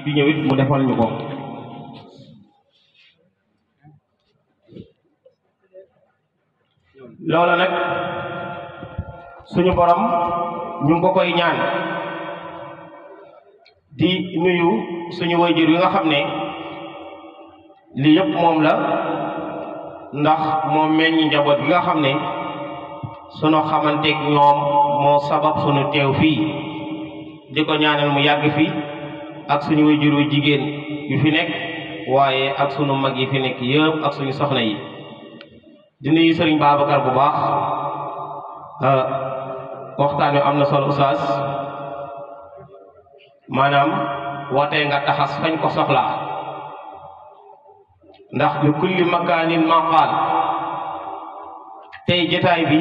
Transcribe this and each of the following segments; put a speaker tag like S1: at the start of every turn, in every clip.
S1: di ñëw it mu defal ñu ko loola nag suñu borom ñu ngi ko koy ñaan di nuyu suñu wayjur yi nga xam ne lii yëpp moom la ndax moo meññ njaboot bi nga xam ne sunu xamanteeg ñoom moo sabab sunu teew fii di ko ñaanal mu yàgg fi ak suñu wayjur wu jigéen yu fi nekk waaye ak sunu mag yi fi nekk yëpp ak suñu soxna yi di nuyu sëriñ Babacar bu baax waxtaan wi am na solo oustaz maanaam wootee nga taxas fañ ko soxlaa ndax li kulli makaanin maqaal tey jotaay bi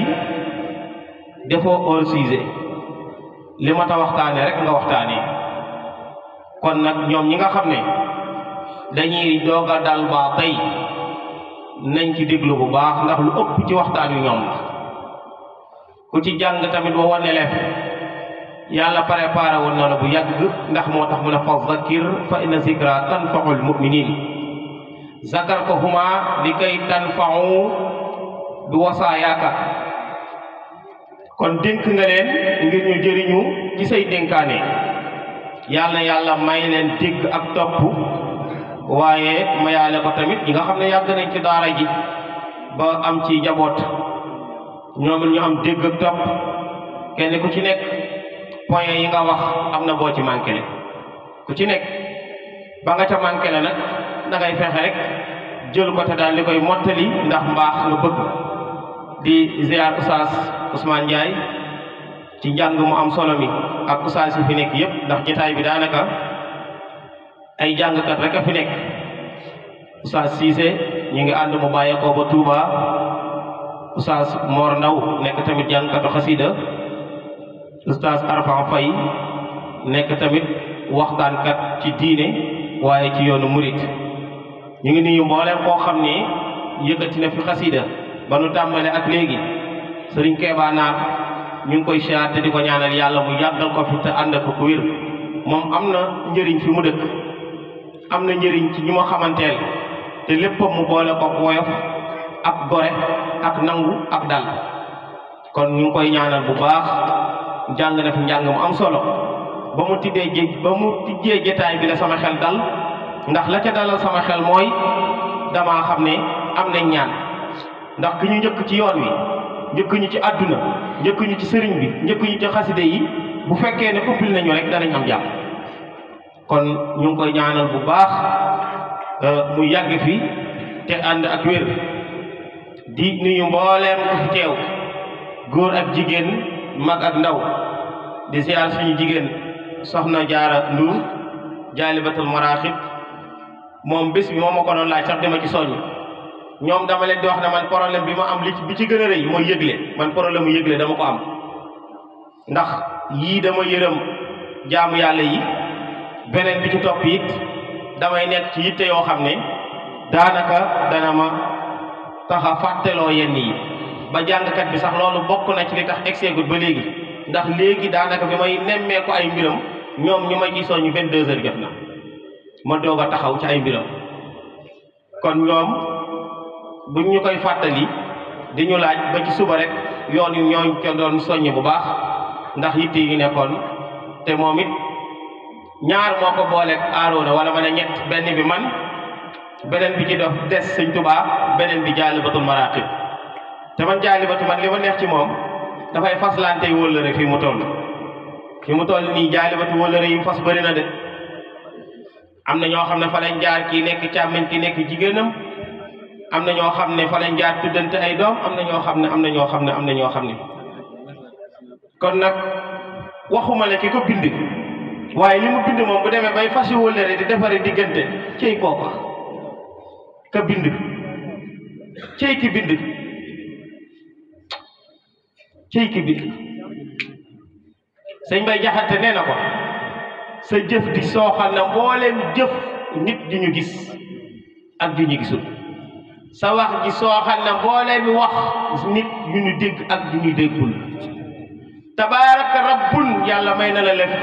S1: defoo hors sujet li ma ta waxtaane rek nga waxtaane kon nag ñoom ñi nga xam ne dañuy doog a dal baa tey nañ ci déglu bu baax ndax lu ëpp ci waxtaan wi ñoom la ku ci jàng tamit ba wane lef yàlla préparé woon na la bu yàgg ndax moo tax mu ne fa zakir fa inna zikra tanfaul muminin zakar ko huma li kay tanfau bi wasaayaaka kon dénk nga leen ngir ñu jëriñu ci say dénkaane yàlla may leen dégg ak topp waaye mayaale ko tamit ñi nga xam ne yàgg nañ ci daara ji ba am ci njaboot ñoom ñu am dégg ak topp kenn ku ci nekk point yi nga wax am na boo ci manqué le ku ci nekk ba nga ca manqué le nag da ngay fexe rek jël ko te daal li koy mottali ndax mbaax nga bëgg di ziar oustaz Ousmane Ndiaye ci njàng mu am solo mi ak oustaz yi fi nekk yépp ndax jotaay bi daanaka ay jàngkat rek a fi nekk oustaz Cissé ñu ngi ànd mu bàyyeekoo ba Touba oustaz Mor Ndaw nekk tamit jàngkatu xasida oustaz Arfan Faye nekk tamit waxtaankat ci diine waaye ci yoonu murit ñu ngi nuyu mbooleem koo xam ne yëkkati na fi xasida ba nu tàmbale ak léegi sëriñ Keeba Naar ñu ngi koy siyaar te di ko ñaanal yàlla mu yàggal ko fi te ànd ak ko wér moom am na njëriñ fi mu dëkk am na njëriñ ci ñi ma xamanteel te léppam mu boole ko woyof ak gore ak nangu ak dal kon ñu ngi koy ñaanal bu baax jàng na fi njàng mu am solo ba mu tijjee jotaay bi la sama xel dal ndax la ca dalal sama xel mooy damaa xam ne am nañ ñaan ndax ki ñu njëkk ci yoon wi njëkk ñu ci àdduna njëkk ñu ci sëriñ bi njëkk ñu ci xaside yi bu fekkee ne ubbil nañu rek danañ am jàmm kon ñu ngi koy ñaanal bu baax mu yàgg fi te ànd ak wér di nuyu mbooleem ku fi teew góor ak jigéen mag ak ndaw di ziar suñu jigéen soxna Jaara Nduur jaalibatul maraaxib moom bés bi moom ma ko doon laaj sax dama ci soññ ñoom dama leen di wax ne man problème bi ma am bi ci gën a rëy mooy yëgle man problème mu yëgle dama ko am ndax yii dama yërëm jaamu yàlla yi beneen bi ci topp it damay nekk ci yitte yoo xam ne daanaka dana ma tax a fàtteloo yenn yi ba jàngkat bi sax loolu bokk na ci li tax egseegut ba léegi ndax léegi daanaka bi may nemmeeku ay mbiram ñoom ñu ma gisoo ñu 22 heures jot na ma doog a taxaw ci ay mbiram kon ñoom buñ ñu koy fàttali di ñu laaj ba ci suba rek yoon yu ñooñ ca doon soññ bu baax ndax yitte yi nekkoon te moom it ñaar moo ko booleeg aaroona wala ma ne ñett benn bi man beneen bi ci dox des sëñ Tuubaa beneen bi jaalibatul maraqib te man jaalibatu man li ma neex ci moom dafay faslante wóllëre fi mu toll nii jaalibatu wóllëre yi mu fas bëri na de am na ñoo xam ne fa lañ jaar kii nekk càmmiñ ki nekk jigéenam am na ñoo xam ne fa lañ jaar tuddante ay doom am na ñoo xam ne kon nag waxuma la ki ko bind waaye li mu bind moom bu demee bay fasi wóllëre di defari diggante cey kooka ka bind cey ki bind sëñ Bay Jaxate nee na ko sa jëf di sooxal na mbooleem jëf nit ju ñu gis ak ju ñu gisul sa wax ji sooxal na mbooleem wax nit yu ñu dégg ak ju ñu déggul tabaaraka rabbun yàlla may na la lef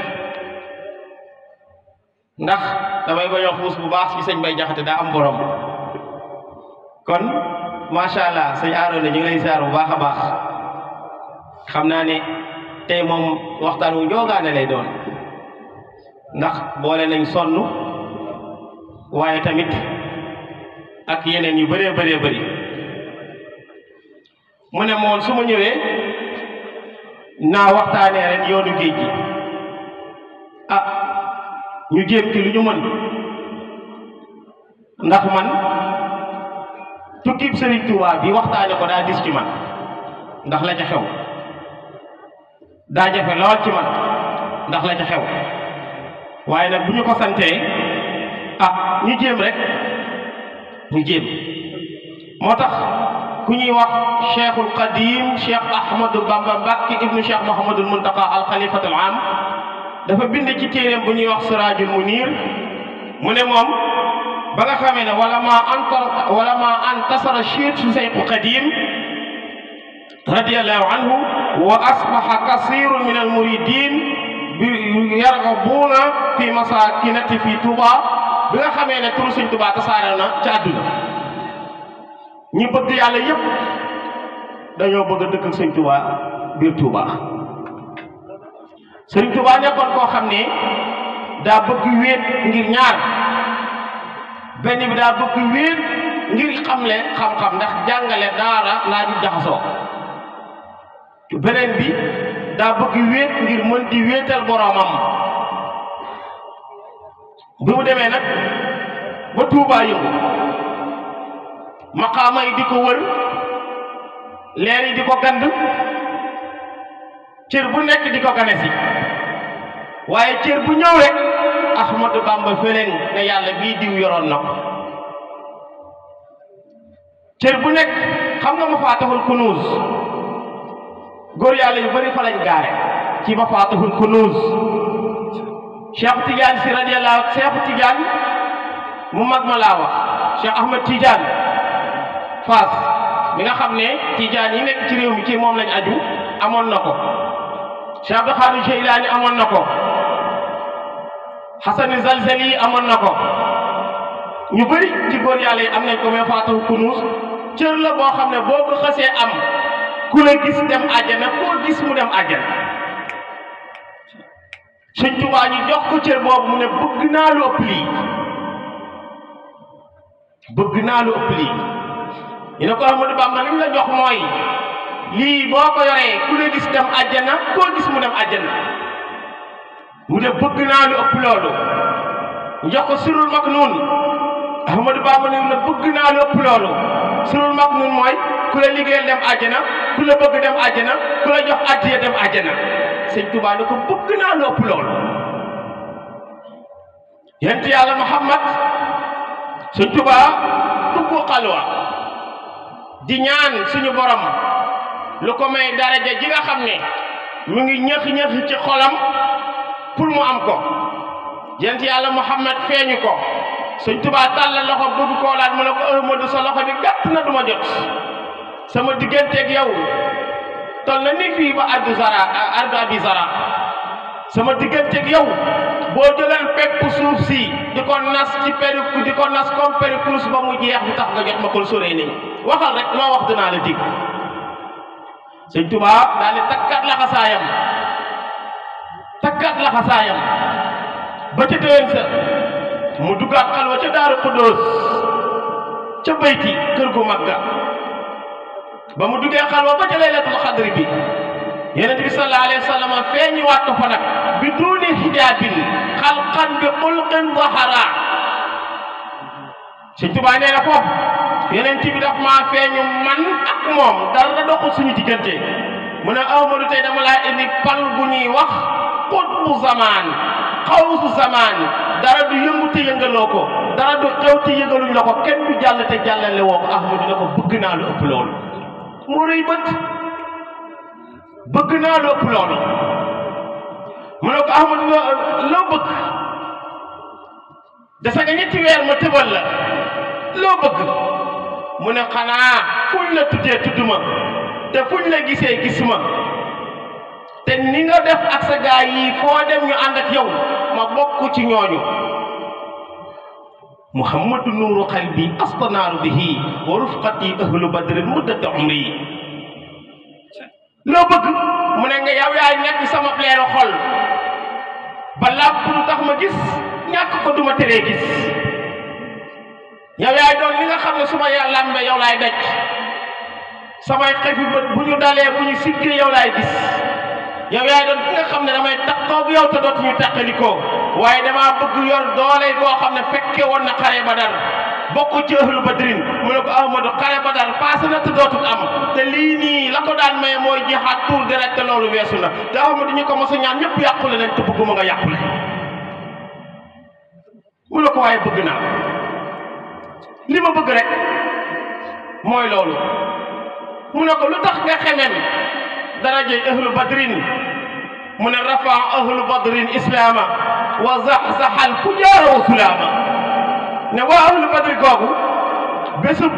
S1: ndax damay bañ a xuus bu baax ci sëñ Bay Jaxate daa am borom kon macha allah sëñ Aroona ñu ngi lay ziar bu baax a baax xam naa ne tey moom waxtaan wu njoogaane lay doon ndax boole nañ sonn waaye tamit ak yeneen yu bëree bëree bëri mu ne moom su ma ñëwee naa waxtaanee ren yoonu géej gi ah ñu jéem ci lu ñu mën ndax man tukkib Sëriñ Tuubaa bi waxtaane ko daa dis ci man ndax la ca xew daa jafe lool ci man ndax la ca xew waaye nag bu ñu ko santee ah ñu jéem rek ñu jéem moo tax ku ñuy wax cheikhul qadim cheikh ahmadou bamba mbàkke ibnu cheikh mouhamadul muntaqa al xalifatul am dafa bind ci téeréem bu ñuy wax siraajul munir mu ne moom ba nga xamee ne wala ma antasara cheikhu seyku qadim radiallahu anhu wa asbaha kasirun min al muridin bi yargabuuna fi masakinati fi Touba bi nga xamee ne turu Sëñ Touba tasaare na ci àdduna ñi bëgg yàlla yépp dañoo bëgg a dëkk ak Sëñ Touba biir Touba Sëñ Touba nekkoon koo xam ne daa bëgg wéet ngir ñaar benn bi daa bëgg wéet ngir xamle xam-xam ndax jàngale daara laa di jaxasoo beneen bi daa bëgg wéet ngir mën di wéetal boroomam bi mu demee nag ba Tuubaa yëngu maqaama yi di ko wër leer yi di ko gand cër bu nekk di ko gane si waaye cër bu ñëw rek Ahmadu Bamba feleen ne yàlla bii diw yoroon na ko cër bu nekk xam nga Mafaatihul Kunuuz góor yàlla yu bari fa lañ gaare ci Mafaatihul Kunuuz Cheikh Tidiane si radiyallahu Cheikh Tidiane mu mag ma laa wax Cheikh Ahmed Tidiane Fass mi nga xam ne Tidiane yi nekk ci réew mi ci moom lañ aju amoon na ko Cheikh Abdou Khadir Jeylaani amoon na ko Hasan Zalzali amoon na ko ñu bari ci góor yàlla yi am nañ ko Mafaatihul Kunuuz cër la boo xam ne boo ko xasee am ku la gis dem àjjana koo gis mu dem àjjana Sëñ Tuubaa ñu jox ko cër boobu mu ne bëgg naa lu ëpp lii bëgg naa lu ëpp lii ñu ne ko Ahmadu Bamba li mu la jox mooy lii boo ko yoree ku la gis dem àjjana koo gis mu dem àjjana mu ne bëgg naa lu ëpp loolu ñu jox ko Sirrul Maknuun Ahmadu Bamba ne bëgg naa lu ëpp loolu Sirrul Maknuun mooy ku la liggéeyal dem àjjana ku la bëgg dem àjjana ku la jox addiya dem àjjana Sëñ Tuubaa ne ko bëgg naa lu ëpp loolu yent yàlla Muhammad Sëñ Tuubaa dugg xalwa di ñaan suñu borom lu ko may daraja ji nga xam ne mu ngi ñëx-ñëx ci xolam pour mu am ko yent yàlla Muhammad feeñu ko Sëñ Tuubaa tàllal loxo bëgg koo laat mu ne ko Ahmadu sa loxo bi gàtt na duma jot sama digganteeg yow tol na ni fii ba ardu abi zara sama digganteeg yow boo jëleen pepp suuf si di ko nas ci di ko nas comme périclus ba mu jeex bi tax nga jot ma ko soree nii waxal rek loo wax dinaa la dig Sëñ Tuubaa daal di takkat laxasaayam ba ca déwén sa mu duggaat xalwa ca Daaru Xuddoos ca bayti kër gu mag ga ba mu duggee xalwa ba ca laylatul xadri bi Yonent bi sallallahu alayhi wa sallam feeñi waat ko fa nag bi duuni hijaabin xalqan bi xulqin zahara Sëñ Tuubaa nee na foofu Yonent bi daf maa feeñu man ak moom dara doxul suñu diggante mu ne Ahmadu tey dama laa indi pal bu ñuy wax xutbu zamaan xawsu zamaan dara du yëngu te yëngaloo ko dara du xew te yëngaluñ la ko kenn du jàll te jàllale woo ko Ahmadu ne ko bëgg naa lu ëpp loolu mu rëy bët bëgg naa lu ëpp loolu mu ne ko Ahmadu loo bëgg dese nga ñetti weer ma tëbal la loo bëgg mu ne xanaa fuñ la tuddee tudd ma te fuñ la gisee gis ma te ni nga def ak sa gaay yi foo dem ñu ànd ak yow ma bokk ci ñooñu muhammadu nuuru qalbi astanaaru bihi wa rufqati ahlu badrin muddata umri loo bëgg mu ne nga yow yaay nekk sama leeru xol ba làpp lu tax ma gis ñàkk ko duma teree gis yow yaay doon li nga xam ne su ma làmbe yow laay daj samay xefi bët bu ñu dalee bu ñu siggee yow laay gis yow yaay doon ki nga xam ne damay taqoog yow te dootuñu taqalikoo waaye damaa bëgg yor doole boo xam ne fekke woon na xare Badar bokk ci ahlu badrin mu ne ko Ahmadu xare Badar passé na te dootul am te lii nii la ko daan maye mooy jihaad pour direct te loolu weesu na te Ahmadu ñu ko mos a ñaan ñëpp yàqule nañ te bëgguma nga yàqule mu ne ko waaye bëgg naa li ma bëgg rek mooy loolu mu ne ko lu tax nga xemem darajey ahlu badrin mu ne rafa ahlu badrin islaama wa zaxzaxal fujaara wa sulaama ne waa ahlu badri googu bésub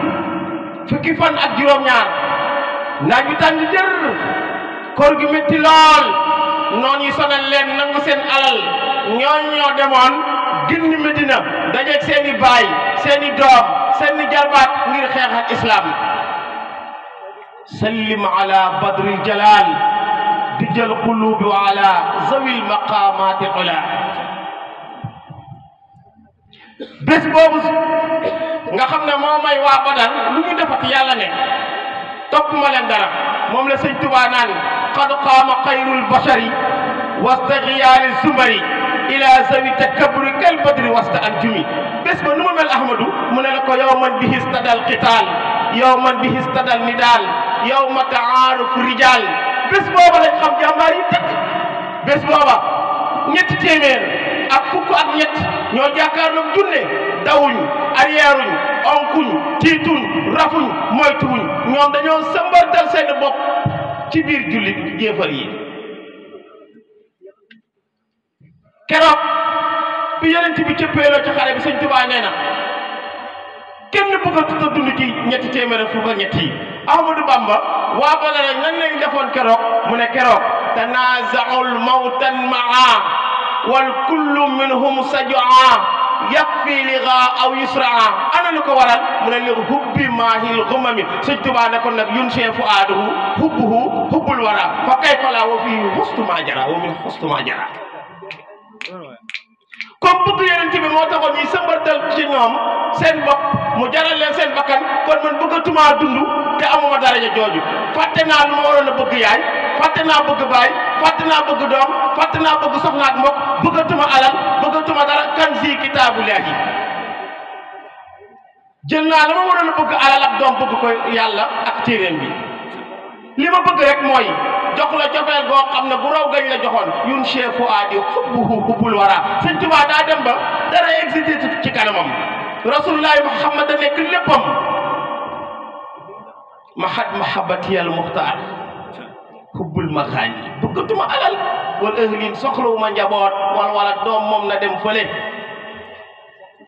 S1: fukki fan ak juróom-ñaar naaj bi tàng jër koor gi métti lool noon yi sonal leen nangu seen alal ñoo demoon ginni Medina dajeeg seeni baay seeni doom seeni jarbaat ngir xeexal islam sallim ala badril jalal dijal qulubi wa ala zawil maqamati ula bés boobu nga xam ne moo may waa Badar lu ñu defati yàlla ne topp ma leen dara moom la sëñ Tuubaa naan qad qaama xayrul bashari wasta xiyaari zumari ila zawi takabburi kal badri wasta anjumi bés ba nu ma mel Ahmadu mu ne la ko yow man bihi stadal qitaal yow man bihi stadal nidaal yow ma taaruf rijaal bés booba lañ xam jàmbaar yi tëkk bés booba ñetti téeméer ak fukk ak ñett ñoo jàkkaarloog junne dawuñ arrièruñ onkuñ tiituñ rafuñ moytuwuñ ñoom dañoo sëmbartal seen bopp ci biir jullit jéefar yi keroog bi yonent bi cëppeeloo ci xare bi sëñ Tuubaa nee na kenn bëgg a tuta dund ci ñetti téeméer ak fukk ak ñett yi Ahmadou Bamba waa Badar nan lañ defoon keroog mu ne keroog tanaazaul mawtan maa wal kullu minhum sajaa yakfi ligaa aw yusraa ana lu ko waral mu ne li hubbi maahil xumami sëñ Tuubaa ne kon nag yun see fu aaduhu hubbuhu hubbul wara fa kayfa laa wa fii xustuma jara wa min xustuma jara comme bëgg yonent bi moo taxoon ñuy sëmbartal ci ñoom seen bopp mu jaral leen seen bakkan kon man bëggatumaa dund te amuma daraja jooju fàtte naa lu ma waroon a bëgg yaay fàtte naa bëgg baay fàtte naa bëgg doom fàtte naa bëgg soxna ak mbokk bëggatuma alal bëggatuma dara kanzi kitaabullaahi jël naa la ma waroon a bëgg alal ak doom bëgg ko yàlla ak téeréem bi li ma bëgg rek mooy jox la cofeel goo xam ne bu raw gañ la joxoon yun chefu aadi xubbuhu xubbul wara sëñ Tuubaa daa dem ba dara existé ci kanamam rasulullahi muhammad a nekk léppam mahad mahabatiyal muxtaar xubbul maxaani bëggatuma alal wala ahlin soxlawuma njaboot wala doom moom na dem fële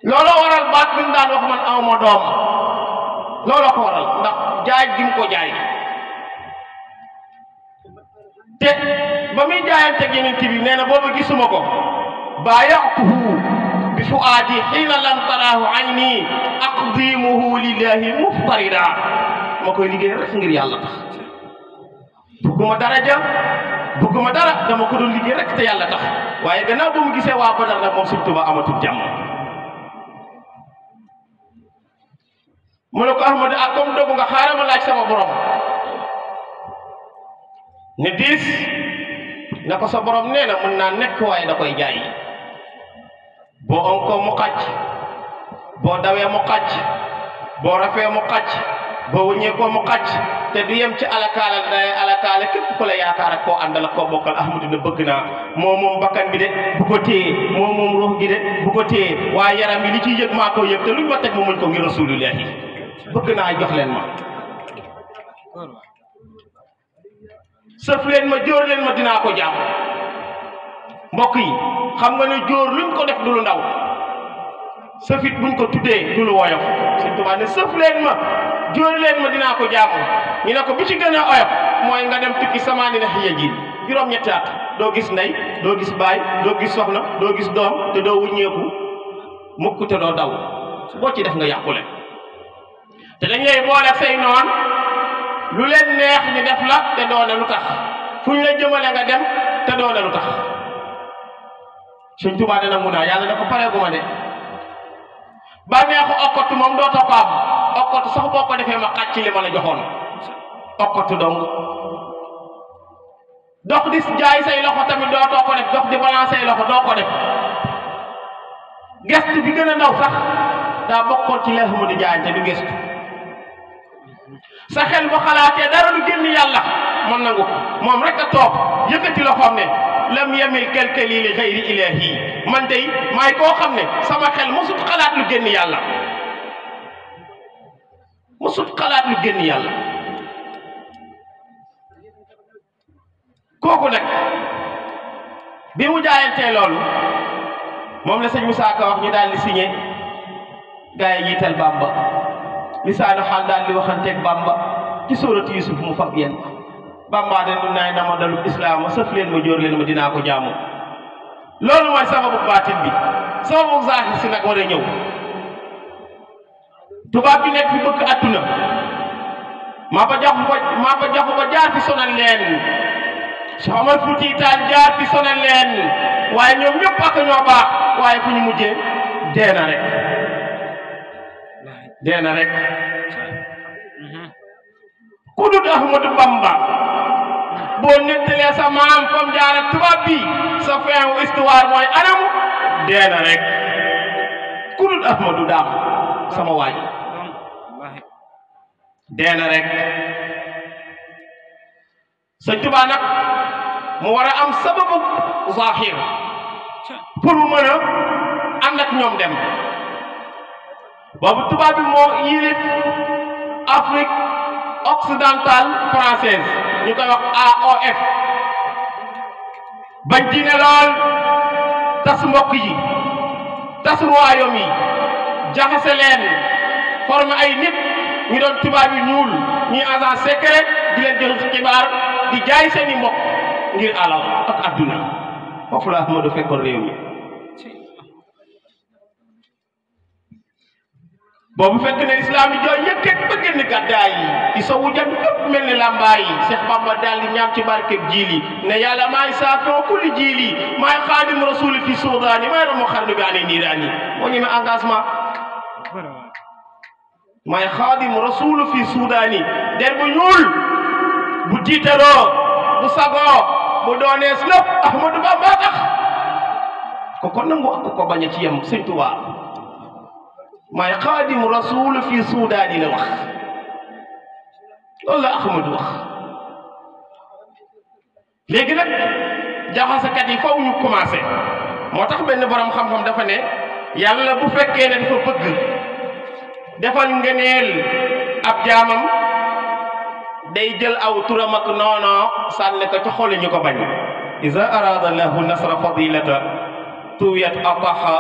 S1: looloo waral baat bi mu daan wax man awma doom looloo ko waral ndax jaay gi mu ko jaay te ba muy jaayanteeg yeneen bi nee na boobu gisuma ko baayatuhu bi fuaadi xiina lam taraahu ayni aqdimuhu lillahi muftarida ma koy liggéey rek ngir yàlla tax bëgguma daraja bëgguma dara dama ko doon liggéey rek te yàlla tax waaye gannaaw ba mu gisee waa Badar nag moom Sëñ Tuubaa amatul jàmm mu ne ko Ahmadu ak comme dogu nga xaaral ma laaj sama borom ne diis na ko sa borom nee na mën naa nekk waaye da koy jaay boo onkoo mu xàcc boo dawee mu xàcc boo rafee mu xàcc boo wëññeekoo mu xàcc te du yem ci alakaala day alakaala képp ku la yaakaar ak koo àndal ak koo bokkal Ahmadu ne bëgg naa moom bakkan bi de bu ko téye moom ruux gi de bu ko téye waaye yaram yi li ciy yëg maa ko yëg te luñ ma teg ma muñ ko ngir rasulillahi bëgg naa jox leen ma sëf leen ma jóor leen ma dinaa ko jàpp mbokk yi xam nga ne jóor luñ ko def du lu ndaw sëfit buñ ko tuddee du lu woyof Sëñ Tuubaa ne sëf leen ma jóor leen ma dinaa ko jàpp ñu ne ko bi ci gën a oyof mooy nga dem tukki samaani na xiya ji juróom-ñetti at doo gis ndey doo gis baay doo gis soxna doo gis doom te doo wuññeeku mukk te doo daw boo ci def nga yàqule te dañ lay boole say noon lu leen neex ñu def la te doone lu tax fu ñu la jëmale nga dem te doone lu tax Sëñ Tuubaa dina mun naa yàlla ne ko pareeguma de bànneexu okkatu moom dootoo ko am okkatu sax boo ko defee ma xàcc li ma la joxoon okkatu dong dox di jaay say loxo tamit dootoo ko def dox di balance say loxo doo ko def gestu bi gën a ndaw sax daa bokkoon ci leer mu di jaayante du gestu sa xel bu xalaatee dara lu génn yàlla mën nangu ko moom rek a toog yëkkati loxoom ne lam yamil kalkali li xayri ilahi man day maay koo xam ne sama xel mosut xalaat lu génn yàlla mosut xalaat lu génn yàlla kooku nag bi mu jaayantee loolu moom la sëñ Moussa Ka wax ñu daal di signé gaa yi jiital Bamba lisaanu xaal daal di waxanteeg Bamba ci suuratu Yusuf mu fab yéen Bamba de du naay dama dalub islaam ma sëf leen ma jóor leen ma dinaa ko jaamu loolu mooy sababu baatin bi sababu zaahir si nag war a ñëw tubaab bi nekk fi bëgg àdduna maa ba jaxu ba jaar fi sonal leen Cheikh Omar Fouti Taal jaar fi sonal leen waaye ñoom ñëpp ak ñoo baax waaye fu ñu mujjee dee na rek ku dut Ahmadu Bamba boo nettalee sa maam fam jaar ak tubaab bi sa fin wu histoire mooy anam dee na rek ku dut Ahmadu daam sama waaj dee na rek Sëñ Tuubaa nag mu war a am sababu zahir pour mu mën a ànd ak ñoom dem boobu tubaab bi moo yilif Afrique occidentale française ñu koy wax AOF bañ diine lool tas mbokk yi tas royaume yi jaxase leen formé ay nit ñu doon tubaab yi ñuul ñuy agent secret di leen jox xibaar di jaay seeni mbokk ngir alal ak adduna foofu la Ahmadu fekkoon réew mi boobu fekk ne islam yi jooy yëkkat ba génn gàddaay yi sowu jant bépp mel ni làmbaay yi Cheikh Bamba daal di ñaan ci barkeb jiili ne yàlla maay saafoo kulli jiili maay xaadim rasuli fi suudaani maay ramu xarnu bi ane niiraani moo ñemee engagement maay xaadim rasulu fi suudaani der bu ñuul bu tiitaroo bu sagoo bu doonees lépp Ahmadu Bamba tax ko ko nangu ak ko bañ a ci yem Sëñ Tuubaa maay xaadim rasul fi suudaani la wax loolu la Ahmadu wax léegi nag jaxasekat yi faw ñu commencé moo tax benn borom xam-xam dafa ne yàlla bu fekkee ne dafa bëgg defal ngëneel ab jaamam day jël aw turam ak noono sànni ko ci xolu ñu ko bañ iza arada lahu nasra fadilata tuwiyat ataha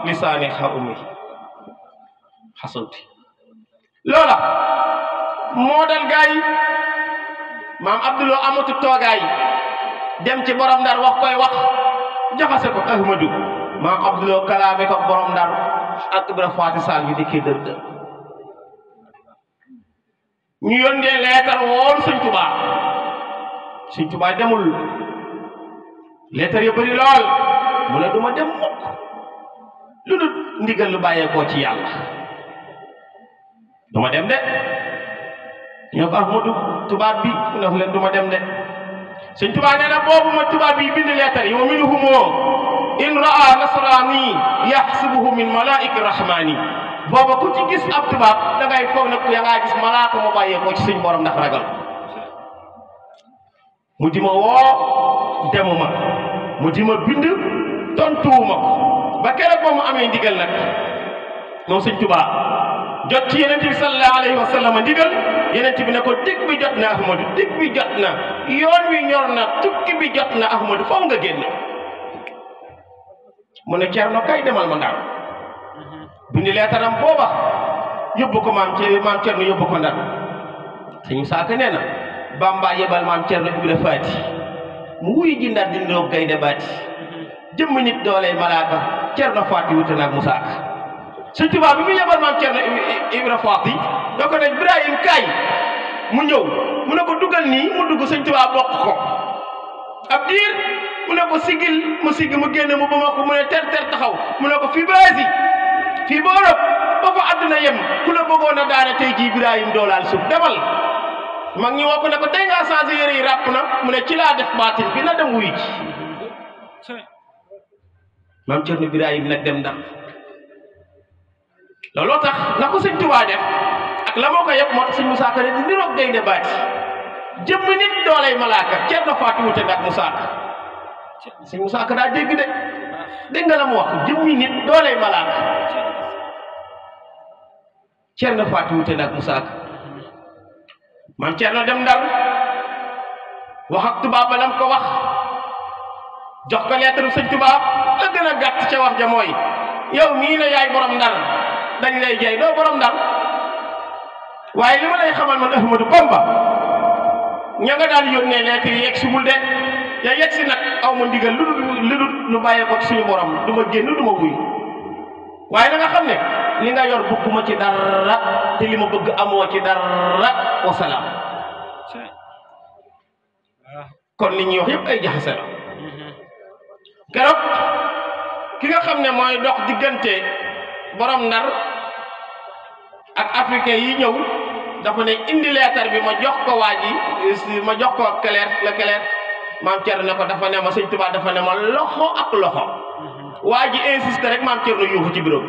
S1: lisaani xawmi xasulti loola moo dal gaay maam Abduloo amatu toogaay dem ci borom ndar wax koy wax jaxase ko Ahmadu maam Abduloo kalaame ko borom ndar ak Ibra Faati Sall bi dikkee dër dër ñu yónnee leetar woon Sëñ Tuubaa demul leetar yu bari lool mu ne duma dem mukk lu dul ndigal lu bàyyeekoo ci yàlla duma dem de ñoo ko Ahmadu tubaab bi mu ne leen duma dem de Sëñ Tuubaa nee na boobu ma tubaab bi bind leetar yi wa minhumoo in raa nasrani yaxsibuhu min malaa'iki rahmani booba ku ci gis ab tubaab da ngay foog ne ya ngaa gis malaaka mu bàyyeekoo ci suñ borom ndax ragal mu di ma woo demuma mu di ma bind tontuwuma ko ba keroog ba mu amee ndigal nag moom Sëñ Tuubaa jot ci Yonent bi sallallahu alayhi wa sallam ndigal Yonent bi ne ko dig bi jot na Ahmadu dig bi jot na yoon wi ñor na tukki bi jot na Ahmadu faw nga génn mu ne Ceerno kay demal ma Ndar bindi leetaram booba yóbbu ko maam Ceerno yóbbu ko Ndar Sëñ Musaa Ka nee na Bamba yebal maam Ceerno Ibra Faati mu wuy ji Ndar di ndoog gaynde baati jëmm nit dooley malaaka Ceerno Faati wute naag Musaa Ka sëñ Tuubaa bi mu yebal maam Cerno Ibra Faati doo ko ne Ibrahim kaay mu ñëw mu ne ko dugal nii mu dugg sëñ Tuubaa bokk ko ab diir mu ne ko sigil mu siggi mu génne mu ba ma ko mu ne ter taxaw mu ne ko fii baasi fii ba Europe ba fa àdduna yem ku la bëggoon a daane tey jii Ibrahim doolaal suuf demal mag ñi woo ko ne ko tey ngaa changé yére yi ràpp na mu ne ci laa def baatin bi na dem wuy ji maam Cerno Ibrahim nag dem ndam looloo tax na ko sëñ Tuubaa def ak la moo ko yëpp moo tax sëñ Musaa Ka ne di niroog gaynde baati jëmm nit doolay malaaka Cerno Faati wute nag Musaa Ka sëñ Musaa Ka daa dégg de dégg nga la mu wax jëmmi nit doolay malaaka Cerno Faati wute nag Musaa Ka maam Cerno dem Ndar wax ak tubaab ba lam ko wax jox ko lettre sëñ tubaab la gën a gàtt ca wax ja mooy yow mii ne yaay borom Ndar dañ lay jey doo borom Ndar waaye li ma lay xamal man Ahmadu Bamba ña nga daan yónnee lettre yi yegg si bul de ya yegg si nag aw ma ndigal lu dul lu bàyyee ko ci suñu borom du ma génn du ma wuy waaye na nga xam ne li nga yor bugguma ci dara te li ma bëgg amoo ci dara wasalaam kon li ñuy wax yëpp ay jaxase la keroog ki nga xam ne mooy dox diggante borom Ndar ak africain yi ñëw dafa ne indi leetar bi ma jox ko waa ji ma jox ko Clerc maam Cerno ne ko dafa ne ma sëñ Tuubaa dafa ne ma loxo ak loxo waa ji insisté rek maam Cerno yuuxu ci bureau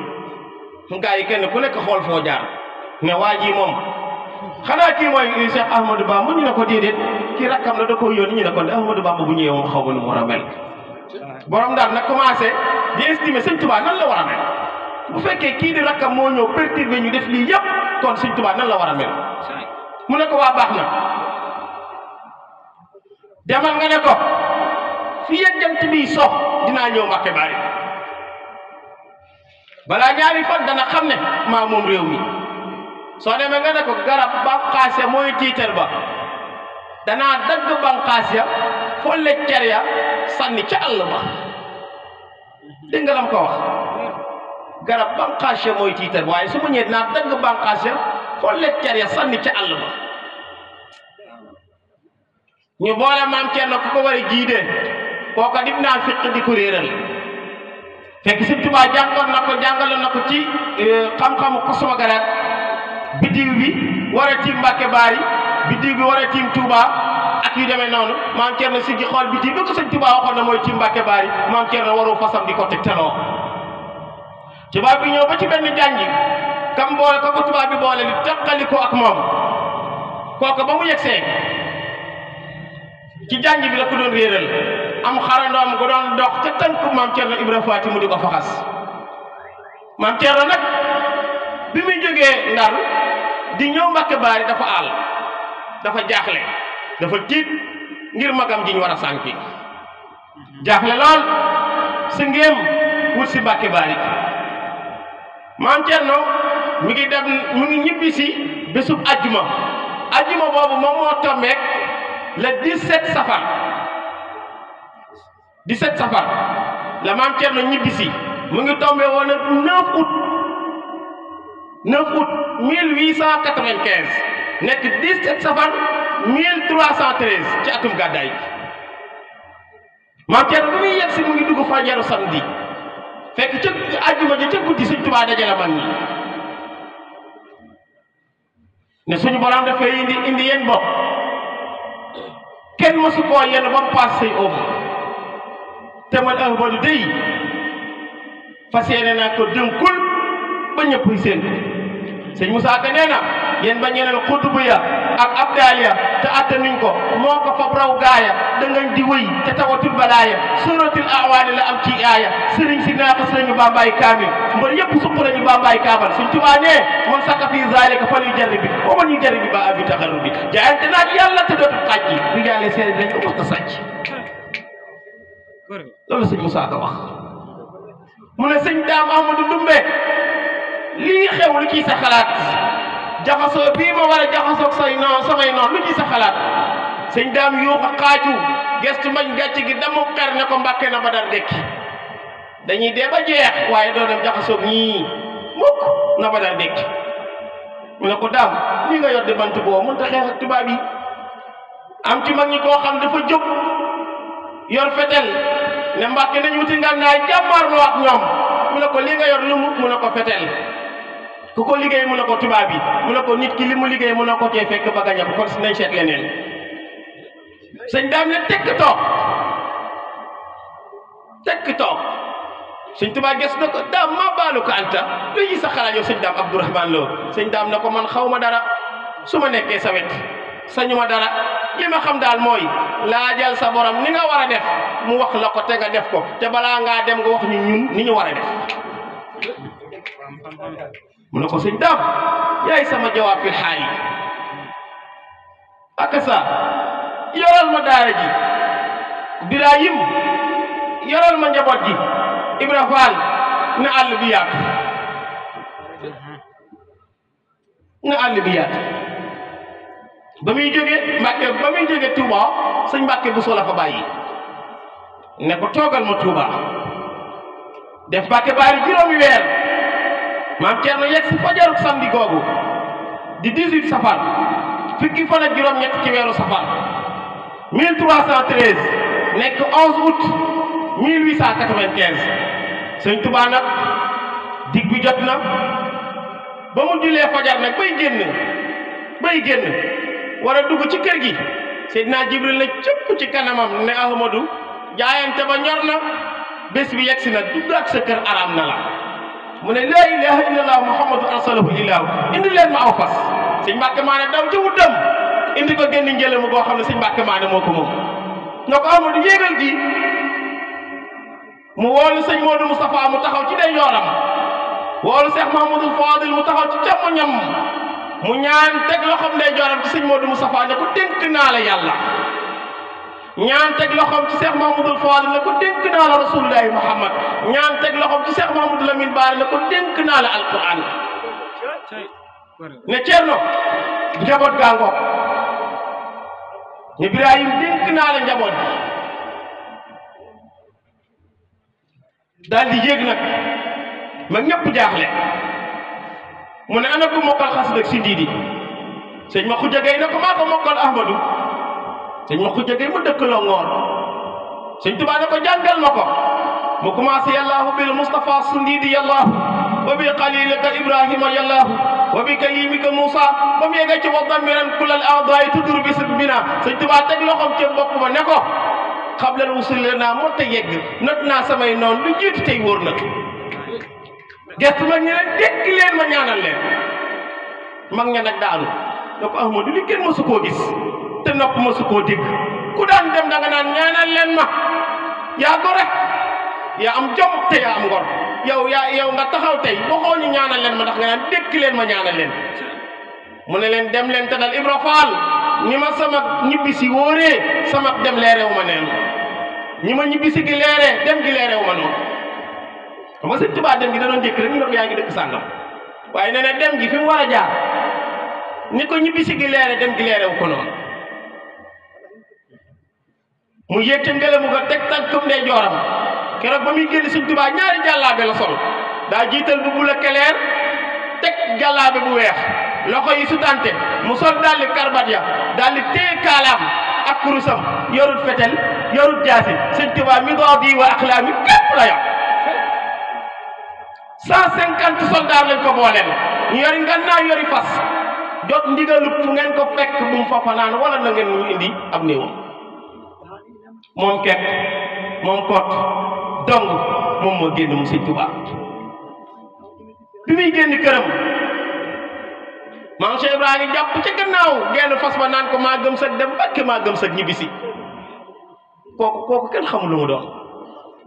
S1: bi gaa yi kenn ku nekk xool foo jaar ne waa ji moom xanaa kii mooy Cheikh Ahmadou Bamba ñu ne ko déedéet kii rakkam la da koo yónni ñu ne ko ne Ahmadou Bamba bu ñëwee moom xaw ma nu mu war a mel borom Ndar nag commencé di estimer sëñ Tuubaa nan la war a mel bu fekkee kii di rakkam moo ñëw perturbé ñu def lii yëpp kon sëñ Tuubaa nan la war a mel mu ne ko waa baax na demal nga ne ko fii ak jant bi sox dinaa ñëw Mbàkke Bari balaa ñaari fan dana xam ne maa moom réew mi soo demee nga ne ko garab bànqaas ya mooy tiitar ba danaa dagg bànqaas ya folle cer ya sànni ca àll ba dégg nga lam ko wax garab bànqaas ya mooy tiitar ba waaye su ma ñëwee dinaa dagg bànqaas ya folle cer ya sànni ca àll ba ñu boole maam Cerno ku ko war a jiidee kooka dib naa fiq di ko réeral fekk Sëñ Tuubaa jàngaloon na ko ci xam-xamu ko suma garaat biddiw bi war a tiim Mbàkke Baari biddiw bi war a tiim Touba ak yu demee noonu maam Cerno siggi xool biddiw bi ko Sëñ Tuubaa waxoon na mooy tiim Mbàkke Baari maam Cerno waru fasam di ko teg teloo tubaab bi ñëw ba ci benn jànji kam boole ko tubaab bi boole li teqali ko ak moom kooka ba mu yegsee ci jànji bi la ko doon réeral am xarandoom gu doon dox ca tànku maam Cerno Ibra Faati mu di ko faxas maam Cerno nag bi muy jógee Ndar di ñëw Mbàkke Baari dafa àll dafa jaaxle dafa tiit ngir magam ji ñu war a sànki jaaxle lool sa ngéem wut si Mbàkke Baari maam Cerno mi ngi dem mu ngi ñibbi si bésub ajjuma boobu moom moo tombeek le 17 safar la maam Cerno ñibbi si mu ngi tombé woon ak 9 août 1895 nekk 17 safar 1313 ci atum gàddaay maam Cerno bu muy yegg si mu ngi dugg fajaru samedi fekk ca àjjuma ji ca guddi Sëñ Tuubaa dajale man ñi ne suñu borom dafay indi yéen bopp kenn mësu koo yenn ba mu paas say oom te man Ahmadu dey fas yéene naa ko dënkul ba ñëpp seen sëñ Musaa Ka nee na yéen ba ñeneen xutbu ya ak abdaal ya te attanuñ ko moo ko fab raw gaaya dangañ di wëy te tawatul balaaya suratul awaani la am ci aaya sëriñ si naaxas nañu bambaay kaamil mbër yëpp suq nañu bambaay kaabal suñ Tuubaa nee man saka fii zaalika fal yu jarri bi wa man yu jarri bi ba abi taxaru bi jaayante naag yàlla te dootul xaaj ji du jaale seede dañ ko mos a sàcc loolu sëñ Musaa Ka wax mu ne sëñ Daam Ahmadu Ndumbe lii xew lu ciy sa xalaat jaxasoo bii ma war a jaxasoog samay noon lu ciy sa xalaat sëñ Daam yuuxa xaaju gestu mañ gàcce gi damu xer ne ko Mbàkke na Badar dekki dañuy dee ba jeex waaye doo dem jaxasoog ñii mukk na ba dal dekki mu ne ko daam li nga yor di bant boo mënta xeex ak tubaab yi am ci mag ñi koo xam dafa jóg yor fetel ne Mbàkke nañ wuti ngànnaay jàmmaarloo ak ñoom mu ne ko li nga yor lu mu ne ko fetel ku ko liggéey mu ne ko tubaab yi mu ne ko nit ki li mu liggéey mu ne ko cee fekk ba gañe ko kon si nañ seet leneen sëñ daam ne tekk toog sëñ Tuubaa ges na ko daam maa baalu ko anta lu yi sa xalaat yow sëñ daam Abdourahmane Lo sëñ daam na ko man xaw ma dara su ma nekkee sa wet sañu ma dara li ma xam daal mooy laajal sa borom ni nga war a def mu wax la ko te nga def ko te balaa ngaa dem nga wax ñu ñun ni ñu war a def mu ne ko sëñ daam yaay sama jawaab fil xaal yi ak sa yoral ma daara ji Birahim yoral ma njaboot ji Ibra Faal na àll bi yaatu ba muy jóge Touba sëñ Mbàkke bu la fa bàyyi ne ko toogal ma Touba def Mbàkke baari juróomi weer maam Ceerno yegg si fajaruk samedi googu di 18 safar fukki fan ak juróom-ñett ci weeru safar 1313 nekk 11 août 1895 sëñ Touba nag dig bi jot na ba mu julee fajar nag bay génn war a dugg ci kër gi Seydina Jibril na cëpp ci kanamam ne Ahmadu jaayante ba ñor na bés bi yegsi na dugg ak sa kër araam na la mu ne laa ilaha illallah muhammadu arsalahu illahu indi leen ma aw fas sëñ Mbàkke Maane daw ci wuddam indi ko génn njële mu goo xam ne sëñ Mbàkke Maane moo ko moom na ko Ahmadu yéegal gi mu woolu sëñ Modou Moustapha mu taxaw ci ndeyjooram woolu Cheikh Mahamadou Fadil mu taxaw ci càmmoñam mu ñaan teg loxoom ndeyjooram ci sëñ Modou Moustapha ne ko dénk naa la yàlla ñaan teg loxoom ci Cheikh Mahamadou Fadil ne ko dénk naa la rasulullahi Muhammad ñaan teg loxoom ci Cheikh Mahamadou Lamine Baari ne ko dénk naa la alquran ne Ceerno njaboot gaa ngoog ne Birahim dénk naa la njaboot bi daal di yéeg nag ma ñëpp jaaxle mu ne ana ko mokkal xasida si ndiidi sëñ ma xujja gay ne ko maa ko mokkal Ahmadu sëñ ma xujja gay mu dëkkaloo ngoor sëñ Tuubaa ne ko jàngal ma ko mu commencé yàllaahu bil Mustafa su ndiidi yàllaahu wa bi xalilika Ibrahima yàllaahu wa bi kalimika Moussa ba mu yegga ci wa damiran kulal aadaay tudur bi sib bina sëñ Tuubaa teg loxoom ca bopp ba ne ko xablal wusul naa moo te yegg not naa samay noonu lu jiitu tey wóor na gestu mag ñi leen dékk leen ma ñaanal leen mag ña nag daanu ne ko Ahmadu li kenn mësu koo gis te nopp mësu koo dégg ku daan dem da nga naan ñaanal leen ma yaa gore yaa am jom te yaa am ngor yow nga taxaw tey waxoo ñu ñaanal leen ma ndax nga naan dékk leen ma ñaanal leen mu ne leen dem leen te dal Ibra Faal ni ma sama ñibbisi wóoree sama dem leerewu ma neen ñi ma ñibbisi gi leeree dem gi leerewu ma noonu xam nga sëñ Tuubaa dem gi da doon jëkk rek ñu ne ko yaa ngi dëkk sàngam waaye nee na dem gi fi mu war a jaar ni ko ñibbisi gi leere dem gi leerewu ko noonu mu yéeg ca ngelamu ga teg tànkam ndey jooram keroog ba muy génn sëñ Tuubaa ñaari jàllaabe la sol daa jiital bu bula keleer teg jàllaabe bu weex loxo yi su tante mu sol daldi karbat ya daldi téye kaalaam ak kurusam yorut fetel yorut jaasi sëñ Tuubaa mi doo di wa axlaami képp la yor 150 soldats lañ ko booleel ñu yori ngannaaw yori fas jot ndigalu fu ngeen ko fekk bu mu fa fanaan wala na ngeen ñu indi ab néewam moom kepp moom kot dong moom moo génn mu sëñ Tuubaa bi muy génn këram maam Cheikh Ibrahima jàpp ca gannaaw genn fas ba naan ko maa gëm sag dem Mbàkke maa gëm sag ñibbisi kooku kenn xamul lu mu doon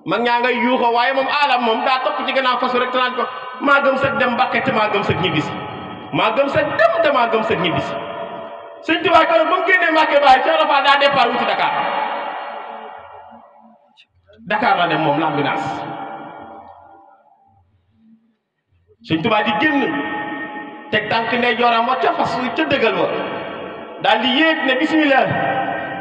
S1: mag ñaa ngay yuuxoo waaye moom alam moom daa topp ci gannaaw fas rek te naan ko maa gëm sag dem Mbàkke te maa gëm sag ñibbisi maa gëm sag dem te maa gëm sag ñibbisi sëñ Tuubaa ko ba mu génnee Mbàkke Baay Cheikh Rafa daa départ wuti Dakar la dem moom l'ambulance sëñ Tuubaa di génn teg tànk ndey jooram wa ca fas ca dëggal wa daal di yéeg ne bismillah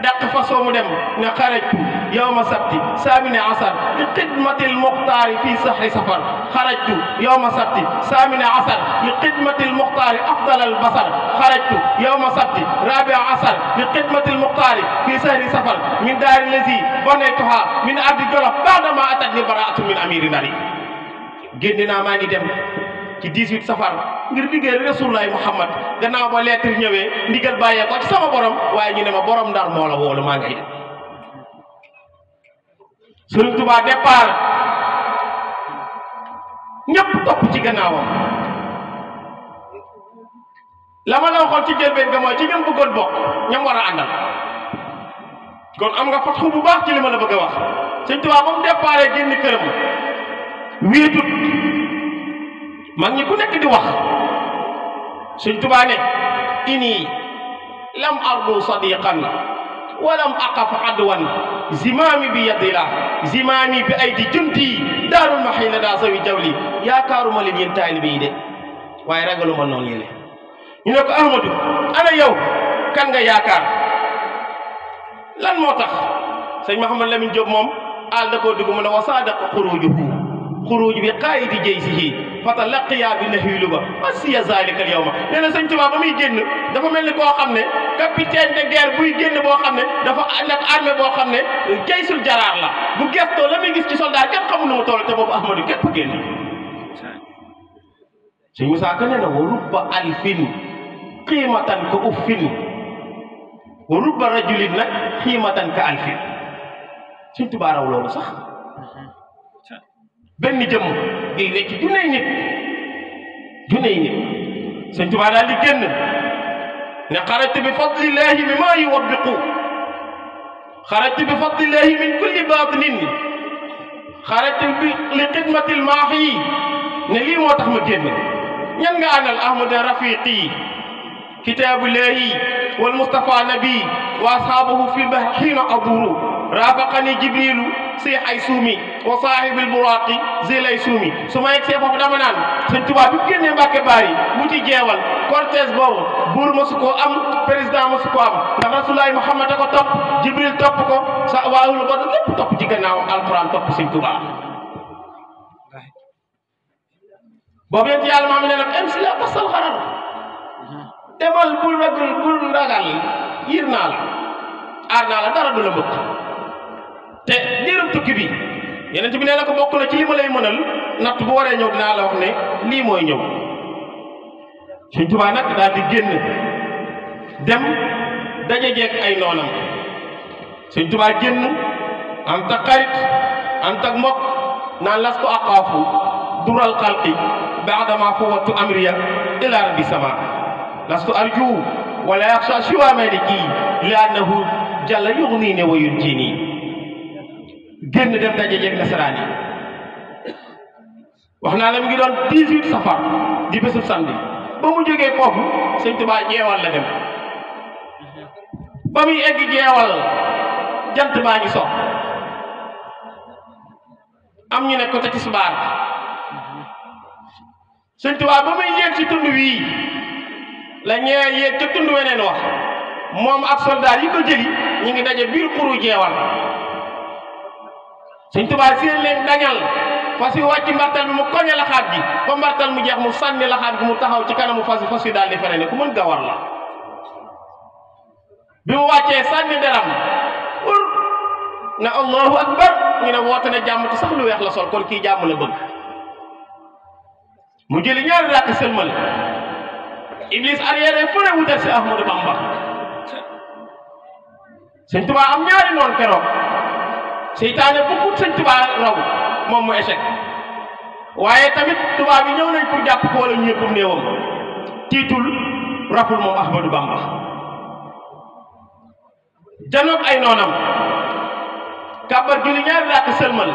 S1: dàq fasoo mu dem ne xarajtu yawma sabti samini asar li xidmati almuxtaari fi sahri safar xarajtu yawma sabti samini asar li xidmati almuxtaari afdal albasar xarajtu yawma sabti rabia asar li xidmati almuxtaari fi sahri safar min daari lazi bonaytuha min ardi jolof baadama atat ni baraatu min amiri ndari génn naa maa ngi dem ci 18 safar ngir liggéeyal Rasulullahi Muhammad gannaaw ba lettre ñëwee ndigal bàyyee ko ci sama borom waaye ñu ne ma borom Ndar moo la woolu maa ngay dem Sëriñ Tuubaa départ ñëpp topp ci gannaawam la ma la waxoon ci njëlbéen ga mooy ci ñam bëggoon bokk ñam war a àndal kon am nga fatxu bu baax ci li ma la bëgg a wax Sëriñ Tuubaa ba mu départ génn këram wéetut mag ñi ku nekk di wax Sëriñ Tuubaa ne ini lam ardu sadiqan walam aqaf adwan zimaami bi yadillah zimaami bi aydi junti daarul mahina daa sawi jawli yaakaaruma leen yéen taalibe yi de waaye ragaluma noonu yéle ñu ne ko Ahmadu ana yow kan nga yaakaar lan moo tax sëñ Mouhamed Lamine Diop moom àll da koo dugg mu ne wa sadaqa xuruuj bi qaayidi jaysihi fatalaqiya bi nahilu ba asiya zalika al yawma nee na sëñ Tuubaa ba muy génn dafa mel ni koo xam ne capitaine de guerre buy génn boo xam ne dafa ànd ak armée boo xam ne jaysul jaraar la bu gestoo la muy gis ci soldat kenn xamul nu mu toll te boobu Ahmadu képp génn sëñ Musaa Ka nee na wa rubba alfin qiimatan ka uffin wa rubba rajulin nag qiimatan ka alfin sëñ Tuubaa raw loolu sax benn jëmm ngay wecc juney nit sëñ Tuubaa daal di génn ne xarajtu bi fadlillahi mi maa yuwabbiqu xarajtu bi fadlillahi min kulli baatinin xarajtu bi li xidmatil maahi ne lii moo tax ma génn ñan nga àndal ahmad rafiqi kitaabullahi wal mustafa nabi wa ashaabuhu fi lbahr xiina aduru rafaqani jibrilu si ay suumi wa saahibil buraaqi zilay suumi su ma yegsee foofu dama naan sëñ Tuubaa bi mu génnee Mbàkke Baari mu ci jeewal cortège boobu buur ma su koo am président ma su ko am ndax Rasulullaahi Muhammad a ko topp Jibril topp ko sa waahul ba lépp topp ci gannaawam alquran topp sëñ Tuubaa boobu yéen ci yàlla maa mi ne nag MC la basal xarar demal bul ragal yiir naa la aar naa la dara du la mbëkk te diirum tukki bi yeneen bi nee na ko bokk na ci li ma lay mënal natt bu waree ñëw dinaa la wax ne lii mooy ñëw Sëñ Tuubaa nag daal di génn dem daje jeeg ay noonam Sëñ Tuubaa génn am ta xarit am ta mbokk naan las ko aqaafu dural xalqi baadama fawattu amriya ila rabbi sama lastu arju wala yaxsha siwa maliki li annahu jalla yugnini wa yunjini génn dem daje jeeg nasaraan yi wax naa la mu ngi doon 18 safar di bésub samedi ba mu jógee foofu Sëñ Tuubaa jeewal la dem ba muy egg jeewal jant baa ngi so am ñu ne ko te tisbaar Sëñ Tuubaa ba muy yéeg ci tund wii la ñee yéeg ca tund weneen wax moom ak soldat yi ko jëli ñu ngi daje biir xuru jeewal Sëñ Tuubaa seen leen dañal fas yi wàcc mbartal bi mu koñe laxaat gi ba mbartal mu jeex mu sànni laxaat gi mu taxaw ci kanamu fas yi daal di fere ne ku mën gawar la bi mu wàccee sànni deram pour ne allahu akbar ñu ne woote ne jàmm te sax lu weex la sol kon kii jàmm la bëgg mu jëli ñaari rakk sëlmal Iblis arrière fële wutal si Ahmadou Bamba Sëñ Tuubaa am ñaari noon keroog seytaane bëggut Sëñ Tuubaa raw moom mu échec waaye tamit tubaab yi ñëw nañ pour jàpp ko wala ñëppum néewam tiitul raful moom Ahmadou Bamba janoog ay noonam kàbbar julli ñaari rakk sëlmal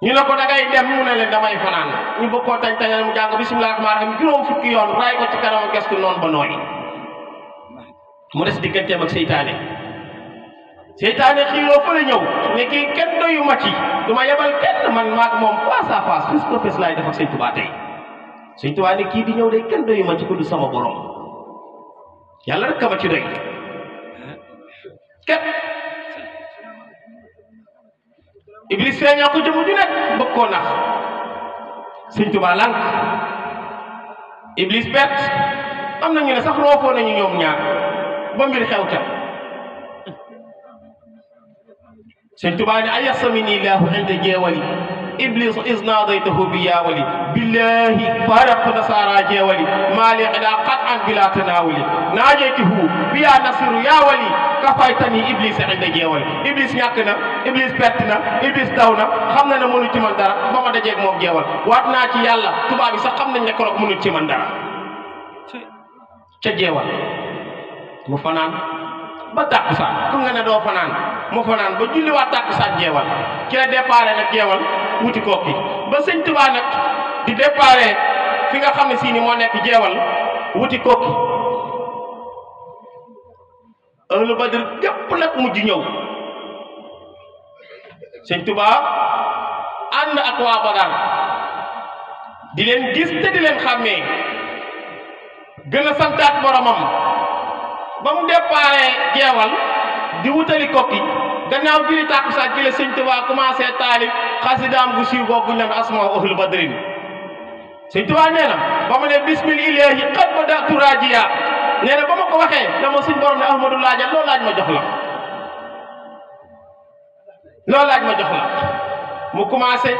S1: ñu ne ko dangay dem mu ne leen damay fanaan ñu bëgg koo tañ tañal mu jàng bismillaahi rahmaani rahiim juróom fukki yoon raay ko ci kanam gestu noonu ba nooy mu des digganteem ak seytaane xiiroo fële ñëw ne kii kenn doyu ma ci du ma yebal kenn man maag moom face à face face to face laay def ak Sëñ Tuubaa tey Sëñ Tuubaa ne kii di ñëw de kenn doyu ma ci ku du sama borom yàlla rek ka ma ci doy képp Iblis feeñoo ko jëmu ju nekk bëgg koo nax Sëñ Tuubaa lànk Iblis pet am na ñu ne sax roofoo nañu ñoom ñaar ba mbir xew ca Sëñ Tuubaa ne ayasamini laahu inda jeewali Iblis is naadaytahu bi yaawali billahi faraqtu nasara jeewali maali ila qat'an bila tanawuli naajaytuhu bi yaa nasiru yaawali kafaytani Iblis inda jeewali Iblis ñàkk na Iblis pett na Iblis daw na xam na ne mënu ci man dara ba ma dajeeg moom jeewal waat naa ci yàlla tubaab yi sax xam nañ ne keroog mënu ci man dara ca jeewal mu fanaan ba tàkkusaan xam nga ne doo fanaan mu fanaan ba julliwaat tàkkusaan jeewal ci la déparé nag jeewal wuti Kokki ba Sëñ Tuubaa nag di déparé fi nga xam ne si ni moo nekk jeewal wuti Kokki ahlu Badr gépp nag mujj ñëw Sëñ Tuubaa ànd ak waa Badar di leen gis te di leen xàmmee gën a santaat boromam ba mu déparé jeewal di wutali Kokki gannaaw julli tàkkusaan ci la Sëñ Tuubaa commencé taalif xasidaam gu siiw googu ñu naan asmaa ahlu badrin Sëñ Tuubaa nee na ba ma ne bismillahi qad badatu rajiya nee na ba ma ko waxee dama suñ borom ne Ahmadu laajal loolu laaj ma jox la loolu laaj ma jox la mu commencé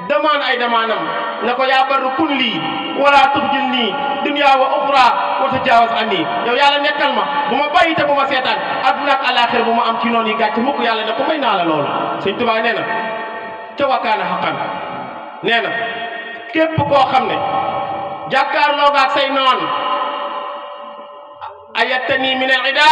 S1: demande ay demandam ne ko yaa barru kun lii wala tuxjil nii dunya wa uxra wa tajaawaz anni yow yàlla nekkal ma bu ma bàyyi te bu ma seetaan adduna ak alaaxira bu ma am ci noonu yi gàcce mukk yàlla ne ko may naa la loolu Sëñ Tuubaa nee na ca wakkaana xaqan nee na képp koo xam ne jàkkaarloo nga ak say noon ayattani min al ida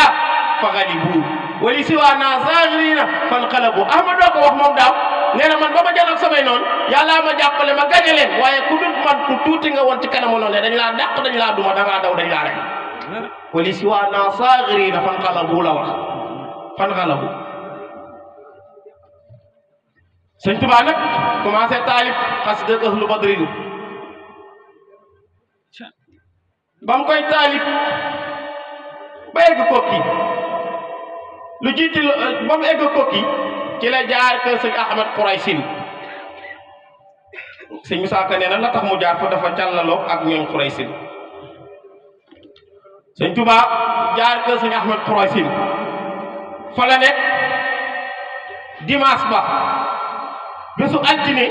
S1: fa galibu wali siwaana zaahirina fanqalabu Ahmad doo ko wax moom daaw nee na man ba ma janoog samay noonu yàllaa ma jàppale ma gañe leen waaye ku dul man ku tuuti nga woon ci kanamu noonu dañ laa dàq dañ laa duma dangaa daw dañ laa rey wali siwaana zaahirina fanqalabu la wax fanqalabu Sëñ Tuubaa nag commencé taalif xasida ahlu badrin ba mu koy taalif ba egg Kokki lu jiiti ba mu egg Kokki ci la jaar kër sëñ Ahmad Xuraysin sëñ Musaa Ka nee na la tax mu jaar fa dafa càllaloo ak ñooñ Xuraysin Sëñ Tuubaa jaar kër sëñ Ahmad Xuraysin fa la nekk dimanche ba bésu altine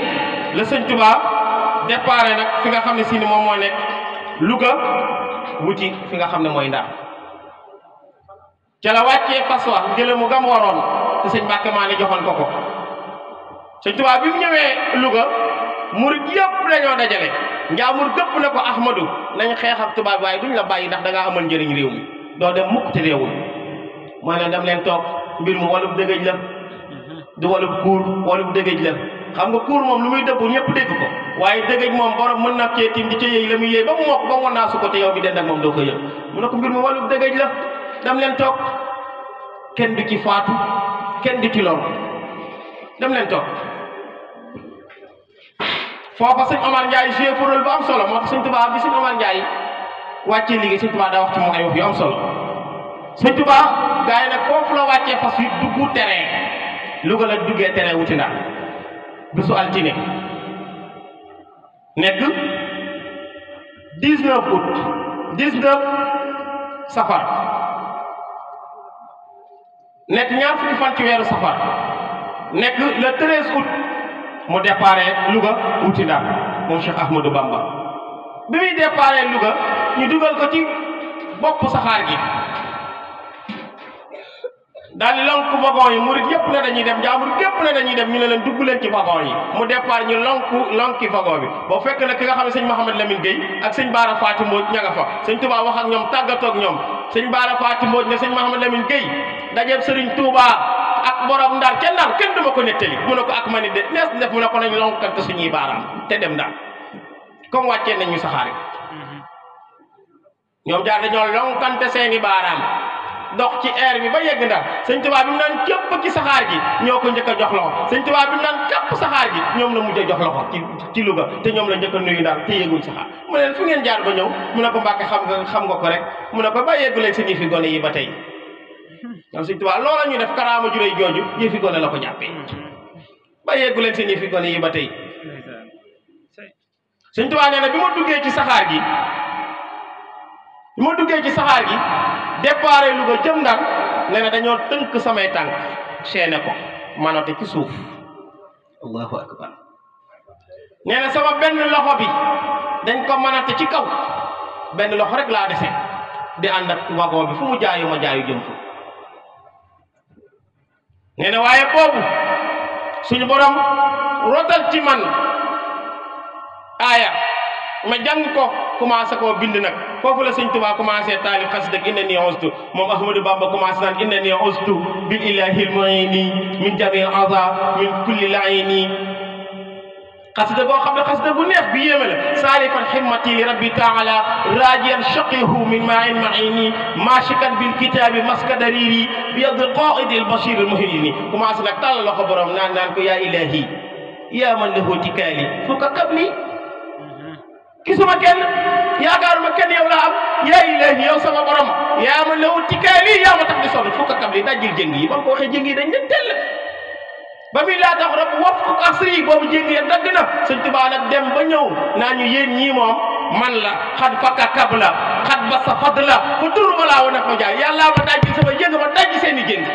S1: la Sëñ Tuubaa déparé nag fi nga xam ne si ni moom moo nekk Louga wuti fi nga xam ne mooy Ndar ca la wàccee fas wa ngelaw mu gam waroon te sëñ Mbàkke maa ne joxoon ko ko Sëñ Tuubaa bi mu ñëwee Louga murid yëpp dañoo dajale njaamur gëpp ne ko Ahmadu nañ xeex ak tubaab waaye duñ la bàyyi ndax da ngaa amal njëriñ réew mi doo dem mukk te réewul mooy leen dem leen toog mbir mu walub dëgëj la du walub kuur walub dëgëj la xam nga kuur moom lu muy dëbb ñëpp dégg ko waaye dëgëj moom borom mën na cee tim di ca yëy la muy yëy ba mu mokk ba mu naa su ko te yow mi den ak moom doo ko yëg mu ne ko mbir mu walub dëgëj la dem leen toog kenn du ci faatu kenn du ci lor dem leen toog foofa sëñ Omar Ndiaye joué rôle bu am solo moo tax Sëñ Tuubaa bi sëñ Omar Ndiaye wàccee liggéey Sëñ Tuubaa daa wax ci moom ay wax yu am solo Sëñ Tuubaa gars yi nag foofu la wàccee fas yi duggu terrain Louga la duggee terrain wuti Ndar bisu altine nekk 19 août 19 safar nekk ñaar fukki fan ci weeru safar nekk le 13 août mu déparé Louga wuti Ndar moom Cheikh Ahmadou Bamba bi muy déparé Louga ñu dugal ko ci bopp saxaar gi daal di lonk wagon yi murit yëpp ne dañuy dem jaamur yëpp ne dañuy dem ñu ne leen dugg leen ci wagon yi mu départ ñu lonki wagon bi boo fekk na ki nga xam ne sëñ Mouhamed Lamine Gueye ak sëñ Baara Faati Mbooj ña nga fa sëñ Touba wax ak ñoom tàggatoo ak ñoom sëñ Baara Faati Mbooj ne sëñ Mouhamed Lamine Gueye dajeeb sëriñ Touba ak borom Ndar ca Ndar kenn duma ko nettali mu ne ko ak ma ni de nees def mu ne ko nañ lonkante suñuy baaraam te dem Ndar comme wàccee nañ ñu saxaar ñoom jaar dañoo lonkante seeni baaraam dox ci air bi ba yegg Ndar Sëñ Tuubaa bi mu naan képp ci saxaar gi ñoo ko njëkk a jox loxo Sëñ Tuubaa bi mu naan képp saxaar gi ñoom la mujj a jox loxo ci Louga te ñoom la njëkk a nuyu Ndar te yegguñ saxaar mu ne leen fu ngeen jaar ba ñëw mu ne ko Mbàkke xam nga ko rek mu ne ko ba yeggu leen seen fi gone yi ba tey ndax Sëñ Tuubaa loola ñu def karaama ju réy jooju yëfi gone la ko jàppee ba yeggu leen seen yëfi gone yi ba tey Sëñ Tuubaa nee na bi ma duggee ci saxaar gi déparé Louga jëm Ndar nee na dañoo tënk samay tànk seene ko manote ci suuf allahu akbar nee na sama benn loxo bi dañ ko manote ci kaw benn loxo rek laa dese di ànd ak wagon bi fu mu jaayu ma jaayu jëm fa nee na waaye boobu suñu borom rotal ci man aaya ma jàng ko commencé koo bind nag foofu la Sëñ Tuubaa commencé taalif xasida inna ni ustu moom Ahmadou Bamba commencé naan inna ni ustu bil ilahil mu'ini min jamil aza min kulli laini xasida boo xam ne xasida bu neex bi yéeme la saalifan himmati li rabbi taala rajiyan shaqihu min ma'in ma'ini mashikan bil kitabi maska dariri bi yad qaidi al bashir al muhini commencé nag tàll loxo borom naan ko yaa ilahi yaa man lahu tikaali fuka qabli gisuma kenn yaakaaruma kenn yow laa am yaa ilahi yow sama borom yaa man lahu tikaali yaa ma tax di sonn fuka qabli dajjil jëng yi ba mu ko waxee jëng yi dañ ne tell ba muy laa tax rek wof ko asri boobu jëng ya dagg na Sëñ Tuubaa nag dem ba ñëw naa ñu yéen ñii moom man la xat fakka kab la xat ba sa fad la fa dur ma laa wana ko jaay yàllaa ma dajji sama jëng ma dajji seen i jëng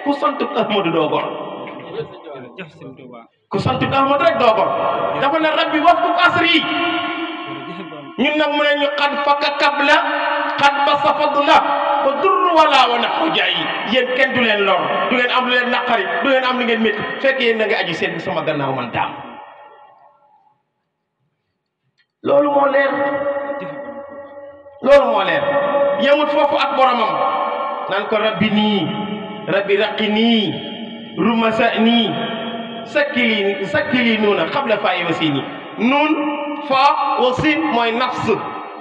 S1: ku sant Ahmadu doo gor ku sant Ahmadu rek doo gor dafa ne rabbi wof ko asri ñun nag mu ne ñu xat fakka kab la xat ba sa fad la ba dur wala wana ko jaay yéen kenn du leen lor du ngeen am lu leen naqari du ngeen am lu ngeen métti fekk yéen na nga aji seen sama gannaaw man daam loolu moo leer yemut foofu ak boromam naan ko rabbi nii rabbi raqi nii rumasa nii sakkili nuuna xabla faa wasi nii nuun fa wasi mooy nafs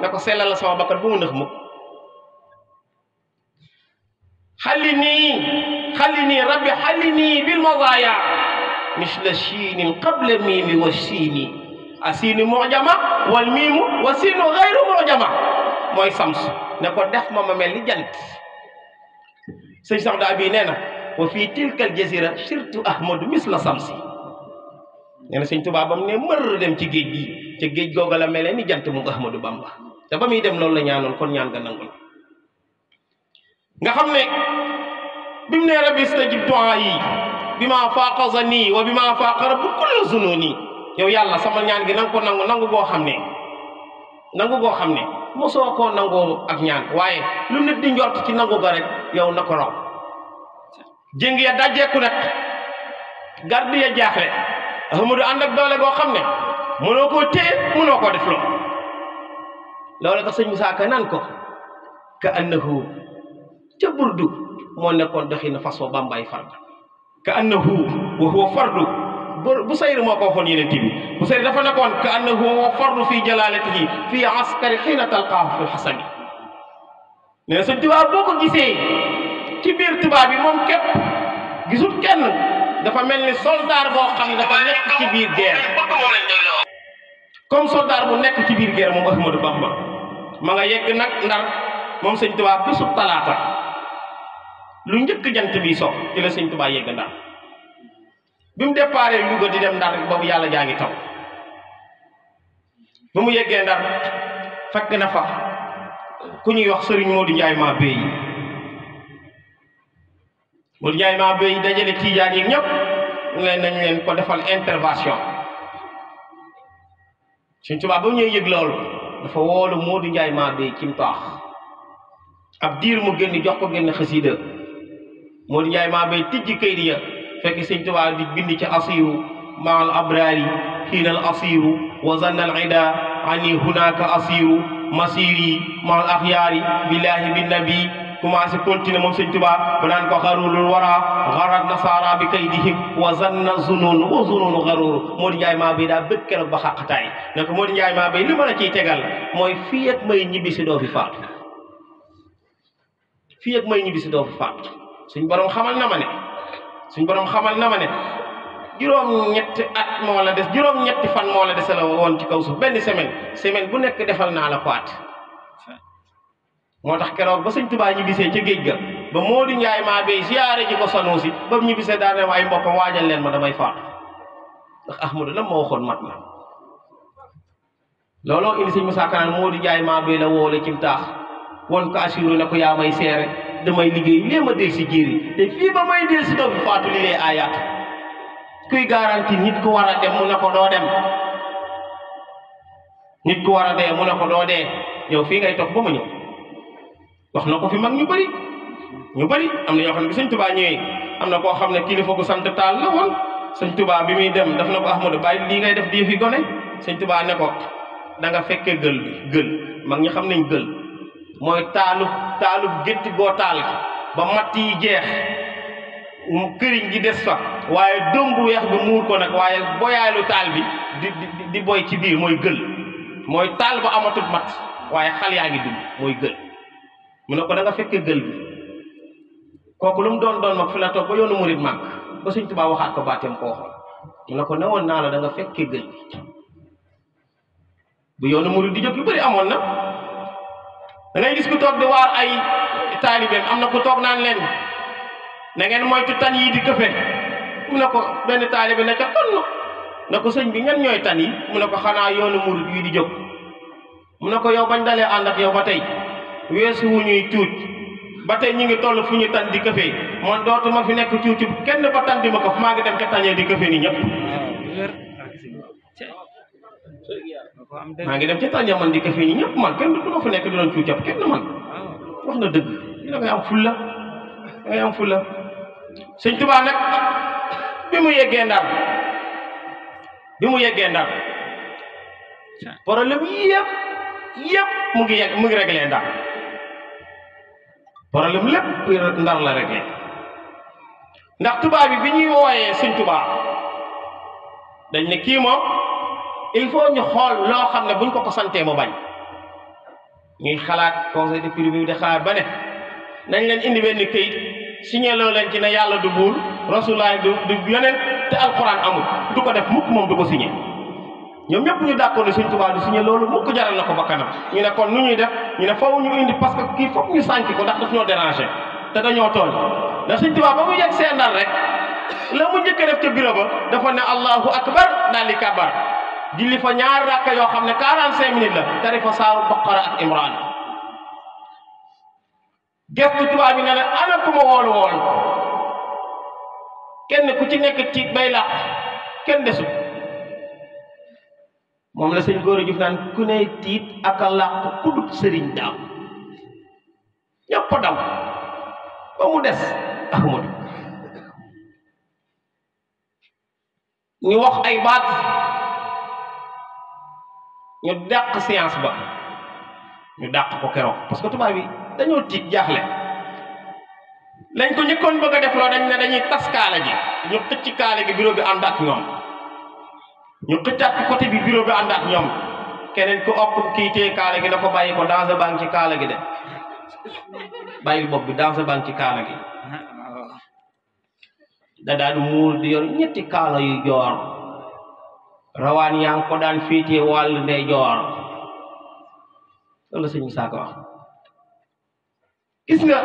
S1: na ko sellal la sama bakkat bu mu nëx mukk xallini rabbi xallini bil mazaaya misla shiinin qabla miimi wa shiini asiini mujama wal miimu wa siinu gayru mujama mooy sams ne ko def ma mel ni jant sëñ sax daa bii nee na wa fii tilkal jazira surtout ahmadu misla samsi nee na Sëñ Tuubaa ba mu ne mër dem ci géej gi ca géej googa la mel ni jant mu Ahmadou Bamba te ba muy dem loolu la ñaanoon kon ñaan nga nangul nga xam ne bi mu ne rabbi istajib du'a yi bi ma faaqa zanni wa bi ma faaqa rabbu kulli zununi yow yàlla sama ñaan gi nanga ko nangu goo xam ne mosoo koo nangoo ak ñaan waaye lu nit di njort ci nangu ga rek yow na ko raw jéng ya dajjeeku nag garde ya jaaxle Ahmadou ànd ak doole goo xam ne mënoo koo téye mënoo koo def loolu tax sëñ Musaa Ka nan ko ka annahu ca burdu moo nekkoon doxina fas wa bambay fard ka annahu wa huwa fardu bu sayr moo ko waxoon yeneen bi bu sayr dafa nekkoon ka annahu wa fardu fi jalalatihi fi askari xiina talqaahu fi lxasani nee na sëñ tubaab boo ko gisee ci biir tubaab bi moom képp gisul kenn dafa mel ni soldat boo xam ne dafa nekk ci biir guerre comme soldat bu nekk ci biir guerre moom Ahmadou Bamba ma nga yegg nag Ndar moom sëñ tubaab bisub talaata lu njëkk jant bi so ci la sëñ tubaab yegg Ndar bi mu déparé Louga di dem Ndar boobu yàlla jaa ngi taw ba mu yeggee Ndar fekk na fa ku ñuy wax Sëriñ Modou Ndiaye maa béy Modou Ndiaye maa béy dajale tiijaan yi ñëpp nañ leen ko defal intervention Sëñ Tuubaa ba mu ñëwee yëg loolu dafa woolu Modou Ndiaye maa béy ci mu taax ab diir mu génn jox ko génn xasiida Modou Ndiaye maa béy tijji kayit ya fekk Sëñ Tuubaa di bind ci asiru maal abrari xiinal asiru wa zannal ida ani hunaka asiru masiri maal axyaari billahi bin nabi commencé continuer moom Sëñ Tuubaa ba naan ko xarulul wara xarat nasara bi kaydihim wa zanna zunun wa zununu xaruru Modou Ndiaye maa béy daa bëgg keroog ba xaqataay ne ko Modou Ndiaye maa béy li ma la ciy tegal mooy fii ak may ñibbi si doo fi faatu fii ak may ñibbi si doo fi faatu suñ borom xamal na ma ne juróom-ñetti at moo la des juróom-ñetti fan moo la dese la woon ci kaw suuf benn semaine bu nekk defal naa la ko at moo tax keroog ba Sëñ Tuubaa ñu gisee ca géej ga ba Modou Ndiaye maa bay ziyaare ji ko Sanusi ba mu ñibbisee daane waaye mbokkam waajal leen ma damay faatu ndax Ahmadu la ma waxoon mat na looloo indi sëñ Moussa Ka naan Modou Ndiaye maa bay la woole cim taax won ko assuré ne ko yaa may seere damay liggéey lée ma del si jiiri te fii ba may del si doo fi faatu li lee ayaat kuy garanti nit ku war a dem mu ne ko doo dem nit ku war a dee mu ne ko doo dee yow fii ngay toog ba ma ñëw wax na ko fi mag ñu bëri am na ñoo xam ne bi sëñ Tuubaa ñëwee am na koo xam ne kilifa gu sant Taal la woon sëñ Tuubaa bi muy dem daf na ko Ahmadu bàyyi lii ngay def di fi gone sëñ Tuubaa ne ko da nga fekkee gël mag ñi xam nañ gël mooy taalu gétti goo taal ba matt yi jeex këriñ gi des fa waaye doom bu weex bi muur ko nag waaye boyaalu taal bi di boy ci biir mooy gël mooy taal ba amatul mat waaye xal yaa ngi dund mooy gël mu ne ko da nga fekkee gël bi kooku lu mu doon mag fi la toog ba yoonu murit màgg ba Sëñ Tuubaa waxaat ko baateem koo xool mu ne ko newoon naa la da nga fekkee gël bi bu yoonu murit di jóg yu bëri amoon na da ngay gis ku toog di waar ay taalibeem am na ku toog naan leen na ngeen moytu tan yi di këfe mu ne ko benn taalibe ne ca tonn ne ko sëñ bi ñan ñooy tan yi mu ne ko xanaa yoonu murit yi di jóg mu ne ko yow bañ dalee ànd ak yow ba tey weesu wu ñuy tuut ba tey ñu ngi toll fu ñu tan di këfee man dootuma fi nekk cuucu kenn ba tan di ma ko maa ngi dem ca tañee di këfe ni ñëpp maa ngi dem ca tañee man di këfe ni ñëpp man kenn du ma fi nekk di doon cuucab kenn man wax na dëgg da ngay am fulla Sëñ Tuubaa nag bi mu yeggee Ndar problème yëpp mu ngi réglé Ndar problème lépp Ndar la réglé ndax tubaab bi ñuy wooyee Sëñ Tuubaa dañ ne kii moom il faut ñu xool loo xam ne buñ ko santee mu bañ ñuy xalaat conseil de privé bi di xalaat ba ne nañ leen indi benn këyit signé loo leen ci ne yàlla du buur rasulaay du yeneen te alxuraan amul du ko def mukk moom du ko signé ñoom ñëpp ñu d'accord ne Sëñ Tuubaa du signé loolu mukk jaral na ko bakkanam ñu ne kon nu ñuy def ñu ne faw ñu indi parce que kii foog ñu sànki ko ndax daf ñoo déranger te dañoo tooñ ndax Sëñ Tuubaa ba mu yegg seen Ndar rek la mu njëkk a def ca bureau ba dafa ne allahu akbar daal di kabar julli fa ñaar rakka yoo xam ne 45 minutes la tari fa saaru Baqara ak Imran gestu tubaab bi ne la ana ku ma woolu kenn ku ci nekk tiit bay làq kenn desul moom la sëñ Góora Juuf naan ku ne tiit ak a làq ku dut sëriñ daam ñëpp daw ba mu des Ahmadu ñu wax ay baat ñu dàq science ba ñu dàq ko keroog parce que tubaab bi dañoo tiit jaaxle lañ ko njëkkoon bëgg a def loo dañ ne dañuy tas kaala ji ñu xëcc kaala gi bureau bi ànd ak ñoom ñu xëccaat ko côté bi bureau bi ànd ak ñoom keneen ku okk kii téye kaala gi na ko bàyyi ko danger baa ngi ci kaala gi de bàyyil bopp bi danger baa ngi ci kaala gi da daan muur di yor ñetti kaala yu joor rawaan yaa ngi ko daan féetee wàll ndey joor loolu la sëñ Musaa Ka wax gis nga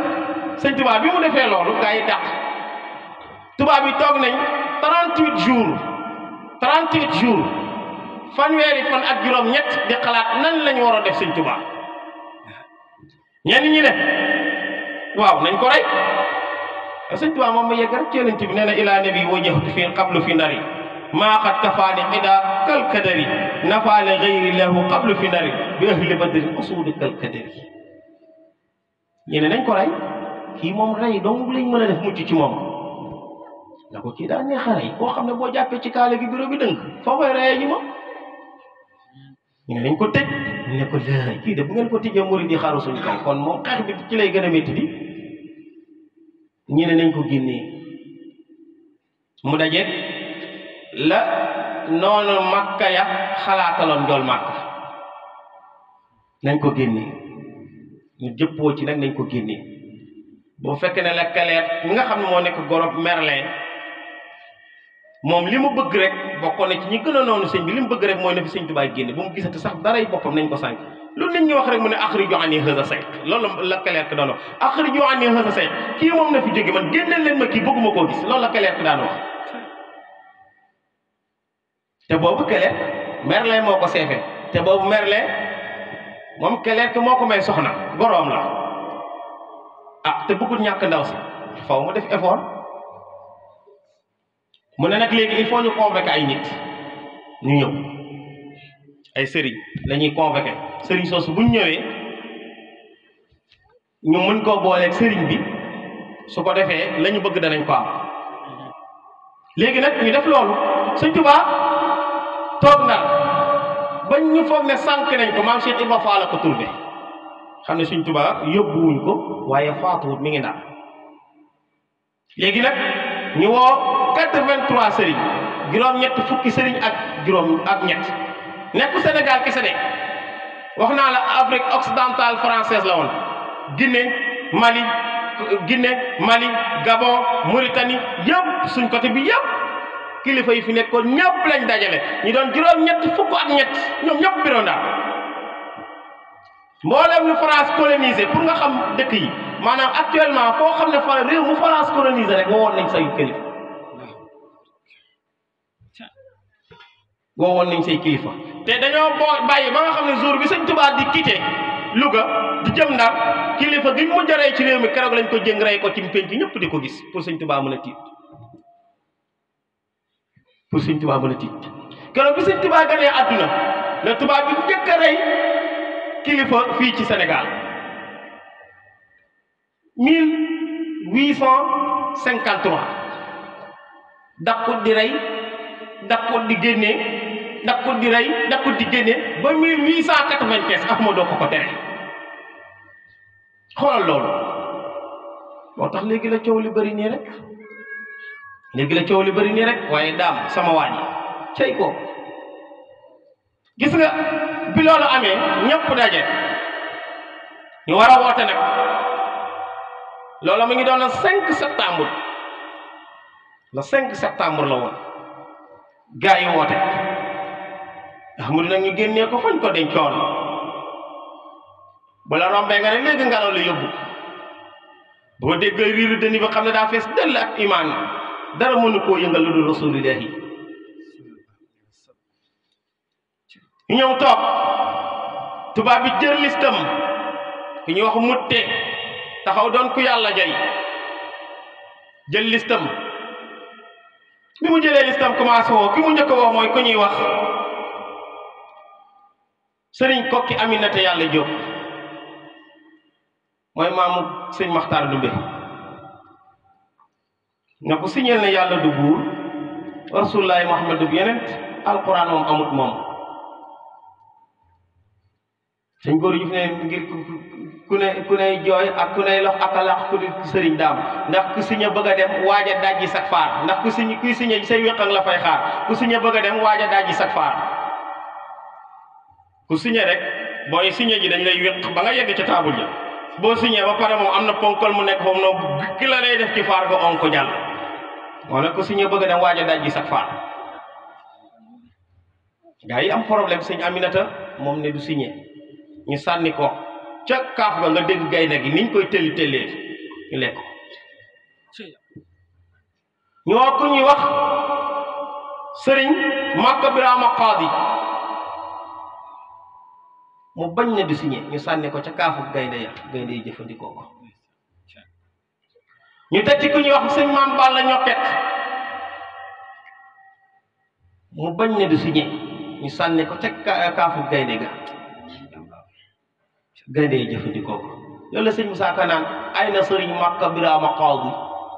S1: sëñ tubaab bi mu defee loolu gaa yi dàq tubaab bi toog nañ 38 jours fanweeri fan ak juróom ñett di xalaat nan lañu war a def sëñ tubaab ñenn ñi ne waaw nañ ko rey sëñ tubaab moom ma yegg rek ci yonent bi nee na ilaa nabi wajjahtu fi qablu fi ndari maa qad kafaani xida kal kadari nafaale gayri lahu qablu fi ndari bi ahli badri usuudi kal kadari ñene nañ ko rey kii moom rey dong lañ mën a def mucc ci moom na ko kii daa neex a rey koo xam ne boo jàppee ci kaale gi bureau bi dënk foo koy reyee ñi moom ñu ne nañ ko tëj ñu ne ko lay kii de bu ngeen ko tëjee murid yi xaru suñu kaw kon moom xeex bi ci lay gën a métti di ñu ne nañ ko génnee mu dajeet la noonu Makka ya xalaataloon njool Makka nañ ko génnee ñu jëppoo ci nag nañ ko génnee boo fekkee ne la kaleet mi nga xam ne moo nekk gorob Merlin moom li mu bëgg rek bokkoon na ci ñi gën a noonu sëñ bi li mu bëgg rek mooy na fi sëñ Tuubaa génne bu mu gisati sax daray boppam nañ ko sànq lu nit ñi wax rek mu ne axriju anni haza sayx loolu la Clerc daan wax axriju anni haza sayx kii moom na fi jóge man génneel leen ma kii bëgguma koo gis loolu la Clerc daan wax te boobu Clerc Merlin moo ko seefe te boobu Merlin moom Clerc moo ko may soxna goroom la ah te bëggul ñàkk ndaw si faw mu def effort mu ne nag léegi il faut ñu convoquer ay nit ñu ñëw ay sëriñ la ñuy convoquer sëriñ soosu bu ñu ñëwee ñu mën koo booleeg sëriñ bi su ko defee la ñu bëgg danañ ko am léegi nag ñu def loolu Sëñ Tuubaa toog na bañ ñu foog ne sànq nañ ko maam Cheikh Ibra Fall la ko turbe xam ne Sëñ Tuubaa yóbbuwuñ ko waaye faatuwut mi ngi naan léegi nag ñu woo 83 sëriñ juróom-ñett fukki sëriñ ak juróom ak ñett nekku Sénégal kese de wax naa la Afrique occidentale française la woon Guinée Mali Gabon Mauritanie yëpp suñ côté bi yëpp kilifa yi fi nekkoon ñëpp lañ dajale ñu doon juróom-ñett fukk ak ñett ñoom ñëpp biro Ndar mboolem lu France colonisé pour nga xam dëkk yi maanaam actuellement foo xam ne fa réew mu France colonisé rek woowoon nañ say kilifa woowoon nañ say kilifa te dañoo bàyyi ba nga xam ne jour bi Sëñ Tuubaa di quitté Louga di jëm Ndar kilifa gi mu jaree ci réew mi keroog lañ ko jëng rey ko ci penc ñëpp di ko gis pour Sëñ Tuubaa mën a tiit keroog bi Sëñ Tuubaa ganee àdduna la tubaab bi njëkk a rey kilifa fii ci Sénégal 1853 dakkut di rey dakkut di génne dakkut di rey dakkut di génne ba 1895 Ahmadou ko tere xoolal loolu moo tax léegi la coow li bëri nii rek waaye daam sama waa ji cey ko gis nga bi loolu amee ñëpp daje ñu war a woote nag loolu mu ngi doon le 5 septembre le 5 septembre la woon gaa yi woote Ahmadu nag ñu génnee ko fañ ko dencoon bu la rombee nga ne léegi ngelaw la yóbbu boo déggee riiru dënn bi xam ne daa fees dell ak imaan dara mënu koo yëngal lu dul rasulillahi ñu ñëw toog tubaab bi jël listam ki ñuy wax mutte taxaw doon ku yàlla jay jël listam bi mu jëlee listam commencé woo ki mu njëkk woo mooy ku ñuy wax sëriñ kokki Aminata yàlla Jóob mooy maamu sëñ Maxtaar Dumbe nga ko signal ne yàlla du buur rasulullaahi Muhammad du yeneen alquran moom amut moom sëñ góor yu fi ne ngir ku ne jooy ak ku ne lox ak a lax ku di sëriñ daam ndax ku siñe bëgg a dem waaj a dajji sak faar ndax kuy siñe say wéqang la fay xaar ku siñe bëgg a dem waaj a dajji sak faar ku siñe rek booy siñe ji dañ lay wéq ba nga yegg ca taabul ja boo siñe ba pare moom am na ponkal mu nekk foofu noonu ki la lay def ci faar nga on ko jàll moo nag ku siñe bëgg a dem waaj a dajji sak faar gaa yi am problème sëñ Aminata moom ne du siñe ñu sànni ko ca kaaf ga nga dégg gaynde gi niñ koy tëlli tëllee ñu lekk ko ñoo ku ñuy wax sëriñ Makka Birama Qaadi mu bañ ne du signé ñu sànni ko ca kaafu gaynde yi jëfandikoo ko ñu teg ci ku ñuy wax sëñ Maam Balla Ñokket mu bañ ne du signé ñu sànni ko ca kaafu gaynde ga gaynde yi jëfandikoo ko loolu la sëñ Musaa Ka naan ay na sëriñ Makka Birama Qaadi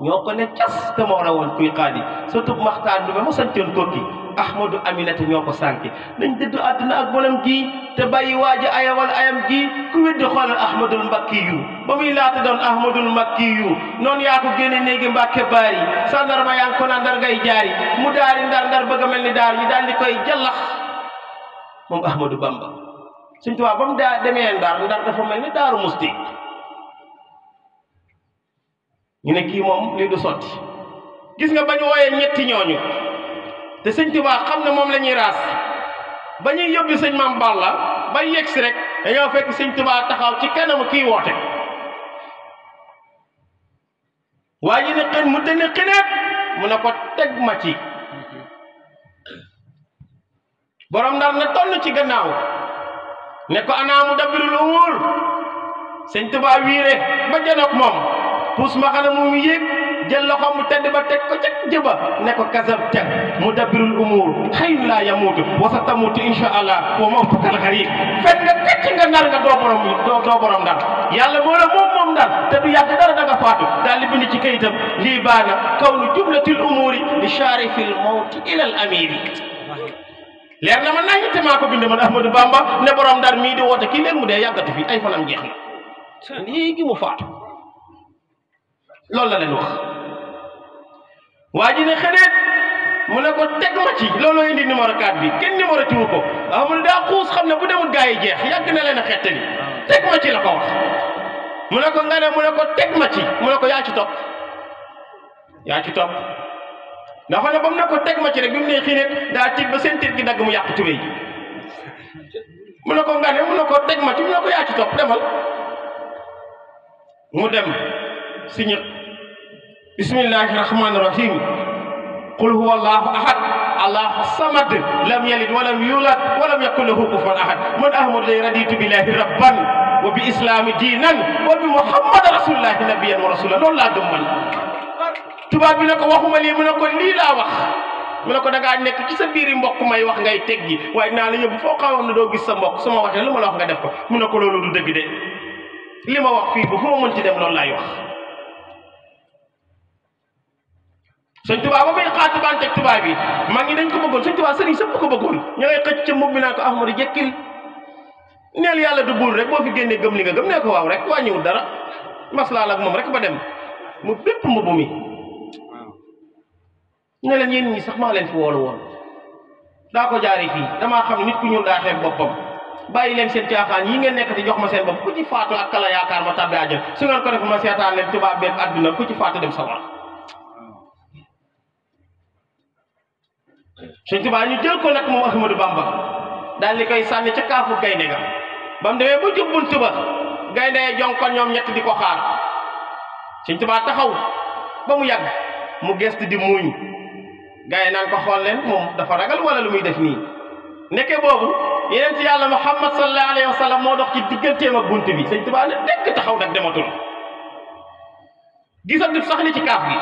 S1: ñoo ko ne cas te moo la woon kuy xaadi surtout Maxtaar Ndumbe mu sancoon kokki Ahmadu Aminata ñoo ko sànki nañ dëddu àdduna ak bonam gii te bàyyi waaji ayawal ayam gii ku weddi xoolal Ahmadul Mbakki yu ba muy laata doon Ahmadul Mbakki yu noonu yaa ko génne néegi Mbàkke baari sandarma yaa ngi ko naan ndar ngay jaari mu daari ndar bëgg a mel ni daar ñu daal di koy jallax moom Ahmadu Bamba Sëñ Tuubaa ba mu demee ndar dafa mel ni daaru musti ñu ne kii moom lii du sotti gis nga ba ñu wooyee ñetti ñooñu te Sëñ Tuubaa xam ne moom la ñuy raas ba ñuy yóbbu sëñ Maam Balla ba yegg si rek dañoo fekk sëñ Tuubaa taxaw ci kanamu kii woote waa ji ne xën mu te ne xineet mu ne ko teg ma ci borom Ndar ne toll ci gannaaw ne ko ana mudabbirul umuur sëñ Tuubaa wiire ba janoog moom puus ma xana mu yéeg jël loxo mu tedd ba teg ko ca jëba ne ko kasabta mudabbirul umuur xayyun laa yamuutu wa sa tamuutu insha allah wa mawtukal xariib fet nga kacc nga Ndar nga doo borom Ndar yàlla moo la moom Ndar te du yàgg dara da nga faatu daal di bind ci kayitam lii baana kawnu jumlatil umuuri li shaarifil mawti ilal amiiri leer na ma nañu te maa ko bind man Ahmadou Bamba ne borom Ndar mii di woote kii léegi mu dee yàggatu fi ay fanam jeex na léegi mu faatu loolu la leen wax waa ji ne xeneet mu ne ko teg ma ci looloo indi numéro 4 bi kenn numéro tiwu ko Ahmadou daa xuus xam ne bu demul gaa yi jeex yàgg na leen a xettali teg ma ci la ko wax mu ne ko nga ne mu ne ko teg ma ci mu ne ko yaa ci topp ndax ne ba mu ne ko teg ma ci rek bi mu ne xineet daa tiit ba seen tiit gi dagg mu yàq tubéy ji mu ne ko nga ne mu ne ko teg ma ci mu ne ko yaa ci topp demal mu dem signé bismillahi rahmani rahim qul huwa allahu ahad allahu samad lam yalid walam yulad walam yakun lahu kufuwan ahad man ahmadu lay raditu billahi rabban wa bi islami diinan wa bi muhammad rasulillahi nabiyan wa rasulan loolu laa gëm man tubaab bi ne ko waxuma lii mu ne ko lii laa wax mu ne ko da ngaa nekk ci sa biiri mbokk may wax ngay teggi waaye naa la yóbbu foo xawoon ne doo gis sa mbokk su ma waxee lu ma la wax nga def ko mu ne ko loolu du dëgg de li ma wax fii ba fu ma mën ci dem loolu laay wax sëñ Tuubaa ba may xaatibanteeg tubaab bi mag ñi dañ ko bëggoon sëñ Tuubaa sëriñ sëpp ko bëggoon ña ngay xëcc ca mbubb mi naan ko Ahmadu jekkil neel yàlla du buur rek boo fi génnee gëm li nga gëm nee ko waaw rek wàññiwul dara maslaal ak moom rek ba dem mu bépp mbubb mi ne leen yéen ñi sax maa leen fi woolu woon daa ko jaari fii damaa xam nit ku ñuul daa xeeb boppam bàyyi leen seen caaxaan yi ngeen nekk di jox ma seen bopp ku ci faatu ak kala yaakaar ma tàbbi àjjana su ngeen ko def ma seetaan leen tubaab beeg àdduna ku ci faatu dem sawar Sëñ Tuubaa ñu jël ko nag moom Ahmadou Bamba daal di koy sànni ca kaafu gaynde ga ba mu demee ba jub buntu ba gaynde ya jonkon ñoom ñett di ko xaar Sëñ Tuubaa taxaw ba mu yàgg mu gestu di muuñ gaay naan ko xool leen moom dafa ragal wala lu muy def nii nekke boobu yeneen ci yàlla Muhammad sallallahu alayhi wa sallam moo dox ci digganteem ak bunt bi Sëñ Tuubaa ne dekk taxaw nag dematul gisatul sax li ci kaaf gi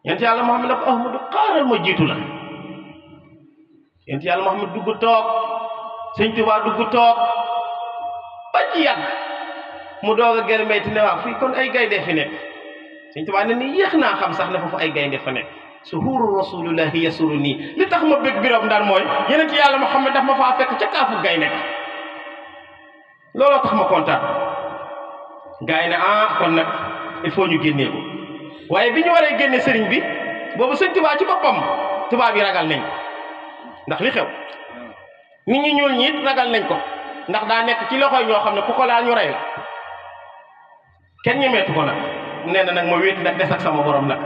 S1: yent yàlla Muhammad ne ko Ahmadu xaaral ma jiitu la yent yàlla Muhammad dugg toog Sëñ Tuubaa dugg toog ba ci yàgg mu doog a gërëmeeti ne waaw fii kon ay gaynde fi nekk Sëñ Tuubaa ne ni yéex naa xam sax ne foofu ay gaynde fa nekk suhuuru rasulillahi yasuru nii li tax ma bëgg biram Ndar mooy yonent yàlla Muhammad daf ma faa fekk ca kaafu gaynde looloo tax ma kontaan gaay ne kon nag il faut ñu génnee ko waaye bi ñu waree génne sëriñ bi boobu Sëñ Tuubaa ci boppam tubaab yi ragal nañ ndax li xew nit ñi ñuul ñi it ragal nañ ko ndax daa nekk ci loxoy ñoo xam ne ku ko laal ñu rey la kenn ñemeetu ko nag nee na nag ma wéet nag des ak sama borom nag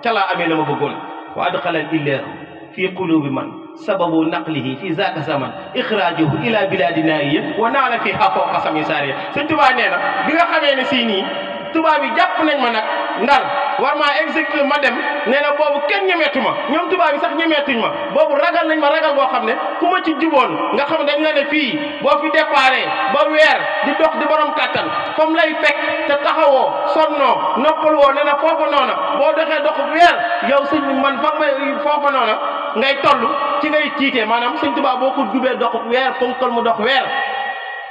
S1: ca laa amee la ma bëggoon wa adxala al illahu fi qulubi man sababu naqlihi fi zaaka zaman ixraajuhu ila biladi naiya wa naala fiha fawqa sami saariya Sëñ Tuubaa nee na bi nga xamee ne sii nii tubaab yi jàpp nañ ma nag Ndar war maa exécuté ma dem nee na boobu kenn ñemeetu ma ñoom tubaab yi sax ñemeetuñ ma boobu ragal nañ ma ragal boo xam ne ku ma ci juboon nga xam ne dañ la ne fii boo fi déparé ba weer di dox di borom kàttan comme lay fekk te taxawoo sonnoo noppal woo nee na foofa noona boo doxee dox weer yow sëñ man fa may foofa noona ngay toll ci ngay tiitee maanaam Sëñ Tuubaa boo ko jubee dox weer ponkal mu dox weer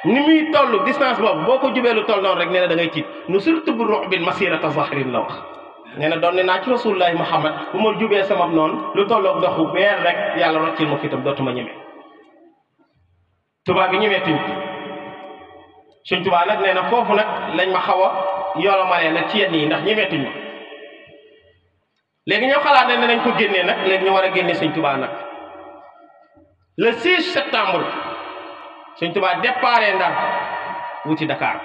S1: ni muy toll distance boobu boo ko jubee lu toll noonu rek nee na da ngay tiit nu surtout bu ruux bin masirata zahrin la wax nee na doon ne naa ci rasulullahi Muhammad bu ma jubee sama noonu lu tolloog doxu weer rek yàlla roccil ma fitam dootuma ñeme tubaab bi ñemee tuñ Sëñ Tuubaa nag nee na foofu nag lañ ma xaw a yolomalee nag ci yenn yi ndax ñemee tuñ ma léegi ñoo xalaat ne nañ ko génnee nag léegi ñu war a génnee Sëñ Tuubaa nag le 6 septembre Sëñ Tuubaa déparé Ndar wuti Dakar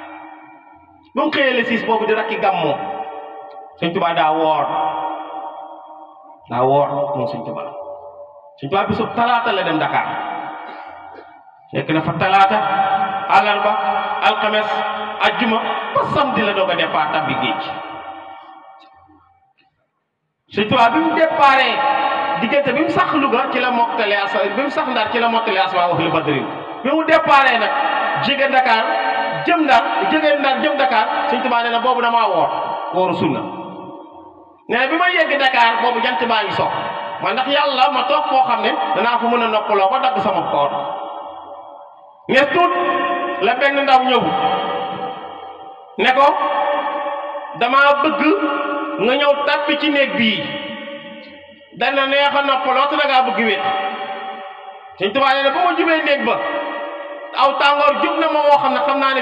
S1: ba mu xëyee le 6 boobu di rakki gàmmoo Sëñ Tuubaa daa woor moom Sëñ Tuubaa bisu talaata la dem Dakar nekk na fa talaata àllarba alxames ajjuma ba samedi la doog a départ tabbi géej Sëñ Tuubaa bi mu déparé diggante bi mu sax Louga ci la mottale bi mu sax Ndar ci la mottale asmaa wax li badrin bi mu déparé nag jóge Dakar jëm Ndar jëm Dakar Sëñ Tuubaa nee na boobu damaa wooru sunna nee na bi ma yegg Dakar boobu jant baa ngi sox man ndax yàlla ma toog foo xam ne danaa fa mën a noppaloo ba dagg sama koor nes tuut la benn ndaw ñëw ne ko dama bëgg nga ñëw tàppi ci néeg bii dana neex a noppaloo te dangaa bëgg wét Sëñ Tuubaa nee na ba ma jubee néeg ba aw tàngoor jub na ma woo xam ne xam naa ne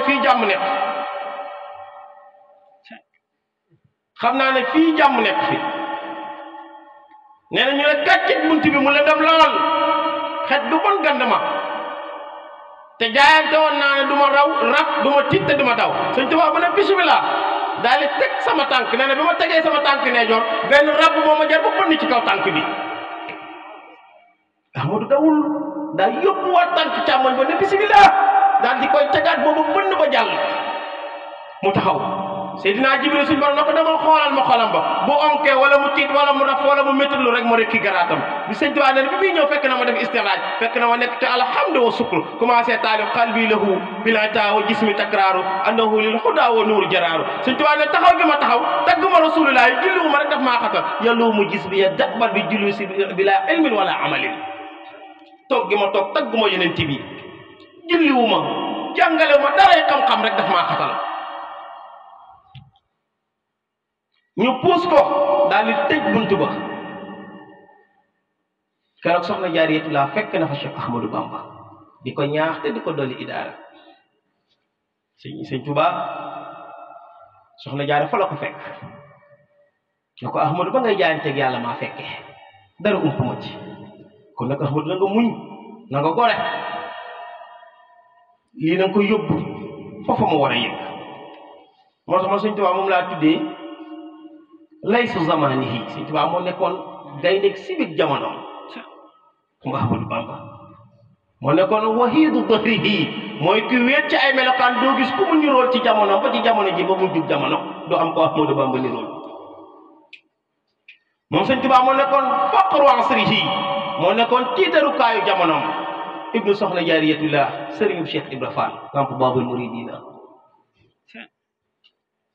S1: fii jàmm nekk fi nee na ñu ne gàccit bunt bi mu la dem lool xet du bon gand ma te jaayante woon naa ne du ma raw raf du ma tiit te du ma daw Sëñ Tuubaa ba ne bismillah daal di teg sama tànk nee na bi ma tegee sama tànk nee joor benn rab moo ma jar ba bënn ci kaw tànk bi Ahmadu dawul daal yóbbuwaat tànk càmmoñ ba ne bismillah daal di koy tegaat boobu bënn ba jàll mu taxaw Seydina Jibril suñu borom na ko demal xoolal ma xolam ba bu onkee wala mu tiit wala mu raf wala mu méttilu rek mu rekki garaatam bi Sëñ Tuubaa ne bi muy ñëw fekk na ma def istiraaj fekk na ma nekk te alhamdu wa sukru commencé taalif qalbi lahu bilata wa jismi takraaru annahu lil huda wa nuur jaraaru Sëñ Tuubaa ne taxaw gi ma taxaw tagg ma rasulullah julliwu ma rek daf maa xatal yàllu mu gis bi ya daqbat bi julli si bila ilmin wala amalin toog gi ma toog tagg ma yeneen bi julliwu ma jàngale ma daray xam-xam rek daf maa xatal ñu puus ko daal di tëj buntu ba keroog soxna Jaariyatullah fekk na fa Cheikh Ahmadou Bamba di ko ñaax te di ko dolli idaara sëñ Tuubaa soxna Jaara fa la ko fekk ne ko Ahmadou ba ngay jaayanteeg yàlla maa fekkee dara ump ma ci kon nag Ahmadou na nga muñ na nga gore lii na nga ko yóbbu foofa ma war a yëg moo tax ma sëñ Tuubaa moom laa tuddee laysu zamanihi Sëñ Tuubaa moo nekkoon gaynde si biir jamono mu Ahmadu Bamba moo nekkoon wahiidu dahrihi mooy ki wéet ci ay melokaan doo gis ku mu nirool ci jamono ba ci jamono ji ba mu jub jamono doo am ko Ahmadu Bamba nirool moom Sëñ Tuubaa moo nekkoon faqru asrihi moo nekkoon tiitarukaayu jamonoom ibnu soxna Jaariyatullah sëriñu Cheikh Ibra Fall lamp Baabul Muridiina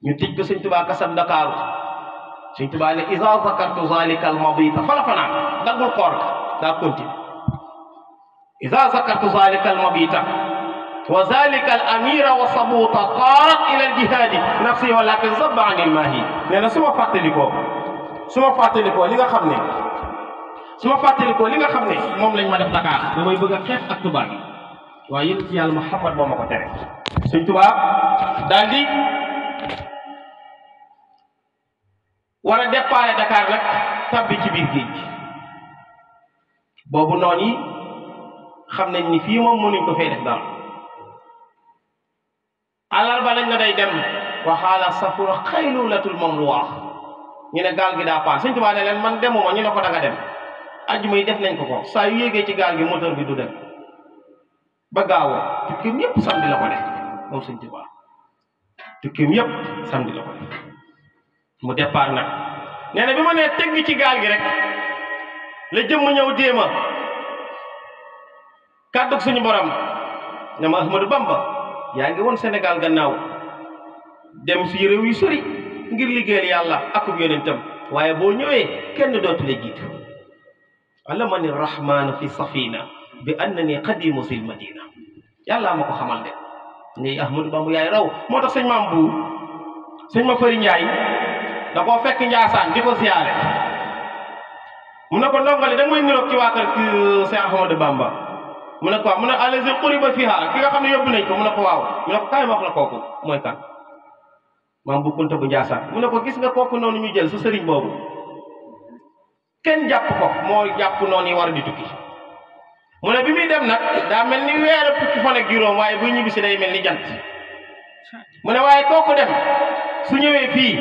S1: ñu tëj ko Sëñ Tuubaa kasam Ndakaaru Sëñ Tuubaa ne iza zakartu zalika almabita fala fanaan daggul koor daa continue iza zakartu zalika almabita wa zalika alamira wa sabuta taarat ila aljihadi nafsi walakin zabba an ilmahi nee na su ma fàttalikoo li nga xam ne moom lañ ma def Dakar damay bëgg a xeex ak tubaab yi waaye yéen ci yàlla Muhammad moo ma ko tere Sëñ Tuubaa daal di war a déparé Dakar nag tabbi ci biir géej boobu noonu yi xam nañ ni fii moom mënuñ ko fee def dara àllarba lañ na day dem waxaala safura xaylulatul moom lu wax ñu ne gaal gi daa paan Sëñ Tuubaa ne leen man demuma ñu ne ko da nga dem ajjuma yi def nañ ko saa yu yéegee ci gaal gi moteur bi du dem ba gaawoo tukkim yépp samedi la ko def moom Sëñ Tuubaa tukkim yépp samedi la ko def mu départ nag nee na bi ma nee tegg ci gaal gi rek la jëmm ñëw déema kàddug suñu borom ne ma Ahmadou Bamba yaa ngi woon Sénégal gannaaw dem si réew yu sori ngir liggéeyal yàlla akub yonentam waaye boo ñëwee kenn dootu la jiitu allamani rahmaanu fi safina bi annani qadimu sil madina yàllaa ma ko xamal de ni Ahmadou Bamba yaay raw moo tax sëñ maam bu sëñ ma fëri Njaay da koo fekk Njaasaan di ko siyaare mu ne ko ndongole da nga may niroog ci waa kër Seex Ahmadou Bamba mu ne ko waaw mu ne allazi quriba fiha ki nga xam ne yóbbu nañ ko mu ne ko waaw mu ne ko kaay ma wax la kooku mooy kan maam bu kunta bu Njaasaan mu ne ko gis nga kooku noonu ñu jël sa sëriñ boobu kenn jàpp ko moo jàpp noonu yi war di tukki mu ne bi muy dem nag daa mel ni weer fukki fan ak juróom waaye buy ñibbisi day mel ni jant mu ne waaye kooku dem su ñëwee fii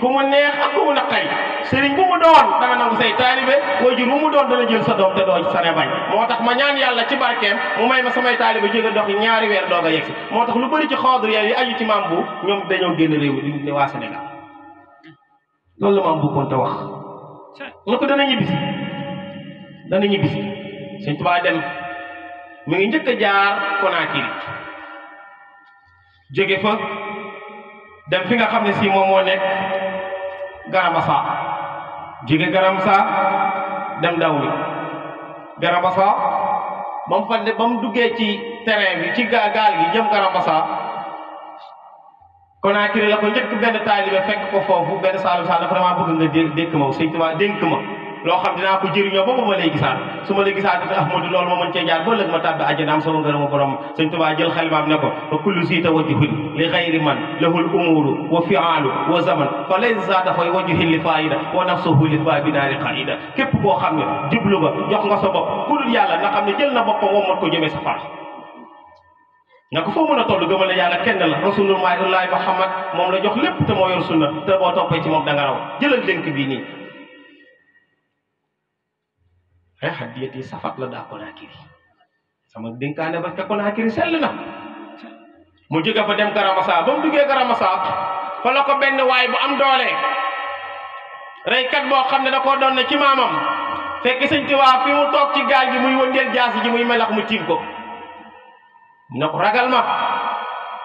S1: ku mu neex ak ku mu naqari sëriñ bu mu doon dana nangu say taalibe waajur bu mu doon dana jël sa doom te doo sane bañ moo tax ma ñaan yàlla ci barkeem mu may ma samay taalibe jóge dox ñaari weer doog a yegsi moo tax lu bëri ci xaadir yi aju ci maam bu ñoom dañoo génn réew mi ne waa Sénégal loolu la maam bu konte wax na ko dana ñibbisi Sëñ Tuubaa dem mi ngi njëkk a jaar Conakry jóge fa dem fi nga xam ne si moom moo nekk Garambassa jóge Garambassa dem Dahomey Garambassa ba mu duggee ci terrain bi ci gaal gi jëm Garambassa Conakry la ko njëkk benn taalibe fekk ko foofu benn saalum saal dafa vraiment bëgg nga dénk ma Sëñ Tuubaa dénk ma loo xam dinaa ko jëriñoo ba ma lay gisaat su ma lay gisaat te Ahmadu loolu ma mën cee jaar ba ëllëg ma tàbbi àjjana am sama ngërëmu borom Sëñ Tuubaa jël xalimaam ne ko fa kullu si tawajjuhun li xayri man lahul umuru wa fi'alu wa zaman fa laysa zaata fay wajjuhin li faida wa nafsuhu li fa binaari qaida képp koo xam ne jublu nga jox nga sa bopp ku dul yàlla nga xam ne jël na boppam wommat ko jëmee sa far na ko foo mën a toll gëmal ne yàlla kenn la rasulullahi Muhammad moom la jox lépp te moo yor sunna te boo toppee ci moom da nga raw jëlal dénk bii nii hadiyati safat la daa Conakry sama dénkaane ba ca Conakry sell na mu jóge fa dem Garambassa ba mu duggee Garambassa fa la ko benn waay bu am doole reykat boo xam ne da koo doon ne ci maamam fekk Sëñ Tuubaa fi mu toog ci gaal gi muy wëndeel jaasi ji muy melax mu tiim ko mu ne ko ragal ma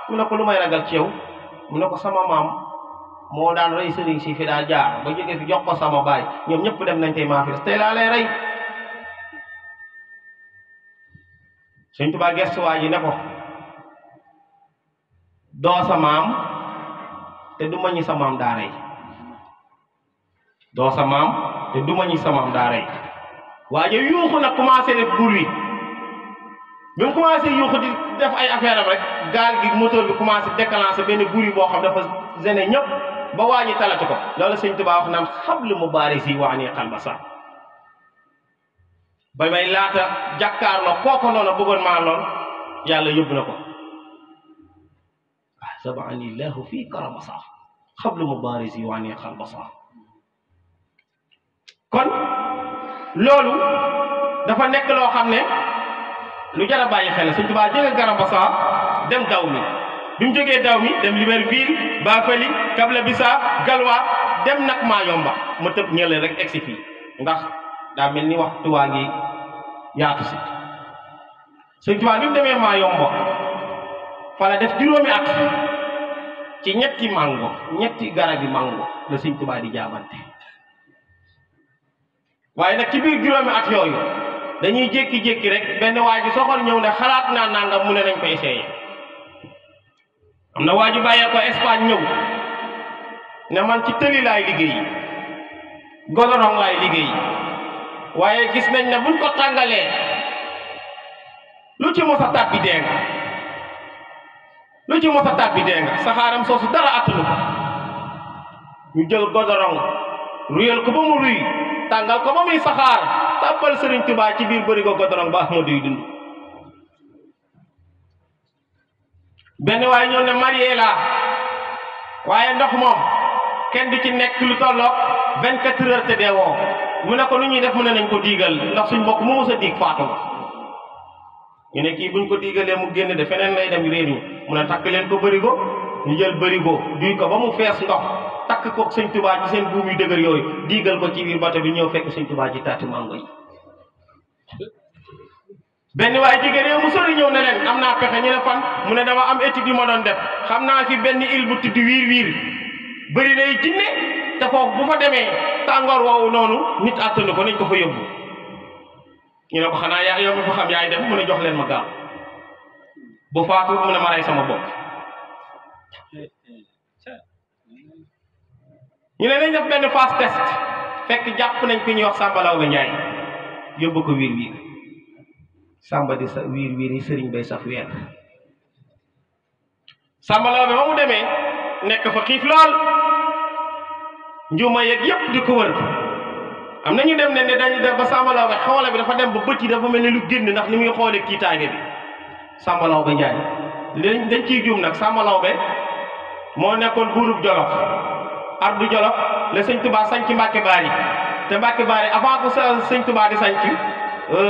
S1: mu ne ko lu may ragal ci yow mu ne ko sama maam moo daan rey sëriñ si fi daa jaar ba jóge fi jox ko sama baay ñoom ñëpp dem nañ tey maa fi des tey laa lay rey Sëñ Tuubaa gestu waa ji ne ko doo sa maam te du ma ñi sa maam daa rey doo sa maam te du ma ñi sa maam daa rey waa ji yuuxu nag commencé def bruit bi mu commencé yuuxu di def ay affaire am rek gaal gi moteur bi commencé déclencher benn bruit boo xam dafa gêné ñëpp ba waa ji talatu ko loolu Sëñ Tuubaa wax naan xablu mubaarisi waa nii xal ba sax ba may laata jàkkaarloo kooko noonu bëggoon maa lool yàlla yóbbu na ko sabani llahu fii Garambassa xablu mubaarisi waa nii xal ba sax kon loolu dafa nekk loo xam ne lu jar a bàyyi xel Sëñ Tuubaa jóge Garambassa dem Dahomey bi mu jógee Dahomey dem Libreville Bafali Kabla-Bissa Galwa dem nag Mayomba ma tëb ñële rek egsi fii ndax daa mel ni waxtu waa ngi yaatu si Sëñ Tuubaa bi mu demee Mayomba fa la def juróomi at ci ñetti garabi mango la Sëñ Tuubaa di jaabante waaye nag ci biir juróomi at yooyu dañuy jékki-jékki rek benn waa ji soxor ñëw ne xalaat naa nangam mu ne nañ ko essayé am na waa ji bàyyee ko Espagne ñëw ne man ci tëli laay liggéey godoron laay liggéey waaye gis nañ ne buñ ko tàngalee lu ci mos a tàbbi dee nga saxaaram soosu dara attanu ko ñu jël godoron ruyal ko ba mu ruy tàngal ko ba muy saxaar tàbbal Sëriñ Tuubaa ci biir bëri ko godoron ba Ahmadu yi dund benn waaye ñëw ne marié la waaye ndox moom kenn du ci nekk lu tolloog 24 heures te dee woo mu ne ko lu ñuy def mu ne nañ ko diigal ndax suñ mbokk mu mos a diig faatu nga ñu ne kii buñ ko diigalee mu génn de feneen lay dem réer ñu mu ne takk leen ko bërigo ñu jël bërigo duy ko ba mu fees ndox takk ko Sëñ Tuubaa ci seen buum yu dëgër yooyu diigal ko ci biir bato bi ñëw fekk Sëñ Tuubaa ci taati mango yi benn waaye jóge réew mu sori ñëw ne leen am naa pexe ñu ne fan mu ne dama am étude yu ma doon def xam naa fi benn île bu tudd wiir bëri lay jinne te foofu bu fa demee tàngoor woowu noonu nit àttanu ko nañ ko fa yóbbu ñu ne ko xanaa yaa yow mi fa xam yaay dem mu ne jox leen ma gaaw bu faatu mu ne ma rey sama bopp ñu ne nañ def benn phase test fekk jàpp nañ ko ñuy wax Samba Lawbe Njaay yóbbu ko wiir Samba di sa wiir yi sëriñ bay saf weer Samba Lawbe ba mu demee nekk fa xiif lool njuuma yeeg yépp di ko wër am na ñu dem ne dañu def ba Samba Lawbe xoole bi dafa dem ba bët yi dafa mel ni lu génn ndax ni muy xoolee tiitaange bi Samba Lawbe Njaay dañ ciy juum nag Samba Lawbe moo nekkoon buurub Jolof ardu Jolof la sëñ Touba sanc Mbàkke Baari te Mbàkke Baari avant ko sëñ Touba di sanc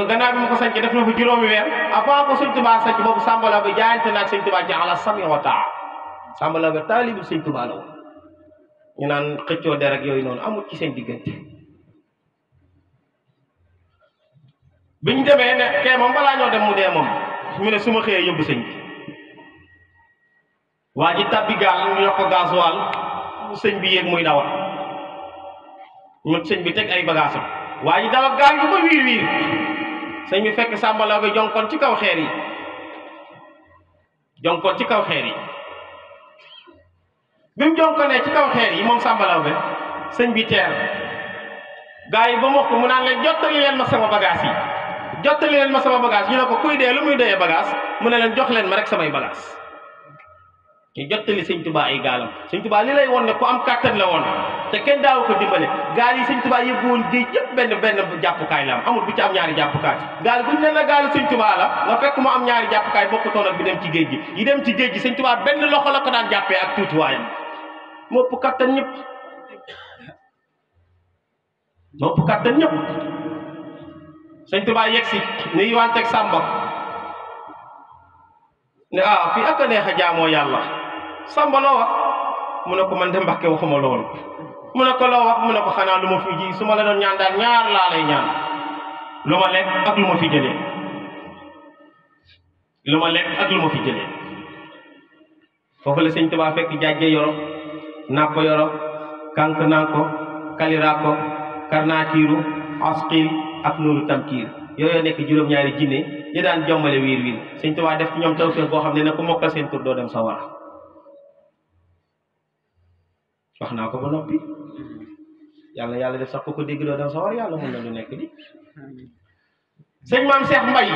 S1: gannaaw bi mu ko sanc def na fa juróomi weer avant ko sëñ Touba sanc boobu Samba Laobé jaayante naag sëñ Touba ci ala sami wa taa Samba Laobé taalibu sëñ Touba la woon ñu naan xëccoo der ak yooyu noonu amul ci seen diggante. biñ demee ne kee moom balaa ñoo dem mu dee moom mu ne su ma xëyee yóbbu sëñ bi waa ji tabbi gaal ñu yokk ko gasoil sëñ bi yéeg muy dawal ñu sëñ bi teg ay bagaasam waa ji dawa gaal gi ba wiir wiir sëñ bi fekk Samba Laobé jonkoon ci kaw xeer yi jonkoon ci kaw xeer yi bi mu jonkonee ci kaw xeer yi moom Samba Laobé sëñ bi teer gaa yi ba mokk mu naan leen jottali leen ma sama bagage yi jottali leen ma sama bagage ñu ne ko kuy dee lu muy doyee bagage mu ne leen jox leen ma rek samay bagage ñu jottali sëñ Touba ay gaalam sëñ Touba li lay woon ne ku am kàttan la woon te kenn daaw ko dimbale gaal yi sëñ Touba yëpp woon géej yëpp benn jàppukaay la am amul bu ci am ñaari jàppukaay gaal bu ñu ne la gaalu sëñ Touba la nga fekk mu am ñaari jàppukaay bokkutoon ak bi dem ci géej gi yi dem ci géej gi sëñ Touba benn loxo la ko daan jàppee ak tuuti waayam moo ëpp kàttan ñëpp moo ëpp kàttan ñëpp sëñ Touba yegg si ne yiwanteeg Samba ne fii ak a neex a jaamoo yàlla Samba loo wax mu ne ko man de Mbàkke waxuma loolu mu ne ko loo wax mu ne ko xanaa lu ma fi ji su ma la doon ñaan daal ñaar laa lay ñaan lu ma lekk ak lu ma fi jëlee lu ma lekk ak lu ma fi jëlee foofu la sëñ Touba fekk jajje yoro nappo yoro kank nanko kalirako karnatiiru asqil ak nuuru tamkiir yooyu nekk juróom-ñaari jinne yi daan jommale wiir wiir sëñ Touba def ci ñoom tawfeex boo xam ne ne ku mokkal seen tur doo dem sawara wax naa ko ba noppi yàlla def sax ku ko dégg doo dem sawara yàlla mën na lu nekk di sëñ maam Cheikh Mbaye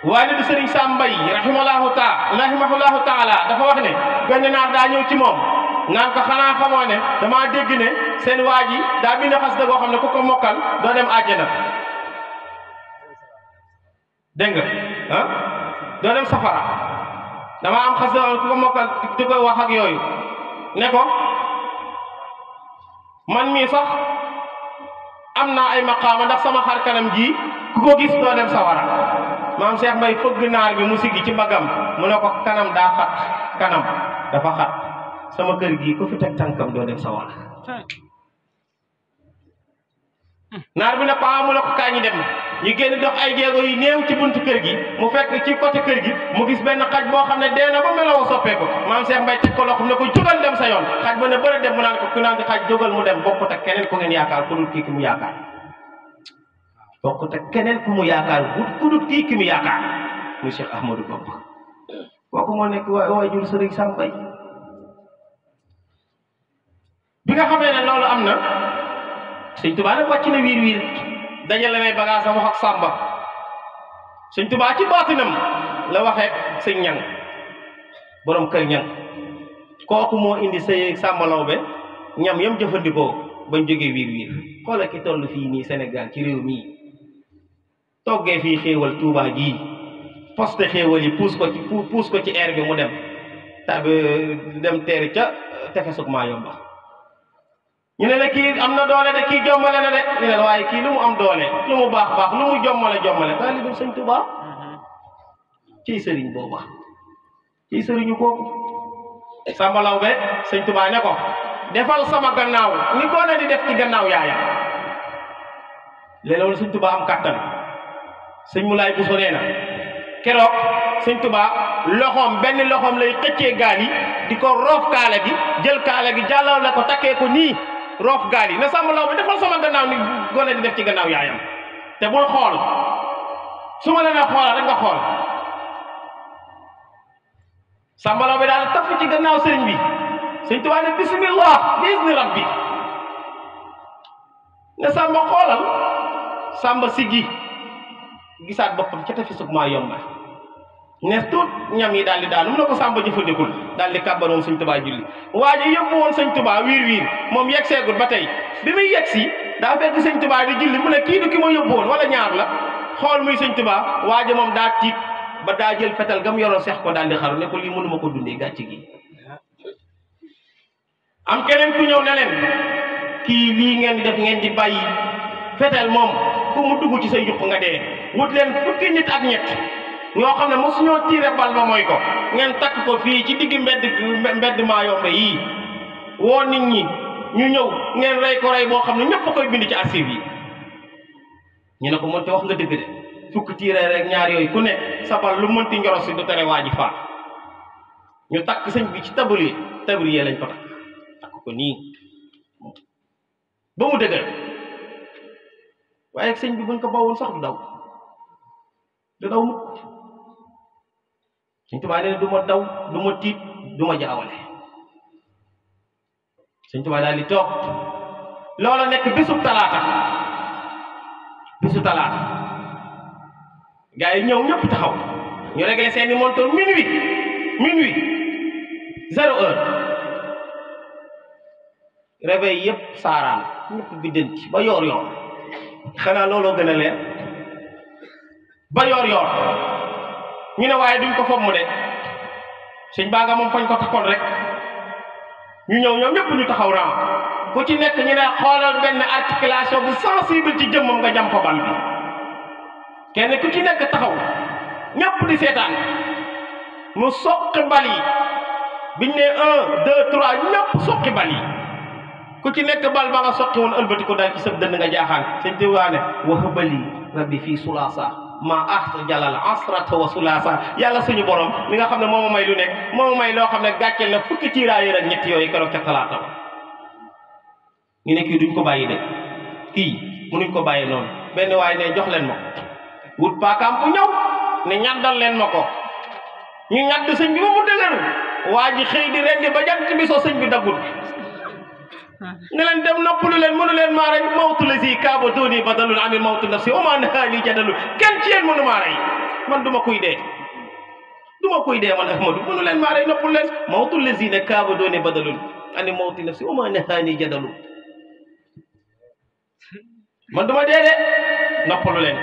S1: waalidu sëriñ Sam Mbaye rahimahullahu taala dafa wax ne benn naar daa ñëw ci moom naan ko xanaa xamoo ne damaa dégg ne seen waa ji daa bind xasida boo xam ne ku ko mokkal doo dem àjjana dégg nga doo dem safara damaa am xasida ku ko mokkal di koy wax ak yooyu ne ko man mii sax am naa ay maqaama ndax sama xar kanam ji ku ko gis doo dem sawara maam Cheikh Mbaye fëgg naar bi mu siggi ci mbagam mu ne ko kanam daa xat kanam dafa xat sama kër gi ku fi teg tànkam doo dem sawara naar bi ne ko mu ne ko kaa ñi dem ñu génn dox ay jéego yu néew ci buntu kër gi mu fekk ci côté kër gi mu gis benn xaj boo xam ne dee na ba meloo soppee ko maam Cheikh Mbaye teg ko loxo ne ko jógal dem sa yoon xaj ba ne bëri dem mu naan ko ku naan xaj jógal mu dem bokkut ak keneen ku ngeen yaakaar ku dul kii ki mu yaakaar bokkut ak keneen ku mu yaakaar ku dul kii ki mu yaakaar muy Cheikh Ahmadou Bamba kooku moo nekk waajur sëriñ Sam Mbaye bi nga xamee ne loolu am na sëñ Touba nag wàcc na wiir wiir dajale nay bagage am wax ak Samba sëñ Touba ci baatinam la waxee sëñ ñang borom kër ñang kooku moo indi say Samba Laobé ñam yam jëfandikoo bañ jógee wiir wiir xoola ki toll fii nii Sénégal ci réew mii toggee fii xéewal Touba gii poste xéewal yi puus ko ci air bi mu dem dem teeri ca tefesug Mayumba ñu ne la kii am na doole de kii jommale na de ñu ne la waaye kii lu mu am doole lu mu baax baax lu mu jommale taalibu sëñ Touba ciy sëriñ booba ciy sëriñu kooku Samba Laobé sëñ Touba ne ko defal sama gannaaw ni gone di def ci gannaaw yaayam léeg-léeg sëñ Touba am kàttan sëñ Moulay Bousso nee na keroog sëñ Touba benn loxoom lay xëccee gaal yi di ko roof kaala gi jël kaala gi jàllaw la ko takkee ko nii roof gaal yi ne Samba Laobé defal sama gannaaw ni gone di def ci gannaaw yaayam te bul xool su ma la nee xoolal rek nga xool Samba Laobé daal taf ci gannaaw sëriñ bi sëñ Touba ne bismillah biizni rabbi ne Samba xoolal Samba siggi gisaat boppam ca tefesug Mayumba ne tuut ñam yi daal di daanu mu ne ko Samba jëfandikul daal di kàbbar moom sëñ Touba julli waa ji yóbbu woon sëñ Touba wiir wiir moom yegg seegul ba tey bi muy yegg si daa fekk sëñ Touba di julli mu ne kii du ki ma yóbbu woon wala ñaar la xool muy sëñ Touba waa ji moom daa tiit ba daa jël fetal gam yoroo seex ko daal di xaru ne ko lii mënuma ko dundee gàcce gi am keneen ku ñëw ne leen kii lii ngeen di def ngeen di bàyyi fetel moom ku mu dugg ci say juq nga dee wut leen fukki nit ak ñett ñoo xam ne mosuñoo tiire bal ba mooy ko ngeen takk ko fii ci digg mbedd Mayumba yii woo nit ñi ñu ñëw ngeen rey ko rey boo xam ne ñëpp a koy bind ci archive yi ñu ne ko mënti wax nga dëgg de fukki tiire rek ñaar yooyu ku ne sa bal lu mënti njoro si du tere waa ji faat ñu takk sëñ bi ci tablier lañ ko takk ko nii ba mu dëgër waaye sëñ bi buñ ko bawoon sax du daw mukk sëñ Tuubaa nee na du ma daw du ma tiit du ma jaawale sëñ Tuubaa daal di toog loola nekk bisu talaata gars yi ñëw ñëpp taxaw ñu réglé seeni montor minuit 0 heure réveil yëpp saaraan ñëpp bi dënc ba yoor xanaa looloo gën a leer ba yoor ñu ne waaye duñ ko fomm de sëñ baa nga moom fañ ko takkoon rek ñu ñëw ñoom ñëpp ñu taxaw ran ku ci nekk ñu ne xoolal benn articulation bu sensible ci jëmmam nga jam ko bal bi kenn ku ci nekk taxaw ñëpp di seetaan mu soqi bal yi biñ ne 1 2 3 ñëpp soqi bal yi ku ci nekk bal ba nga soqi woon ëlbati ko daal ci sëb dënd nga jaaxaan sëñ Tuubaa ne wa habali rabbi fii sulaasa ma axta jalal asrata wa sulaasa yàlla suñu borom mi nga xam ne moo ma may lu nekk moo ma may loo xam ne gàcceel na fukki tiiraay rek ñett yooyu keroog ca talaata ba ñu ne kii duñ ko bàyyi de kii mënuñ ko bàyyi noonu benn waaye ne jox leen ma ko wut paakaam bu ñëw ne ñaddal leen ma ko ñu ñadd sëñ bi ba mu dëgër waa ji xëy di rendi ba jant bi soo sëñ bi daggul ne leen dem noppalu leen mënu leen maa rey mawtu la si kaaba dooni badalun anil mawtu nafsi wa ma nahaani jadalu kenn ci yéen mënu maa rey man duma kuy dee man Ahmadu mënu leen maa rey noppalu leen mawtu la si ne kaaba dooni badalun anil mawtu nafsi wa ma nahaani jadalu man duma dee de noppalu leen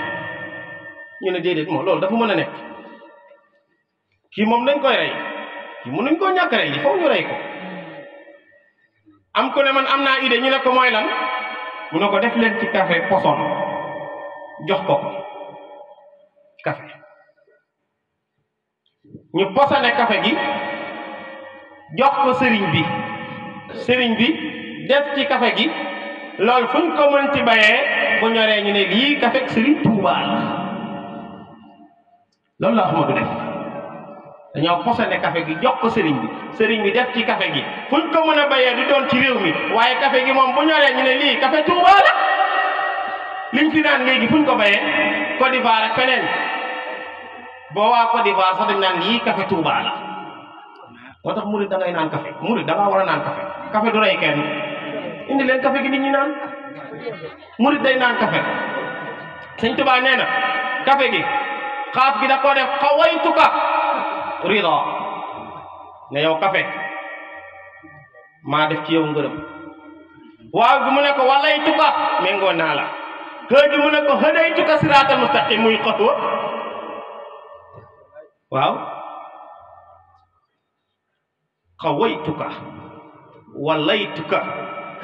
S1: ñu ne déedéet moom loolu dafa mën a nekk kii moom dañ koy rey kii mënuñ koo ñàkk rey li foofu ñu rey ko am ko ne man am naa idée ñu ne ko mooy lan mu ne ko def leen ci café poson jox ko café ñu posone café gi jox ko sëriñ bi def ci café gi loolu fuñ ko mën ci bayee bu ñoree ñu ne lii café Sëriñ Tuubaa la loolu la Ahmadu def dañoo posone café gi jox ko sëriñ bi def ci café gi fuñ ko mën a bayee du doon ci réew mi waaye café gi moom bu ñoree ñu ne lii café Touba la liñ fi naan léegi fuñ ko bayee Côte d'Ivoire ak feneen boo waa Côte d'Ivoire sax dañ naan lii café Touba la moo tax murid da ngay naan café murid da ngaa war a naan café du rey kenn indi leen café gi nit ñi naan murid day naan café Sëñ Touba nee na café gi xaaf gi da koo def xawaytuka rida ne yow café maa def ci yow ngërëm waaw gi mu ne ko walaytuka méngoo naa la xëy gi mu ne ko hadaytuka siraatal mustaqim muy xatwa waaw xawaytuka walaytuka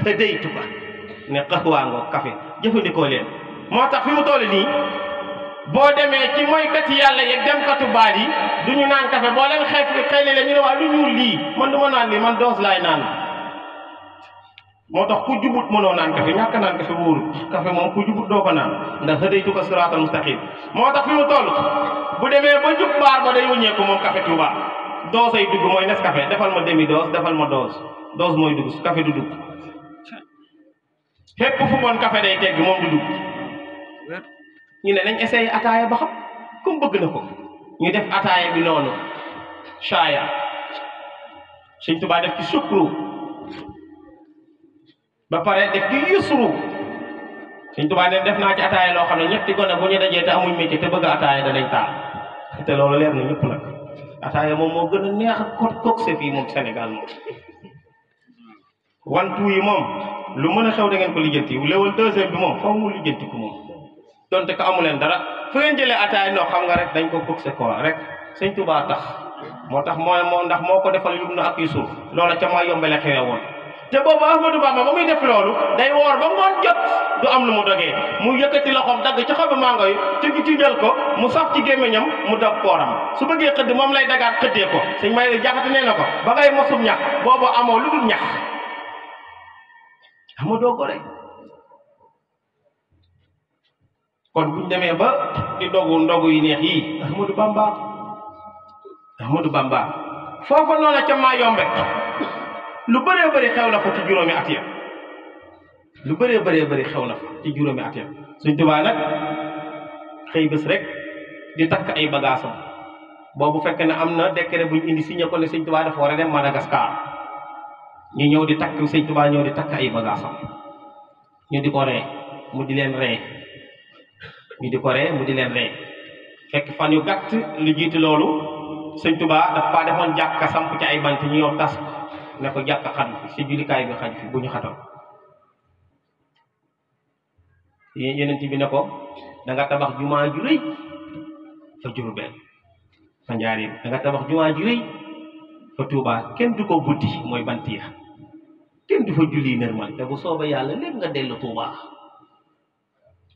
S1: hadaytuka ne xatwaa ngoo café jëfandikoo leen moo tax fi mu toll nii boo demee ci moykati yàlla yeeg demkatu baat yi du ñu naan café boo leen xëy ñu ne waa lu ñuul lii man du ma naan lii man doos laay naan moo tax ku jubut mënoo naan café ñàkk naan café wóorul café moom ku jubut doo ko naan ndax hadaytuka siraatal mustaqim moo tax fi mu toll bu demee ba jub baar ba day wëññeeku moom café Touba doosay dugg mooy nes café defal ma demi dose defal ma dose mooy dugg café du dugg fépp fu bon café day tegg moom du dugg ñu ne nañ essayé ataaya ba xam comme bëgg na ko ñu def ataaya bi noonu caaya Sëñ Tuubaa def ci sukru ba pare def ci yusru Sëñ Tuubaa ne def naa ci ataaya loo xam ne ñetti gone bu ñu dajee te amuñ métier te bëgg ataaya danañ taal te loolu leer na ñëpp nag ataaya moom moo gën a neex ak coxé fii moom Sénégal moom wantu yi moom lu mën a xew da ngeen ko lijjanti léwal deuxième bi moom faw mu lijjanti ko moom donte ko amu leen dara fu ngeen jëlee ataay noo xam nga rek dañ ko coxé ko rek Sëñ Tuubaa tax moo tax moo ndax moo ko defal yum na ak Yuusuf loola ca maa yombele xewe woon te boobu Ahmadou Bamba ba muy def loolu day woor ba ngoon jot du am lu mu dogee mu yëkkati loxoom dagg ci xobu mango yi ci jël ko mu saf ci gémmiñam mu dog kooram su bëggee xëdd moom lay dagaat xëddee ko sëñ may jaxate nee na ko ba ngay mosum ñax boobu amoo lu dul ñax Ahmadou ko rek kon buñ demee ba di ndogu yi neex yi Ahmadou Bamba foofa noona ca maa yombe lu bëree bëri xew na fa ci juróomi at ya lu bëree bëri xew na fa ci juróomi at ya Sëñ Tuubaa nag xëy bés rek di takk ay bagaasam boobu fekk ne am na décret buñ indi signé ko ne Sëñ Tuubaa dafa war a dem Madagascar ñu ñëw di takk Sëñ Tuubaa ñëw di takk ay bagaasam ñu di ko ree mu di leen ree fekk fan yu gàtt lu jiitu loolu Sëñ Tuubaa dafa faa defoon jàkka samp ci ay bant ñu yow tas ne ko jàkka xaj fi si jullikaay bi xaj fi bu ñu xatal yeneen bi ne ko da nga tabax jumaa ju rëy fa Jurbel fa Njaaréem da nga tabax jumaa ju rëy fa Tuubaa kenn du ko buddi mooy bant ya kenn du fa julli normal te bu sooba yàlla lépp nga dellu Tuubaa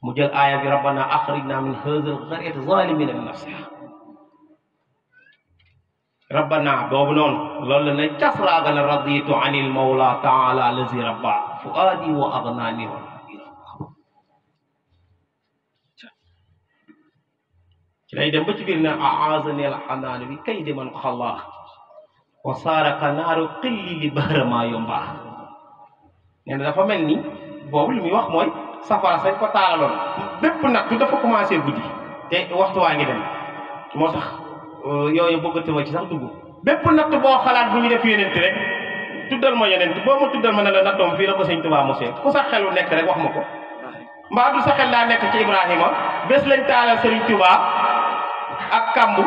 S1: mu jël aaya bi rabbana axrijna min haazihil qaryati zaalimin li nafsihi rabbana boobu noonu loolu la ne cas raaga na raditu anil mawla taala allazi rabba fuaadi wa agnaani wa ci lay dem ba ci biir ne aazani al xanaanu bi kaydi man xalla wa saaraka naaru qilli li bahrama yomba nee na dafa mel ni boobu li muy wax mooy safara sañ ko taalaloon bépp nag du dafa commencé guddi te waxtu waa ngi dem moo tax yooyu bëggatuma ci sax dugg bépp natt boo xalaat bu ñu def yonent rek tuddal ma yonent boo ma tuddal ma ne la nattoom fii la ko Sëñ Tuubaa mosee ku sa xelu nekk rek wax ma ko mbaa du sa xel laa nekk ci Ibrahima bés lañ taalal Sëriñ Tuubaa ak kambu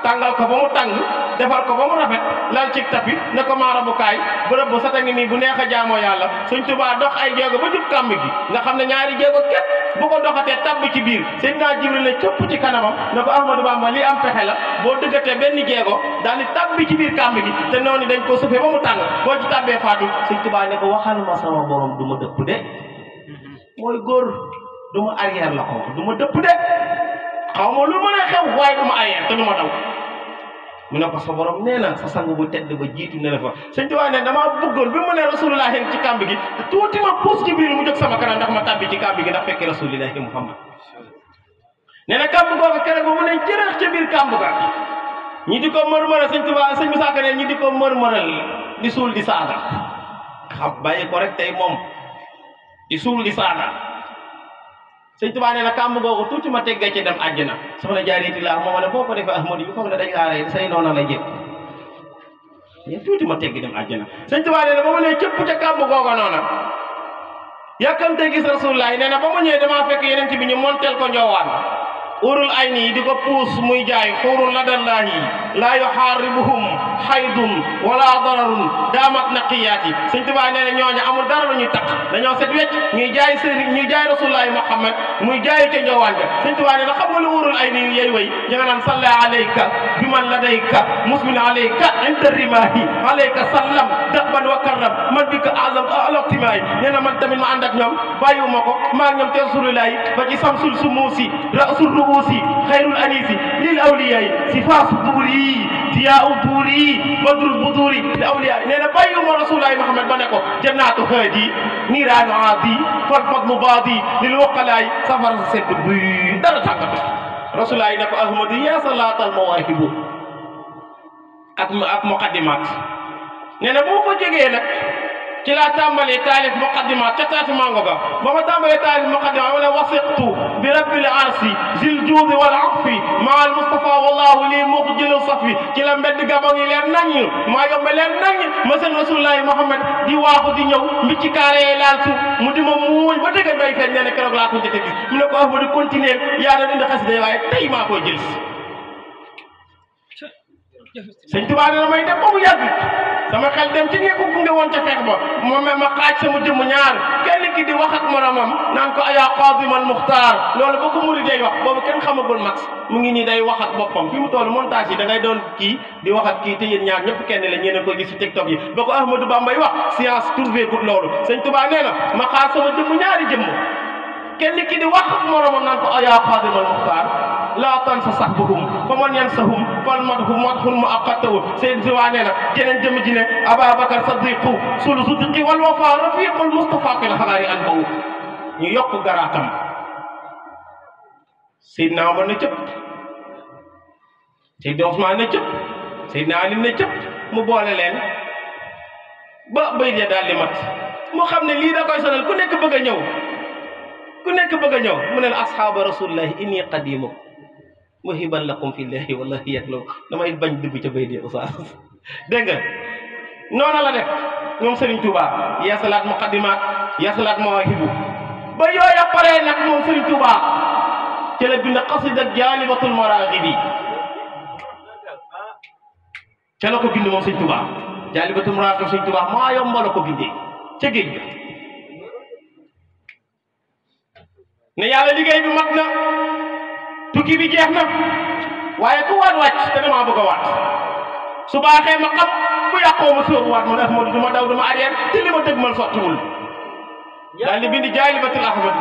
S1: tàngal ko ba mu tàng defar ko ba mu rafet lal ci tapi ne ko maarabukaay bërëb bu sata ngi nii bu neex a jaamoo yàlla Sëñ Tuubaa dox ay jéego ba jub kàmb gi nga xam ne ñaari jéego képp bu ko doxatee tabb ci biir Seydina Jibril ne cëpp ci kanamam ne ko Ahmadou Bamba lii am pexe la boo dëggatee benn jéego daal di tabbi ci biir kàmb gi te noonu dañ ko sufee ba mu tàng boo ci tabbee faatu Sëñ Tuubaa ne ko waxal ma sama borom du ma dëpp de mooy góor du ma arrière la ko wax du ma dëpp de xaw ma lu mën a xew waaye du ma arrière te du ma daw mu ne ko sa borom nee na sa sang bu tedd ba jiitu ne la fa Sëñ Tuubaa ne damaa bëggoon bi mu ne rasulullah ci kàmb gi tuuti ma puus ci biir mu jóg sama kanam ndax ma tàbbi ci kàmb gi ndax fekkee rasulillahi Muhammad nee na kàmb googu keroog ba mu ne jërëx ca biir kàmb ga ñi di ko mërmëral Sëñ Tuubaa Sëñ Musaa Ka ne ñi di ko mërmëral di suul di saaga xam bàyyi ko rek tey moom di suul di saaga Sëñ Tuubaa nee na kàmb googu tuuti ma teggee ci dem àjjana soxna jaariti laa mooma ne boo ko defee Ahmadu bi foog ne dañ laa rey say noona la jëpp yéen tuuti ma teggi dem àjjana Sëñ Tuubaa nee na ba mu ne cëpp ca kàmb googu noona yàkkamte gis Rasulullah nee na ba mu ñëwee damaa fekk yeneen bi ñu monteel ko njoowaan urul ay nii di ko puus muy jaay xuurul ladallaahi laa yuxaaribuhum xaydun wala dararun daamat naqiyaati Sëñ Tuubaa nee na ñooñu amul dara lu ñuy takk dañoo set wecc ñuy jaay sëriñ ñuy jaay rasulullahi Muhammad muy jaayu ca njoowaan ga Sëñ Tuubaa nee na xam nga lu urul ay nii yey way ña nga naan salla alayka bi man ladayka musmin alayka inda rimahi alayka sallam daban wa karram man bi ka azam aloptimaay nee na man tamit ma ànd ak ñoom bàyyiwuma ko maa ñoom te rasulullahi ba ci samsul sumuusi rasul ruusi xayrul anisi lil awliyaay sifaasu duuri diyaau duuri badrul buduuri li awliyaay nee na bàyyiwuma rasulullahi Muhammad ba ne ko jannaatu haadi niiraanu aadi fal fadlu baadi lil waqalaay safara sa sedd buy dara tàngatu rasulullahi ne ko ahmadu yaa salaatal mawaahibu ak muqaddimaat nee na boo ko jógee nag ci laa tàmbalee taalif muqaddimaat ca taati mango ga ba ma tàmbalee taalif muqaddimaat ma ne wasiqtu bi rabbil arsi zil juudi wal afi maa al Mustafa wallahu lii muxjilu safi ci la mbedd gabon yi leer naññ maa yombe leer naññ ma seen rasulullahi Muhammad di waaxu di ñëw mbicci kaare yee laal suuf mu di ma muuñ ba dëgg bay feeñ nee na keroog laa ko njëkk a gis mu ne ko Ahmadu continuer yaa doon indi xasida waaye tey maa koy jël Sëñ Tuubaa nee na may dem ba mu yàgg sama xel dem ci ñi ko gunge woon ca xeex ba moom ma xaaj sama jëmm ñaar kenn ki di wax ak moromam naan ko ayaa qaadimal muxtaar loolu boo ko murid day wax boobu kenn xamagul max mu ngi nii day wax ak boppam fi mu toll montage yi da ngay doon kii di wax ak kii te yéen ñaar ñëpp kenn la ñeen a ko gis ci TikTok yi ba ko Ahmadou Bamba wax science trouvé pour loolu sëñ Tuubaa nee na ma xaar sama jëmm ñaari jëmm kenn ki di wax ak moromam naan ko ayaa qaadimal muxtaar laa tansa sahbahum fa man yansahum fal madhu madhun muaqqatahu seen siwaa nee na keneen jëm ji ne Ababacar Sadiqu sul sidqi wal wafa rafiqul Mustafa fil xabaari an bawu ñu yokk garaatam Seydina Omar ne cëpp Seydina Ousmane ne cëpp Seydina Ali ne cëpp mu boole leen ba bay dee daal di mat mu xam ne lii da koy sonal ku nekk bëgg a ñëw mu ne la ashaaba rasulillahi inni qadimu muhiban lakum fillahi wallahi yatlu damay bañ dugg ca bay dee oustaz dégg nga noonu la def ñoom Serigne Touba yeesalaat muqaddimaat yeesalaat mawaahibu ba yooya paree nag moom Serigne Touba ci la bind qasida jaalibatul maraaxibi ca la ko bind moom Serigne Touba jaalibatul maraaxibi Serigne Touba maa yomba la ko bindee ca géej ga ne yàlla liggéey bi mat na tukki bi jeex na waaye ku waat wàcc te damaa bëgg a waat su baaxee ma xam bu yàqoo ma sóobu waat man Ahmadu du ma daw du ma arrière te li ma tëgg man sottiwul daal di bind jaalibatul ahmad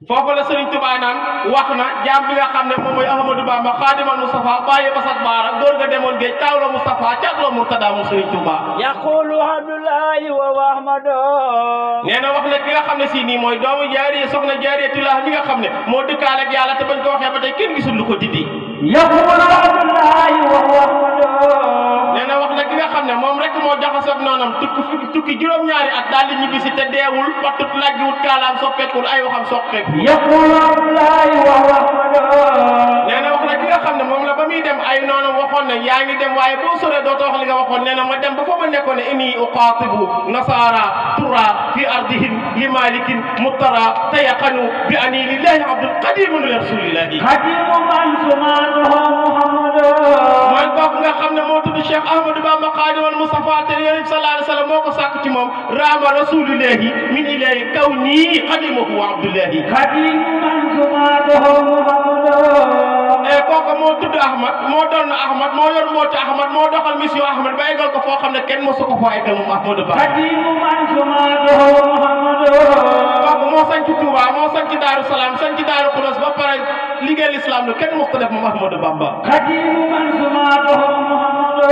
S1: foofu la Sëriñ Tuubaa naan wax na jaam bi nga xam ne moom mooy Ahmadou Bamba xaadimal Mustafa bàyyi basat baara góor ga demoon géej taaw la Mustafa catloo Murtada mu Sëriñ Tuubaa
S2: yaqulu Abdullahi wa Ahmadu
S1: nee na wax na ki nga xam ne si nii mooy doomu jaariya soxna jaariyatullah mi nga xam ne moo dëkkaale ak yàlla te bañ ko waxee ba tey kenn gisul lu ko dindi
S2: yaqulu Abdullahi wa Ahmadu
S1: nee na wax na ki nga xam ne moom rek moo jaxasoog noonam tukki juróom-ñaari at daal di ñibbi si te deewul pattut lajjiwut kaalaam soppeekul ay waxam soppeeku
S2: yaqulu Abdullahi wa Ahmadu
S1: nee na wax na ki nga xam ne moom la ba muy dem ay noonam waxoon ne yaa ngi dem waaye boo soree dootoo wax li nga waxoon nee na ma dem ba fa ma nekkoon ne inni uqaatibu nasara tura fi ardihim li malikin muttara tayaqanu bi ani lillahi abdul qadimun li rasulillahi
S2: qadimu man sumatuhu Muhammadu
S1: mooy kooku nga xam ne moo tudd Cheikh Ahmadou Bamba Xaadimal Mustafa te Yonent bi sallallahu alayhi wa sallam moo ko sàkk ci moom raama rasulillahi min ilahi kaw nii xadimahu wa abdullahi
S2: qadimu man sumatuhu Muhammadu
S1: kooku moo tudd Ahmad moo doon Ahmad moo yor mbooti Ahmad moo doxal mission Ahmad ba eggal ko foo xam ne kenn mosu ko foo eggal moom Ahmadou Bamba
S2: qadimu man sumatuhu Muhammadu
S1: kooku moo sanc Touba moo sanc Daaru Salaam sanc Daaru Xudoos ba pare liggéey l'islam lu kenn mos ko def moom Ahmadou Bamba
S2: qadimu man sumatuhu Muhammadu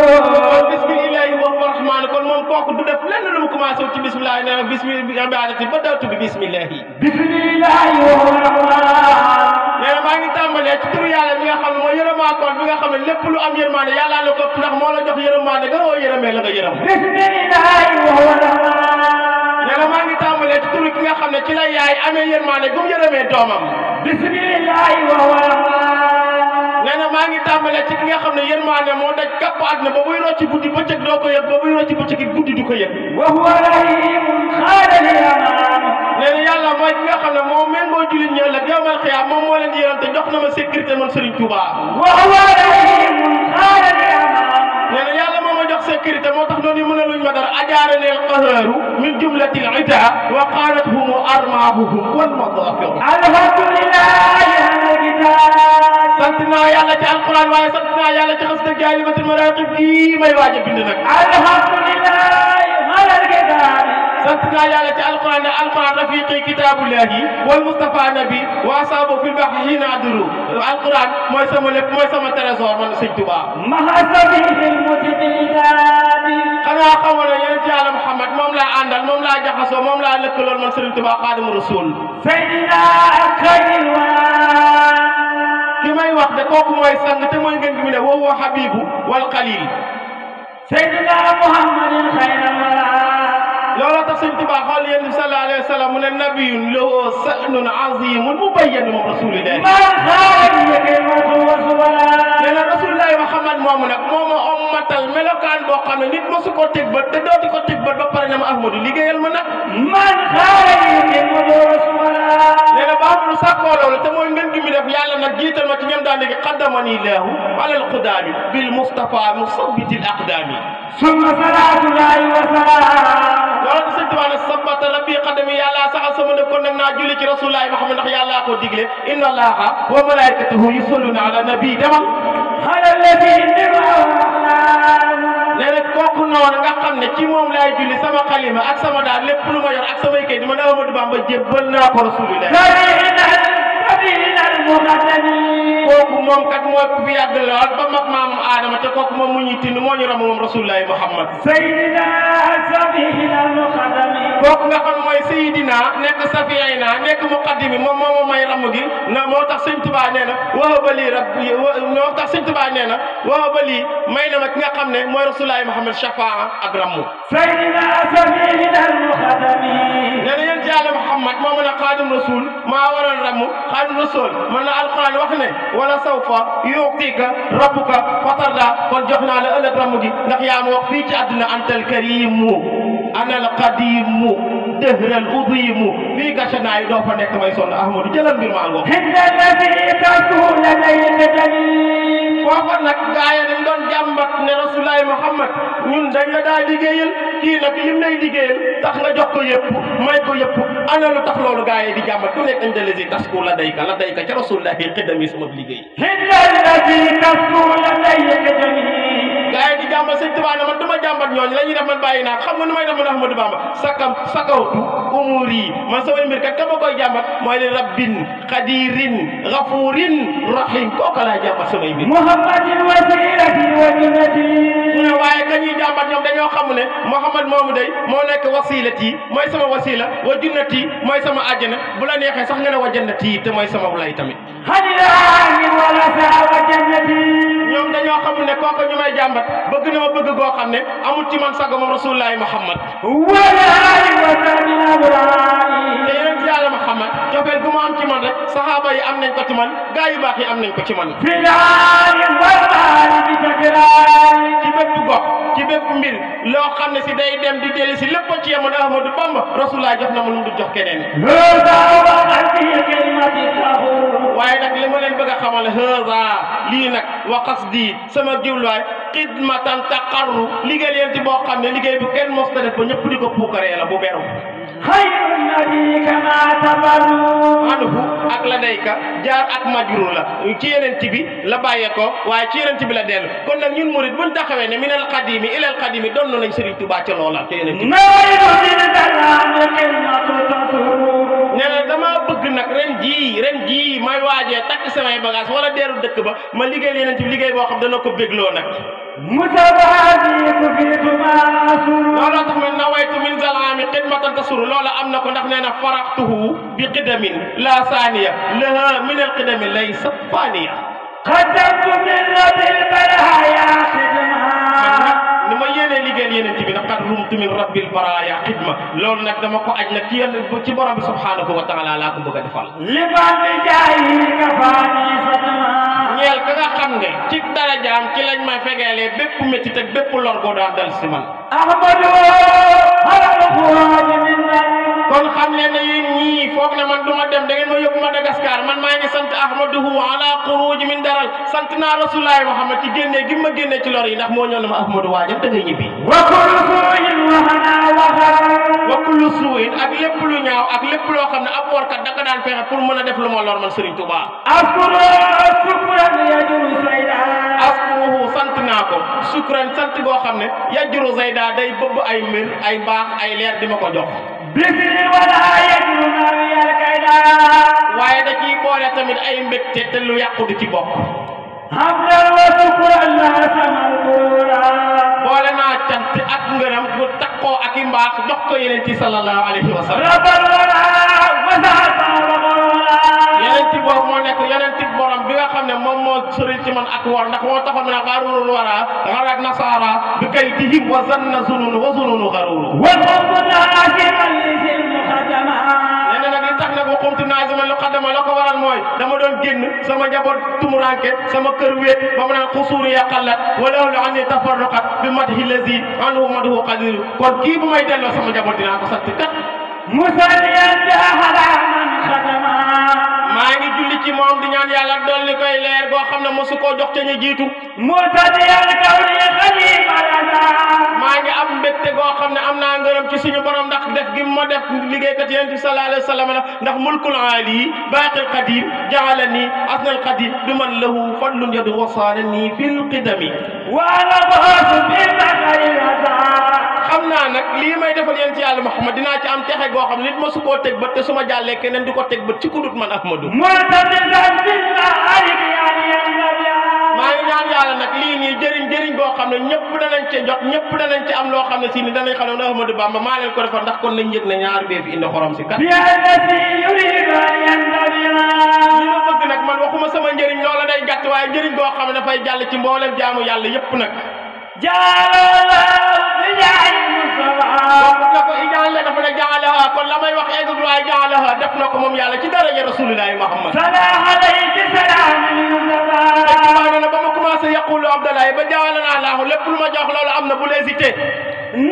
S1: kon bismillahi wa rahmaani kon moom kooku du def lenn lu mu commencé ci bismillahi nee na bismillahi ba daw tudd bismillahi
S2: bismillahi wa rahmaan
S1: nee na maa ngi tàmbalee ci turu yàlla mi nga xam ne mooy yërëmaakoon bi nga xam ne lépp lu am yërmaande yàlla la ko ndax moo la jox yërëmaande nga woo yërëmee la nga yërëm
S2: bismillahi wa rahmaan
S1: nee na maa ngi tàmbalee ci turu ki nga xam ne ci la yaay amee yërmaande gum yërëmee doomam
S2: bismillahi wa rahmaan
S1: nee na maa ngi tàmbalee ci ki nga xam ne yërmaande moo daj kapp àdduna ba buy rocci guddi bëccëg doo ko yëg ba buy rocci bëccëg guddi du ko yëg
S2: wa huwa rahimun xaadali amaan
S1: nee na yàlla mooy ki nga xam ne moom méngoo jullit ñi ëllëg yawmal xiyaam moom moo leen di yërëm te jox na ma sécurité man Serigne Touba
S2: wa huwa rahimun xaadali amaan
S1: nee na yàlla moo ma jox sécurité moo tax noonu mën a luñ ma dara ajaare neel qahaaru min jumlatil ita wa qaanathum armaahuhum wal madaafi'u
S2: alhamdulillahi ala kitaab
S1: sant naa yàlla ci alquran waaye sant naa yàlla ci xasida jaalibatul maraqib bii may waaj a bind nag
S2: alhamdulillahi ala kitaab
S1: sant naa yàlla ci alquran ne alquran rafiqi kitaabullahi wal mustafa nabi wa asaabu fil bahri hiina aduru alquran mooy sama lépp mooy sama trésor man Sëñ Tuba
S2: mahasabil musiqidaabi
S1: xanaa xamoon ne yonent yàlla Muhammad moom laa àndal moom laa jaxasoo moom laa lëkkaloon man Sëriñ Tuba xaadimu rasul
S2: sayyidina akramil waraa
S1: ki may wax de kooku mooy sang te mooy ngeen gi mu ne wa huwa habibu wal qalil
S2: sayyidina muhammadin xayral waraa
S1: looloo tax Sëñ Tuba xool yéen bi sallallahu alayhi wa sallam mu ne nabiyun lahu sa'nun azimun mubayyan moom rasulillahi
S2: man xaaraj yëkkimatu wa subala
S1: nee na rasulillahi Muhammad moomu nag moo ma ommatal melokaan boo xam ne nit mosu ko teg bët te dooti ko teg bët ba pare ne ma Ahmadu liggéeyal ma nag
S2: man xaaraj yëkkimatu wa subala
S1: nee na ba Ahmadu sàkkoo loolu te mooy ngeen gi mi def yàlla nag jiital ma ci ñam daan léegi qaddamani laahu alal qudaami bil mustafa musabbitil aqdaami
S2: summa salaatullahi wa salaam
S1: loolu sëñ Tuubaa ne sabbata rabbi qadami yàlla saxal sama ne kon nag naa julli ci rasulullahi Muhammad ndax yàllaa ko digle inna allaha wa malaikatahu yusalluna ala nabi demal
S2: ala alladi
S1: nee na kooku noonu nga xam ne ci moom laay julli sama xalima ak sama daal lépp lu ma yor ak samay kay di ma ne Ahmadou Bamba jébbal naa ko rasulullah kooku moom kat mooy ku fi yàgg lool ba mag maamam Aadama te kooku moom mu ñuy tind moo ñu ram moom rasulullahi Muhammad
S2: sayyidina safihina al-muqaddami
S1: kooku nga xam mooy sayidina nekk safiyayna nekk muqaddimi moom moo may ramm gi na moo tax sëñ Tuubaa nee na wahabali rabbi moo tax sëñ Tuubaa nee na wahabali may na ma ki nga xam ne mooy rasulullahi Muhammad shafaa ak rammu
S2: sayyidina safihina al-muqaddami
S1: nee na yéen Yàlla Muhammad moo mën a xaadim rasul maa waroon rammu xaadim rasul mën na alquran wax ne wala sawfa yu'tika rabbuka fatarda kon jox naa la ëllëg rammu gi ndax yaa ma wax fii ci àdduna antal karimu anal qadimu dëhral udimu fii gàccenaay doo fa nekk may sonn Ahmadou jëlal mbir maa ngoog. foofa nag gaa yi dañ doon jàmbat ne rasulullahi Muhammad ñun dañ la daa liggéeyal kii nag lim lay liggéeyal tax nga jox ko yëpp may ko yëpp ana lu tax loolu gaa yi di jàmbat ku nekk dañ dellusi tasku la dayka ca rasulullahi xidami sama liggéey. gaa yi di jàmbat sëñ Tuubaa ne man du ma jàmbat ñooñu la ñuy def man bàyyi naa xam nga nu may def man Ahmadou Bamba sakawtu umuri man samay mbir kat ka ma koy jàmbat mooy li rabbin qadirin ghafurin rahim kooku laa jàmbat samay mbir
S2: muhammadin wasilati wa jannati
S1: mu ne waaye ka ñuy jàmbat ñoom dañoo xam ne Muhammad moomu day moo nekk wasilati mooy sama wasila wa jannati mooy sama àjjana bu la neexee sax nga ne wa jannati te mooy sama wulay tamit
S2: hadiraani wala sa wa jannati
S1: ñoom dañoo xamul ne kooku ñu may jàmbat bëgg na ma bëgg goo xam ne amul ci man sago moom rasulullahi Muhammad te yéen ci Yàlla Muhammad cofeel gu ma am ci man rek saxaaba yi am nañ ko ci man gaa yu baax yi am nañ ko ci man ci bépp gox ci bépp mbir loo xam ne si day dem di dellu si lépp ci yemoon Ahmadou Bamba rasulullah jox na ma lu mu jox keneen waaye nag li ma leen bëgg a xamal hëza lii nag wa qasdi sama jiwluwaay xidmatan taqarru liggéey leen ci boo xam ne liggéey bu kenn mos na def ba ñëpp di ko puukaree la bu beru
S2: xayrun nabi kama tabarru
S1: anhu ak la dayka jaar ak majrur la ci yeneen bi la bàyyee ko waaye ci yeneen bi la dellu kon nag ñun murid buñ taxawee ne minal qadimi ilal qadimi doon nañ Sëriñ Tuubaa ca loola ci yeneen bi nee na dama bëgg nag ren jii may waajee takk samay bagage wala deeru dëkk ba ma liggéey yeneen bi liggéey boo xam dana ko bégloo nag looloo tax man nawaytu min zalami xidmatan tasuru loola am na ko ndax nee na faraxtuhu bi qidamin la saaniya laha min al qidami laysa faaniya
S2: qaddamtu min rabbil baraya xidma
S1: ni ma yéenee liggéeyal yeneen bi nag qad rumtu min rabbil baraya xidma loolu nag dama ko aj nag ci borom bi subhanahu wa taala laa ko bëgg a defal
S2: liman bi jaayi kafaani sadma
S1: ñeel ka nga xam ne ci darajaam ci lañ may fegeelee bépp métit ak bépp lor goo daan dal si man
S2: ahmadu
S1: kon xam leen ne yéen ñii foog ne man du ma dem da ngeen ma yóbbu Madagascar man maa ngi sant ahmaduhu ala xuruji min daral sant naa rasulullahi Muhammad ci génnee gi ma génnee ci lor yi ndax moo ñëw ne ma ahmadu waajal da ngay ñibbi
S2: wa kullu suuin waxana waxar
S1: wa kullu suuin ak lépp lu ñaaw ak lépp loo xam ne ab workat da nga daan fexe pour mën a def lu ma lor man Serigne Touba
S2: askuru sukran yajuru sayda
S1: askuruhu sant naa ko sukran sant goo xam ne yajuru sayda day bëbb ay mbir ay mbaax ay leer di ma ko jox
S2: bisri wala yajuru nawiyal kayda
S1: waaye da ciy boole tamit ay mbégte te lu yàqu du ci bokk
S2: hamdan wa sukran la samalura
S1: boole naa cant ak ngërëm bu takkoo ak i mbaax jox ko yeneen ci sallallahu alayhi wa sallam
S2: rabal wala wasasa
S1: yeneen ci boobu moo nekk yeneen ci borom bi nga xam ne moom moo sori ci man ak war ndax moo taxoon na xaarurul wara xarak nasara bi kay dihim wa zanna zunun wa zununu xaruru nee nag li tax nag wa qumtu naaziman lu xaddama la ko waral mooy dama doon génn sama njaboot tumuranke sama kër wéet ba mu naan xusuuru yàqallat wala lu an ni tafarruqat bi madhi lazi anhu madhu qadiru kon kii bu may delloo sama njaboot dinaa ko sant kat
S2: musalliyan ala man xadama
S1: maa ngi julli ci moom di ñaan yàlla dolli koy leer goo xam ne mosu koo jox ca ñu jiitu
S2: مرتديا كوني خليل الأذى
S1: maa ngi am mbégte goo xam ne am naa ngërëm ci suñu borom ndax def gi ma def liggéeykat yonent bi sallallahu alayhi wa sallam ndax mulkul aali baaqil qadim jaalani asnal qadim bi man lahu fadlun yadu wasaanani fil qidami
S2: وأنا فوز بالبحر الأذى
S1: xam naa nag lii may defal yonent yàlla Muhammad dinaa ci am texe goo xam ne nit mosu koo teg bët te su ma jàllee keneen di ko teg bët ci ku dut man Ahmadu
S2: مرتديا بالمعارك يعني النبي
S1: maa ngi ñaan yàlla nag lii nii jëriñ boo xam ne ñëpp danañ ci jot ñëpp danañ ci am loo xam ne si ni danañ xam ne Ahmadou Bamba maa leen ko defal ndax kon nañ yëg ne ñaar bee fi indi xorom si kat
S2: يا الذي يريد أن ينتبه
S1: li ma bëgg nag man waxuma sama njëriñ loola day gàtt waaye njëriñ boo xam ne dafay jàll ci mboolem jaamu yàlla yëpp nag
S2: جعل الله بجعل المصطفى
S1: na ko ijaale dafa ne jaalaha kon la may wax eggul waaye jaalaha def na ko moom yàlla ci daraja rasulillahi Muhammad
S2: صلاح عليك سلام المصطفى
S1: waaye nee na ba ma commencé yaqulu Abdoulaye ba jaawale naa laahu lépp lu ma jox loolu am na bul hésité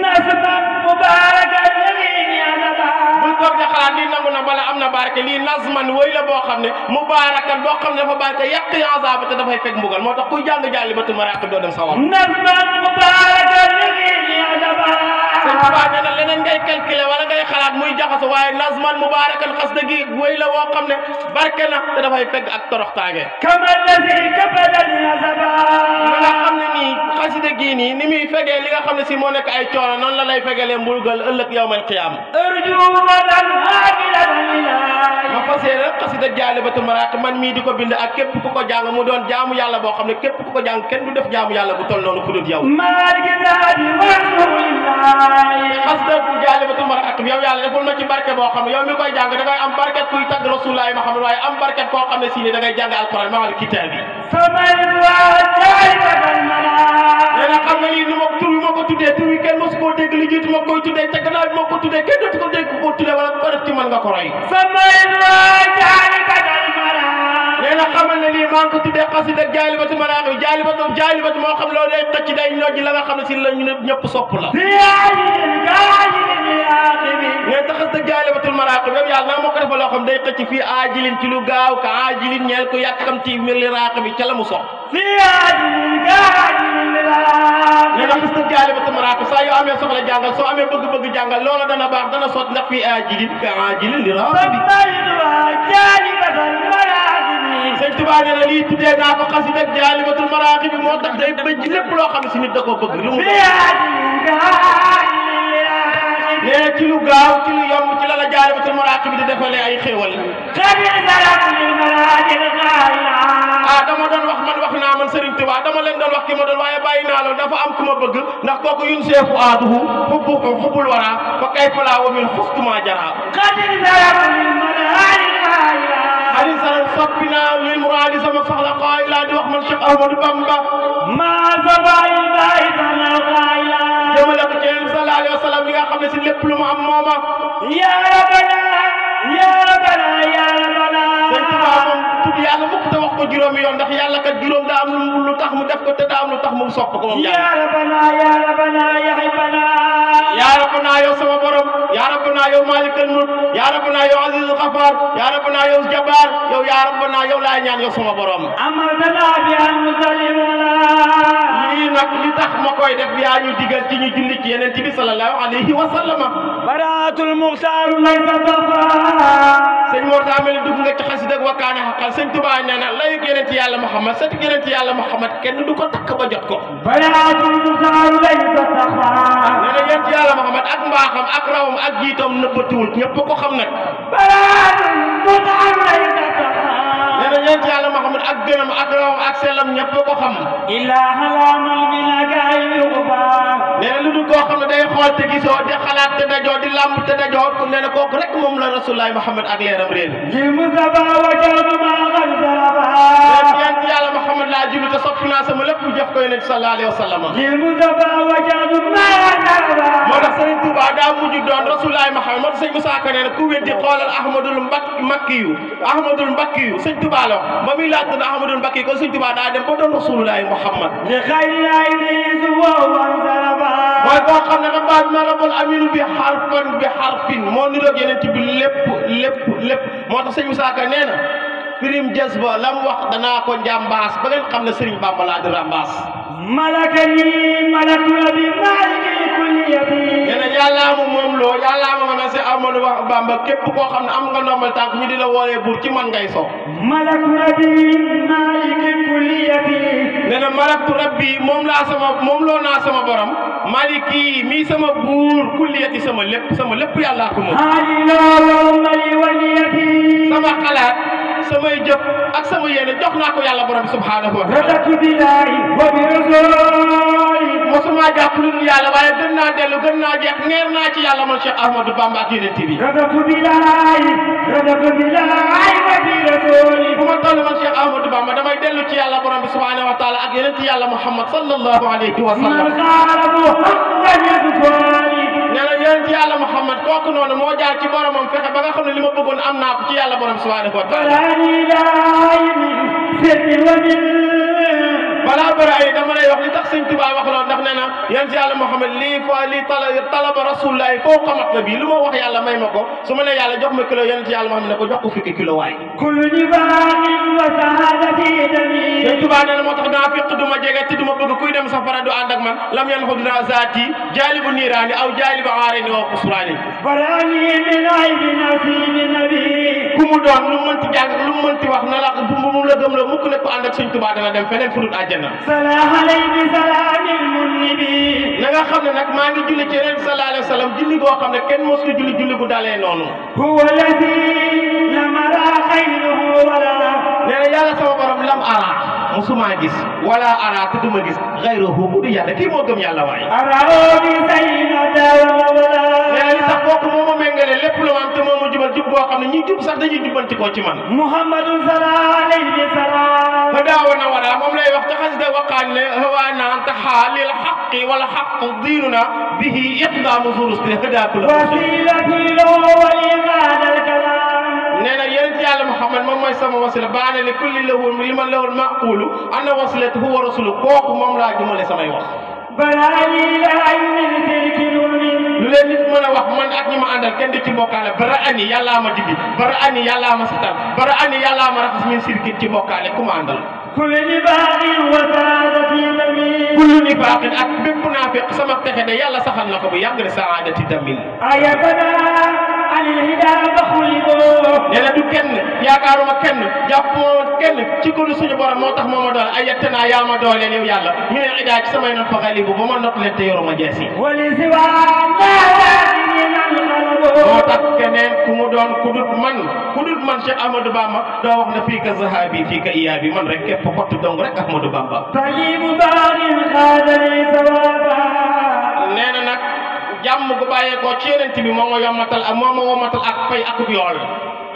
S2: نسبا مباركا يمين يا نبا
S1: bul toog di xalaat lii nangu na bala am na barke lii nazman wëy la boo xam ne mubaarakan boo xam ne dafa barke yàq azaba te dafay fekk mbugal moo tax kuy jàng Jaalibatul Maraqib doo dem sawar
S2: نسبا مباركا يمين يا نبا
S1: sëñ Tuubaa nee na leneen ngay calculer wala ngay xalaat muy jaxaso waaye nazman mubaarakan xas dëgg wëy la woo xam ne barke na te dafay fekk ak toroxtaange
S2: كما الذي كفل النسبا
S1: li nga xam ne nii xasida gii nii ni muy fegee li nga xam ne si moo nekk ay coono noonu la lay fegelee mbugal ëllëg yawmal qiyaama
S2: ارجو غدا عاجلا لله
S1: ma fas yéene rek xasida Jaalibatul Maraqib man mii di ko bind ak képp ku ko jàng mu doon jaamu yàlla boo xam ne képp ku ko jàng kenn du def jaamu yàlla bu toll noonu ku dul yow
S2: مع الكتاب ورسول الله
S1: xasida Jaalibatul Maraqib yow yàlla defal ma ci barke boo xam ne yow mi koy jàng da ngay am barket kuy tagg Rasulullaahi Muhammad waaye am barket koo xam ne si ni da ngay jàng alquran maal kitaab yi
S2: فمن وجاهد المنام
S1: nee na xam nga lii nu ma tur bi ma ko tuddee tur bi kenn mosu koo dégg li jiitu ma koy tuddee te gannaaw bi ma ko tuddee kenn dootu ko dégg ko tuddee wala ko def ci man nga ko roy
S2: فمن وجاهد المنام
S1: nee na xamal ne lii maa ngi ko tuddee xasida Jaalibatul Maraqib jaalibatu moo xam loolu day xëcc day ñoj la nga xam ne si la ñu ñëpp sopp la
S2: في عجل القاعد العاقب
S1: nee ta xasida Jaalibatul Maraqib yow yàlla na ma ko defal loo xam day xëcc fii aajilin ci lu gaaw ka aajilin ñeel ko yàkkamti mi li raqib bi ca la mu sopp
S2: في عجل القاعد العاقب
S1: nee na xasida Jaalibatul Maraqib saa yoo amee soxla jàngal soo amee bëgg-bëgg jàngal loola dana baax dana sot ndax fii aajilin ka aajilin li raqib bi
S2: فمن وجاهد المنام
S1: sëñ Tuubaa nee na lii tuddee naa ko xasida Jaalibatul Maraqib bi moo tax day bëj lépp loo xam ne si nit da koo bëgg lu mu
S2: في عجل القاعد العاقب
S1: nee ci lu gaaw ci lu yomb ci la la Jaalibatul Maraqib bi di defalee ay xéewal
S2: قد سلف للمنازل قائلا
S1: ah dama doon wax man wax naa man Serigne Touba dama leen doon wax ki ma doon waaye bàyyi naa loolu dafa am ku ma bëgg ndax kooku yun seefu aaduhu xubbul wara fa kayfa laa wa min xustuma jara
S2: قد سلف للمنازل قائلا
S1: ali salam soppi naa lil muraadi sama soxla qaay laa di wax man Cheikh Ahmadou Bamba
S2: ما زبا البيت القائلا
S1: jëmale ko ci Yonent bi sallallahu alayhi wa sallam li nga xam ne si lépp lu mu am mooma
S2: يا ربنا يا ربنا يا ربنا
S1: Sëñ Touba moom tudd yàlla mukk te wax ko juróomi yoon ndax yàlla kat juróom daa am lu tax mu def ko te daa am lu tax mu sopp ko moom
S2: يا
S1: yàlla
S2: ربنا يا ربنا يا حبنا
S1: yaa rabbana yow sama borom yaa rabbana yow malikal mulk yaa rabbana yow azizul xafaar yaa rabbana yow jabaar yow yaa rabbana yow laay ñaan yow sama borom
S2: أمرتنا بأن نسلم
S1: lii nag li tax ma koy def yaa ñu digal ci ñu julli ci Yonent bi sallallahu alayhi wa sallama
S2: براءة المختار ليس تخفى
S1: sëñ Mor daa mel ni dugg nga ci xasida ak wakkaane xaqal sëñ Tuubaa nee na layug Yonent yàlla Muhammad sëtu Yonent yàlla Muhammad kenn du ko takk ba jot ko
S2: براءة المختار ليس تخفى
S1: nee na Yonent yàlla Muhammad ak mbaaxam ak rawam ak jiitam nëbbatuwul ñëpp ko xam nag
S2: براءة المختار ليس تخفى
S1: nee na Yonent yàlla Muhammad ak gënam ak rawam ak sellam ñëpp ko xam
S2: إلا هلام المناجع يغفى
S1: nee na lu dul koo xam ne day xool te gisoo di xalaat te dajoo di làmb te dajoo nee na kooku rek moom la Rasulullahi Muhammad ak leeram réer
S2: للمصطفى وجود ما قد سلفا
S1: Yonent yàlla Muhammad laa jublu te soppi naa sama lépp jëf ko Yonent sallallahu alayhi wa sallam
S2: للمصطفى وجود ما قد سلفا
S1: moo tax Sëriñ Tuuba daa mujj doon Rasulullahi Muhammad moo tax sëñ Musaa Ka nee na ku weddi xoolal Ahmadul Mbakki yu sëñ Tuuba la ba muy laaj doon Ahmadul Mbakki kon sëñ Tuuba daa dem ba doon Rasulullahi Muhammad
S2: لخير العين وهو انسلفا
S1: mooy koo xam ne rabbaat ma rabbal aminu bi xarfin moo niroog Yonent bi lépp moo tax sëñ Musaa Ka nee na firim jës ba lam wax danaa ko njàmbaas ba ngeen xam ne Sëriñ Bamba laa di rambaas
S2: ملكني ملك ربي مالك الكلية
S1: nee na yàllaa ma moom loo yàllaa ma man a si Ahmadou Bamba képp koo xam ne am nga ndombal tànk ñu di la woolee buur ci man ngay so
S2: ملك ربي مالك الكلية
S1: nee na malaktu rabbi moom loo naa sama borom maliki mii sama buur kulliyati sama lépp yàllaa ko moom
S2: هذه اللهم لي وليتي
S1: sama xalaat samay jëf ak sama yéene jox naa ko yàlla borom subhanahu wa taala
S2: رضيت بالله وبرسولي
S1: mosuma jàpp lu dul yàlla waaye gën naa dellu gën naa jeex ngeer naa ci yàlla man Cheikh Ahmadou Bamba ak yeneen bi
S2: رضيت بالله وبرسولي
S1: bu ma toll man Cheikh Ahmadou Bamba damay dellu ci yàlla borom bi subhanahu wa taala ak yeneen ci yàlla Muhammad sallallahu alayhi wa sallam
S2: من قال محمد يدخلني
S1: nee na yeneen ci yàlla Muhammad kooku noonu moo jaar ci boromam fexe ba nga xam ne li ma bëggoon am naa ko ci yàlla borom subhanahu wa taala
S2: فلاني دائم سر ومن
S1: balaa bëri ay dama lay wax li tax sëñ Tuubaa wax loolu ndax nee na yéen si yàlla Muhammad lii talaba rasulullahi foo xamat na bii lu ma wax yàlla may ma ko su ma nee yàlla jox ma kilo yéen si yàlla Muhammad ne ko jox ko fukki kilo waay
S2: كل نباغ وسعادتي دمي
S1: sëñ Tuubaa nee na moo tax naa fiq du ma jege te du ma bëgg kuy dem safara du ànd ak man lam yan xud naa zaati jaalibu niiraani aw jaalibu aareni wa kusraani
S2: براني من عيب نفسي بالنبي
S1: ku mu doon lu mu mënti jàng lu mu mënti wax na la bu la gëm la mukk ne ko ànd ak sëñ Tuubaa dana dem feneen fu dul àjjana
S2: صلاح علي بسلام المنبي
S1: na nga xam ne nag maa ngi julli ci Yonent bi sallallahu alayhi wa sallam julli goo xam ne kenn mos ko julli gu dalee noonu
S2: هو الذي لم أرى خيره ولا
S1: nee na yàlla sama borom lam ara musuma gis wala ara te duma gis xayruhu bu du yàlla kii moo gëm yàlla waaye
S2: أراه بسينة ولا
S1: nee na li tax kooku moo ma méngale lépp lu ma am te moo ma jubal jub boo xam ne ñi jub sax dañuy jubbanti koo ci man
S2: محمد صلى الله عليه وسلم
S1: fa daawoon na wala moom lay wax ca xasida waqaan ne hawaana taxaa lil xaqi wala xaq diinuna bihi iqdaamu zurus bi hadaatu la
S2: وسيلتي له ولغاد الكلام
S1: nee na yonent yàlla Muhammad moom mooy sama wasila baana li kulli lahu liman lahul maqulu anna wasilatu huwa rasulu kooku moom laa jumale samay wax
S2: براني لا من تلك الأمم
S1: lu leen nit mën a wax man ak ñi ma àndal kenn du ci bokkaale bara ani yàllaa ma dindi bara ani yàllaa ma satal bara ani yàllaa ma raxas min sirkit ci bokkaale ku ma àndal
S2: كل نباغ وسعادتي دمي
S1: kullu nifaaqin ak bépp naafiq sama texe de yàlla saxal na ko bu yàgg ne saadati damin
S2: أيتنا عن الهدى فخلقوا
S1: nee na du kenn yaakaaruma kenn jàpp moo kenn ci kuréel suñu borom moo tax moo ma doole ay yettanaa yaa ma dooleel yow yàlla ñu ne idaa ci samay noon fa xalibu ba ma not leen te yoruma jeesi
S2: ولسوى من الغلب
S1: moo tax keneen ku mu doon ku dut man Cheikh Ahmadou Bamba doo wax na fii ka zahabi fii ka iyaabi man rek képp xottu dong rek Ahmadou Bamba
S2: طيب باغ خاد لي ثوابا
S1: nee na nag jàmm gu bàyyeekoo ci yeneen bi moo ma yommatal ak moo ma wommatal ak pay ak yool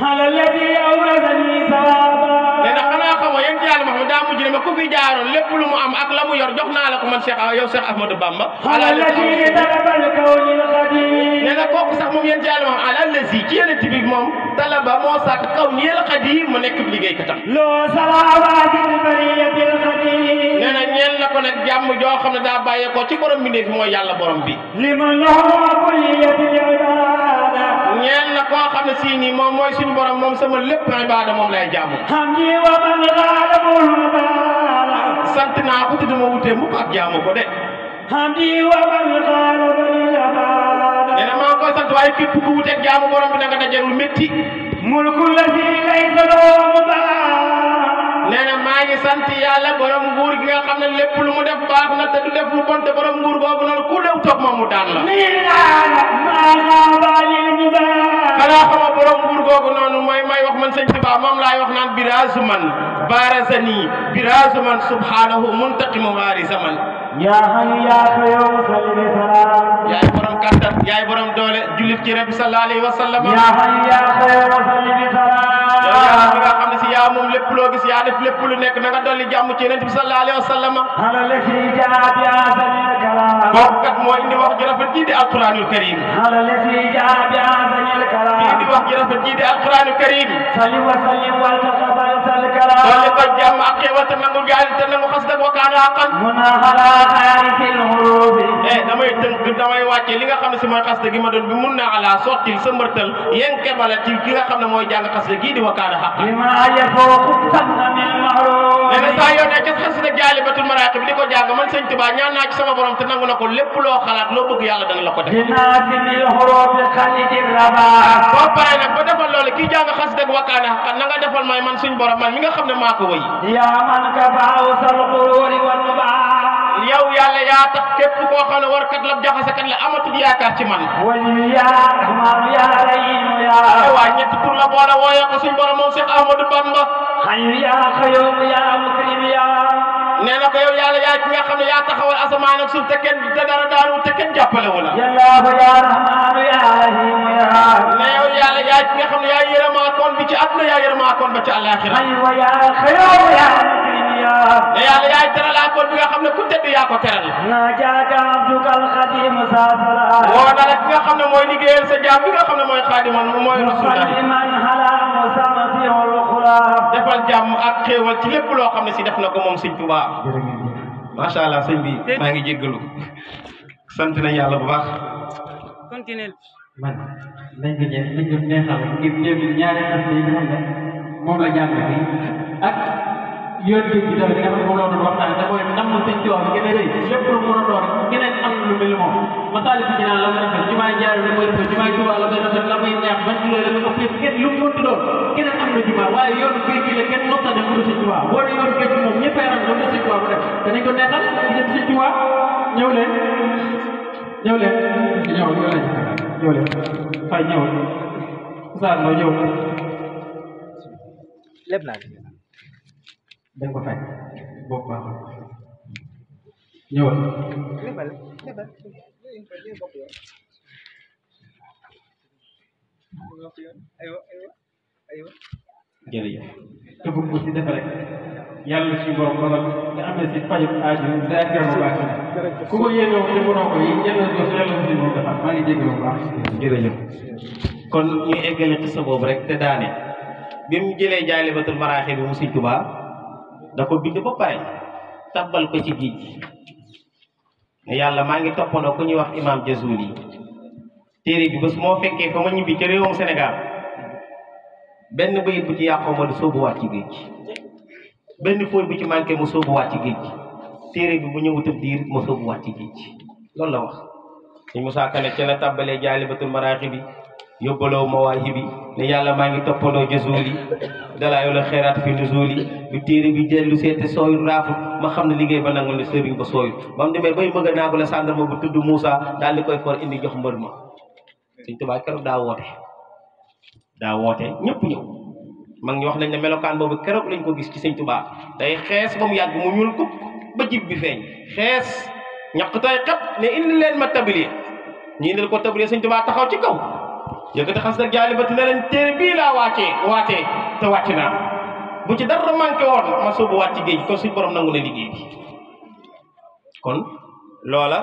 S2: على الذي أورثني ثوابا
S1: nee na xanaa xamoo yéen ci yàlla Muhammad daa mujj ne ma ku fi jaaroon lépp lu mu am ak la mu yor jox naa la ko man yow Cheikh Ahmadou Bamba
S2: على الذي طلب الكون القديم
S1: nee na kooku sax moom yéen ci yàlla Muhammad ala lazi ci yeneen bi moom talaba moo sàkk kaw ñeel xadim mu nekk liggéeykatam
S2: لو صلوات البرية القديم
S1: nee na ñeel na ko nag jàmm joo xam ne daa bàyyeekoo ci borom bi ne fi mooy yàlla borom bi
S2: لمن له كلية العبادة
S1: ñeel na koo xam ne si nii moom mooy suñu borom moom sama lépp ibaada moom lay jaamu
S2: حمدي ومن غالبه البالغ
S1: sant naa ko te duma wutee mukk ak jaamu ko de
S2: حمدي ومن غالب العبادة
S1: nee na maa ngi koy sant waaye képp ku wuteeg jaamu borom bi na nga dajeeg lu métti
S2: ملك الذي ليس له مبالغ
S1: nee na maa ngi sant yàlla borom nguur gi nga xam ne lépp lu mu def baax na te du def lu bon te borom nguur googu noonu ku lew toog moom mu daan la
S2: نيلان ما غاب عن المبالغ
S1: xanaa xama borom nguur googu noonu mooy may wax man sëñ Tuubaa moom laay wax naan biraasu man barazani biraasu man subhanahu muntaqimu waarisa man
S2: يا حي يا قيوم صل بسلام
S1: yaay borom kattan yaay borom doole jullit ci Nabi sallallahu alayhi wa sallam
S2: يا حي يا قيوم صل بسلام
S1: yow yàlla mi nga xam ne si yaa moom lépp loo gis yaa def lépp lu nekk na nga dolli jàmm ci Yonent bi sallallahu alayhi wa sallam
S2: على الذي جاء بأحسن الكلام
S1: kooku kat moo indi wax ji rafet jii di alquranul karim
S2: على الذي جاء بأحسن الكلام
S1: kii di wax ji rafet jii di alquranul karim
S2: صل وسلم وتقبل الكلام
S1: doole ko jàmm ak xéewal te nangu gaal te nangu xas dëgg wakaana àqan
S2: منا على خارج الغروب
S1: damay tënk damay wàcce li nga xam ne si mooy xasida gi ma doon bi mun naa ala sottil sa mbërtal yéen kebala ci ki nga xam ne mooy jàng xasida gii di wakaana xaq
S2: بما يفوق الثمن المعروف
S1: nee na saa yoo ne ca xasida jaalibatul maraqib bi di ko jàng man sëñ Tuubaa ñaan naa ci sama borom te nangu na ko lépp loo xalaat loo bëgg yàlla dana la ko def
S2: بناسم الحروف خلد الرباح
S1: boo paree nag ba defal loolu kii jàng xasida ak wakaana xaq na nga defal may man suñ borom man mi nga xam ne maa ko wëy
S2: يا من كفاوس الغرور والنباح
S1: yow yàlla yaa tax képp koo xam ne warkat la jaxasekat la amatul yaakaar ci man
S2: ولي يا رحمن يا رحيم يا
S1: waa ñetti tur la boole wooyee ko suñ borom moom Cheikh Ahmadou Bamba
S2: حي يا قيوم يا مكرم يا
S1: nee na ko yow yàlla yaay ki nga xam ne yaa taxawal asamaan ak suuf te kenn te dara daanu te kenn jàppale wu la
S2: يا الله يا رحمن يا رحيم يا
S1: ne yow yàlla yaay ki nga xam ne yaa yërëmaakoon bi ci àdduna yaa yërëmaakoon ba ci àllaaxira
S2: حي يا قيوم يا مكرم يا
S1: ne yàlla yaay teralaakoon bi nga xam ne ku tedd yaa ko teral
S2: ناجاك عبدك الخديم ساسرا
S1: woo na la ki nga xam ne mooy liggéeyal sa jaam bi nga xam ne mooy xaadiman mooy rasulullahi
S2: مسلما على مسامسه الخلاف
S1: defal jàmm ak xéewal ci lépp loo xam ne si def na ko moom sëñ Tuubaa macha allah sëñ bi maa ngi jéggalu sant nañ yàlla bu baax
S3: continuel
S4: man nañ ko neexal ngir déglu ñaari xas yi nga xam ne moom la jàng bi ak yoon géej gi tamit nga xam ne moom la doon waxtaan da mooy nam sëñ Tuubaa bi gën a rëy lépp lu mën a doon keneen am lu mel ni moom masaali bi dinaa la muy defee jumaay jaar la muy defee jumaay Tuubaa la muy defee la muy neex ban kilo la muy ëpp kenn lu mu mënti doon keneen am na jumaa waaye yoonu géej gi la kenn mos a def lu sëñ Tuubaa boo ne yoonu géej gi moom ñëppay ram loolu la sëñ Tuubaa bu def danañ ko neexal di dem sëñ Tuubaa ñëw leen ñëw leen ñëw leen fay ñëwal Oustaz Mbow ñëw
S3: lépp naa
S4: da nga ko fay bopp baax ñëwal
S1: jërëjëf
S4: te bëgg ko si defe rek yàlla suñu borom dogal nga am na si fajub aaju zaakir bu baax ku ko yéene woon te mënoo ko yi yàlla ko yàlla suñu borom defal maa ngi jégalu bu baax
S1: jërëjëf kon ñu eggale xisa boobu rek te daane bi mu jëlee jaalibatul maraaxib bi mu sëñ Tuubaa da ko bind ba pare tabbal ko ci géej gi ne yàlla maa ngi toppandoo ku ñuy wax imam Jazuli téere bi bés moo fekkee fa ma ñibbi ca réewum Sénégal benn bayit bu ci yàqoo ma di sóobuwaat ci géej gi benn fooy bu ci manqué mu sóobuwaat ci géej gi téere bi bu ñëwutab diir ma sóobuwaat ci géej gi loolu la wax sëñ Musaa Ka ne ca la tàbbalee jaalibatul maraaxib bi yóbbaloo mawaahibi ne yàlla maa ngi toppandoo Jazuli dalaa yola xeeraat fi nuzuli bi téere bi jellu seete sooyul raafu ma xam ne liggéey ba nangul ne sëriñ ba sooyul ba mu demee bay bëgg a naagu la sàndarma bu tudd Moussa daal di koy for indi jox mbër ma Sëñ Tuubaa keroog daa woote ñëpp ñëw mag ñi wax nañ ne melokaan boobu keroog lañ ko gis ci Sëñ Tuubaa day xees ba mu yàgg mu ñuul kuk ba jib bi feeñ xees ñaq tay xat ne indi leen ma tablier ñu indil ko tablier Sëñ Tuubaa taxaw ci kaw yëkkati xas nag jaalibati ne leen téere bii laa waatee te wàcc naa bu ci dara manqué woon ma soobu wàcc géej kon suñ borom nangu na liggéey bi kon loola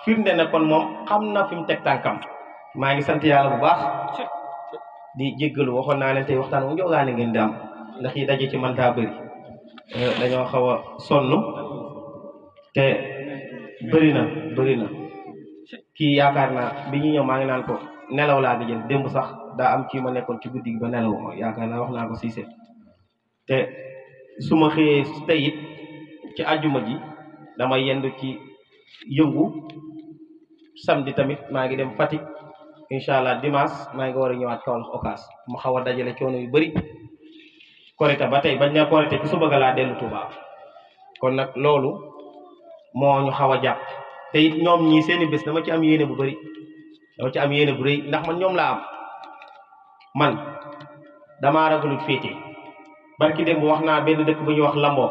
S1: firnde na kon moom xam na fi mu teg tànkam maa ngi sant yàlla bu baax di jéggalu waxoon naa leen tey waxtaan mu njogaane ngeen di am ndax yi daje ci man daa bëri dañoo xaw a sonn te bëri na kii yaakaar naa bi ñu ñëw maa ngi naan ko nelaw laa di jël démb sax daa am ci ma nekkoon ci guddi gi ba nelaw ma yaakaar naa wax naa ko Cissé te su ma xëyee tey it ci àjjuma ji dama yendu ci yëngu samedi tamit maa ngi dem Fatick incha allah dimanche maa ngi war a ñëwaat Kaolack Ocass ma xaw a dajale coono yu bëri korite ba tey bañ na korite ci suba ga laa dellu Touba kon nag loolu moo ñu xaw a jàpp te it ñoom ñii seeni bés dama ci am yéene bu bëri dama ci am yéene bu rëy ndax man ñoom laa am man damaa ragalut féete barki démb wax naa benn dëkk bu ñuy wax Lamboo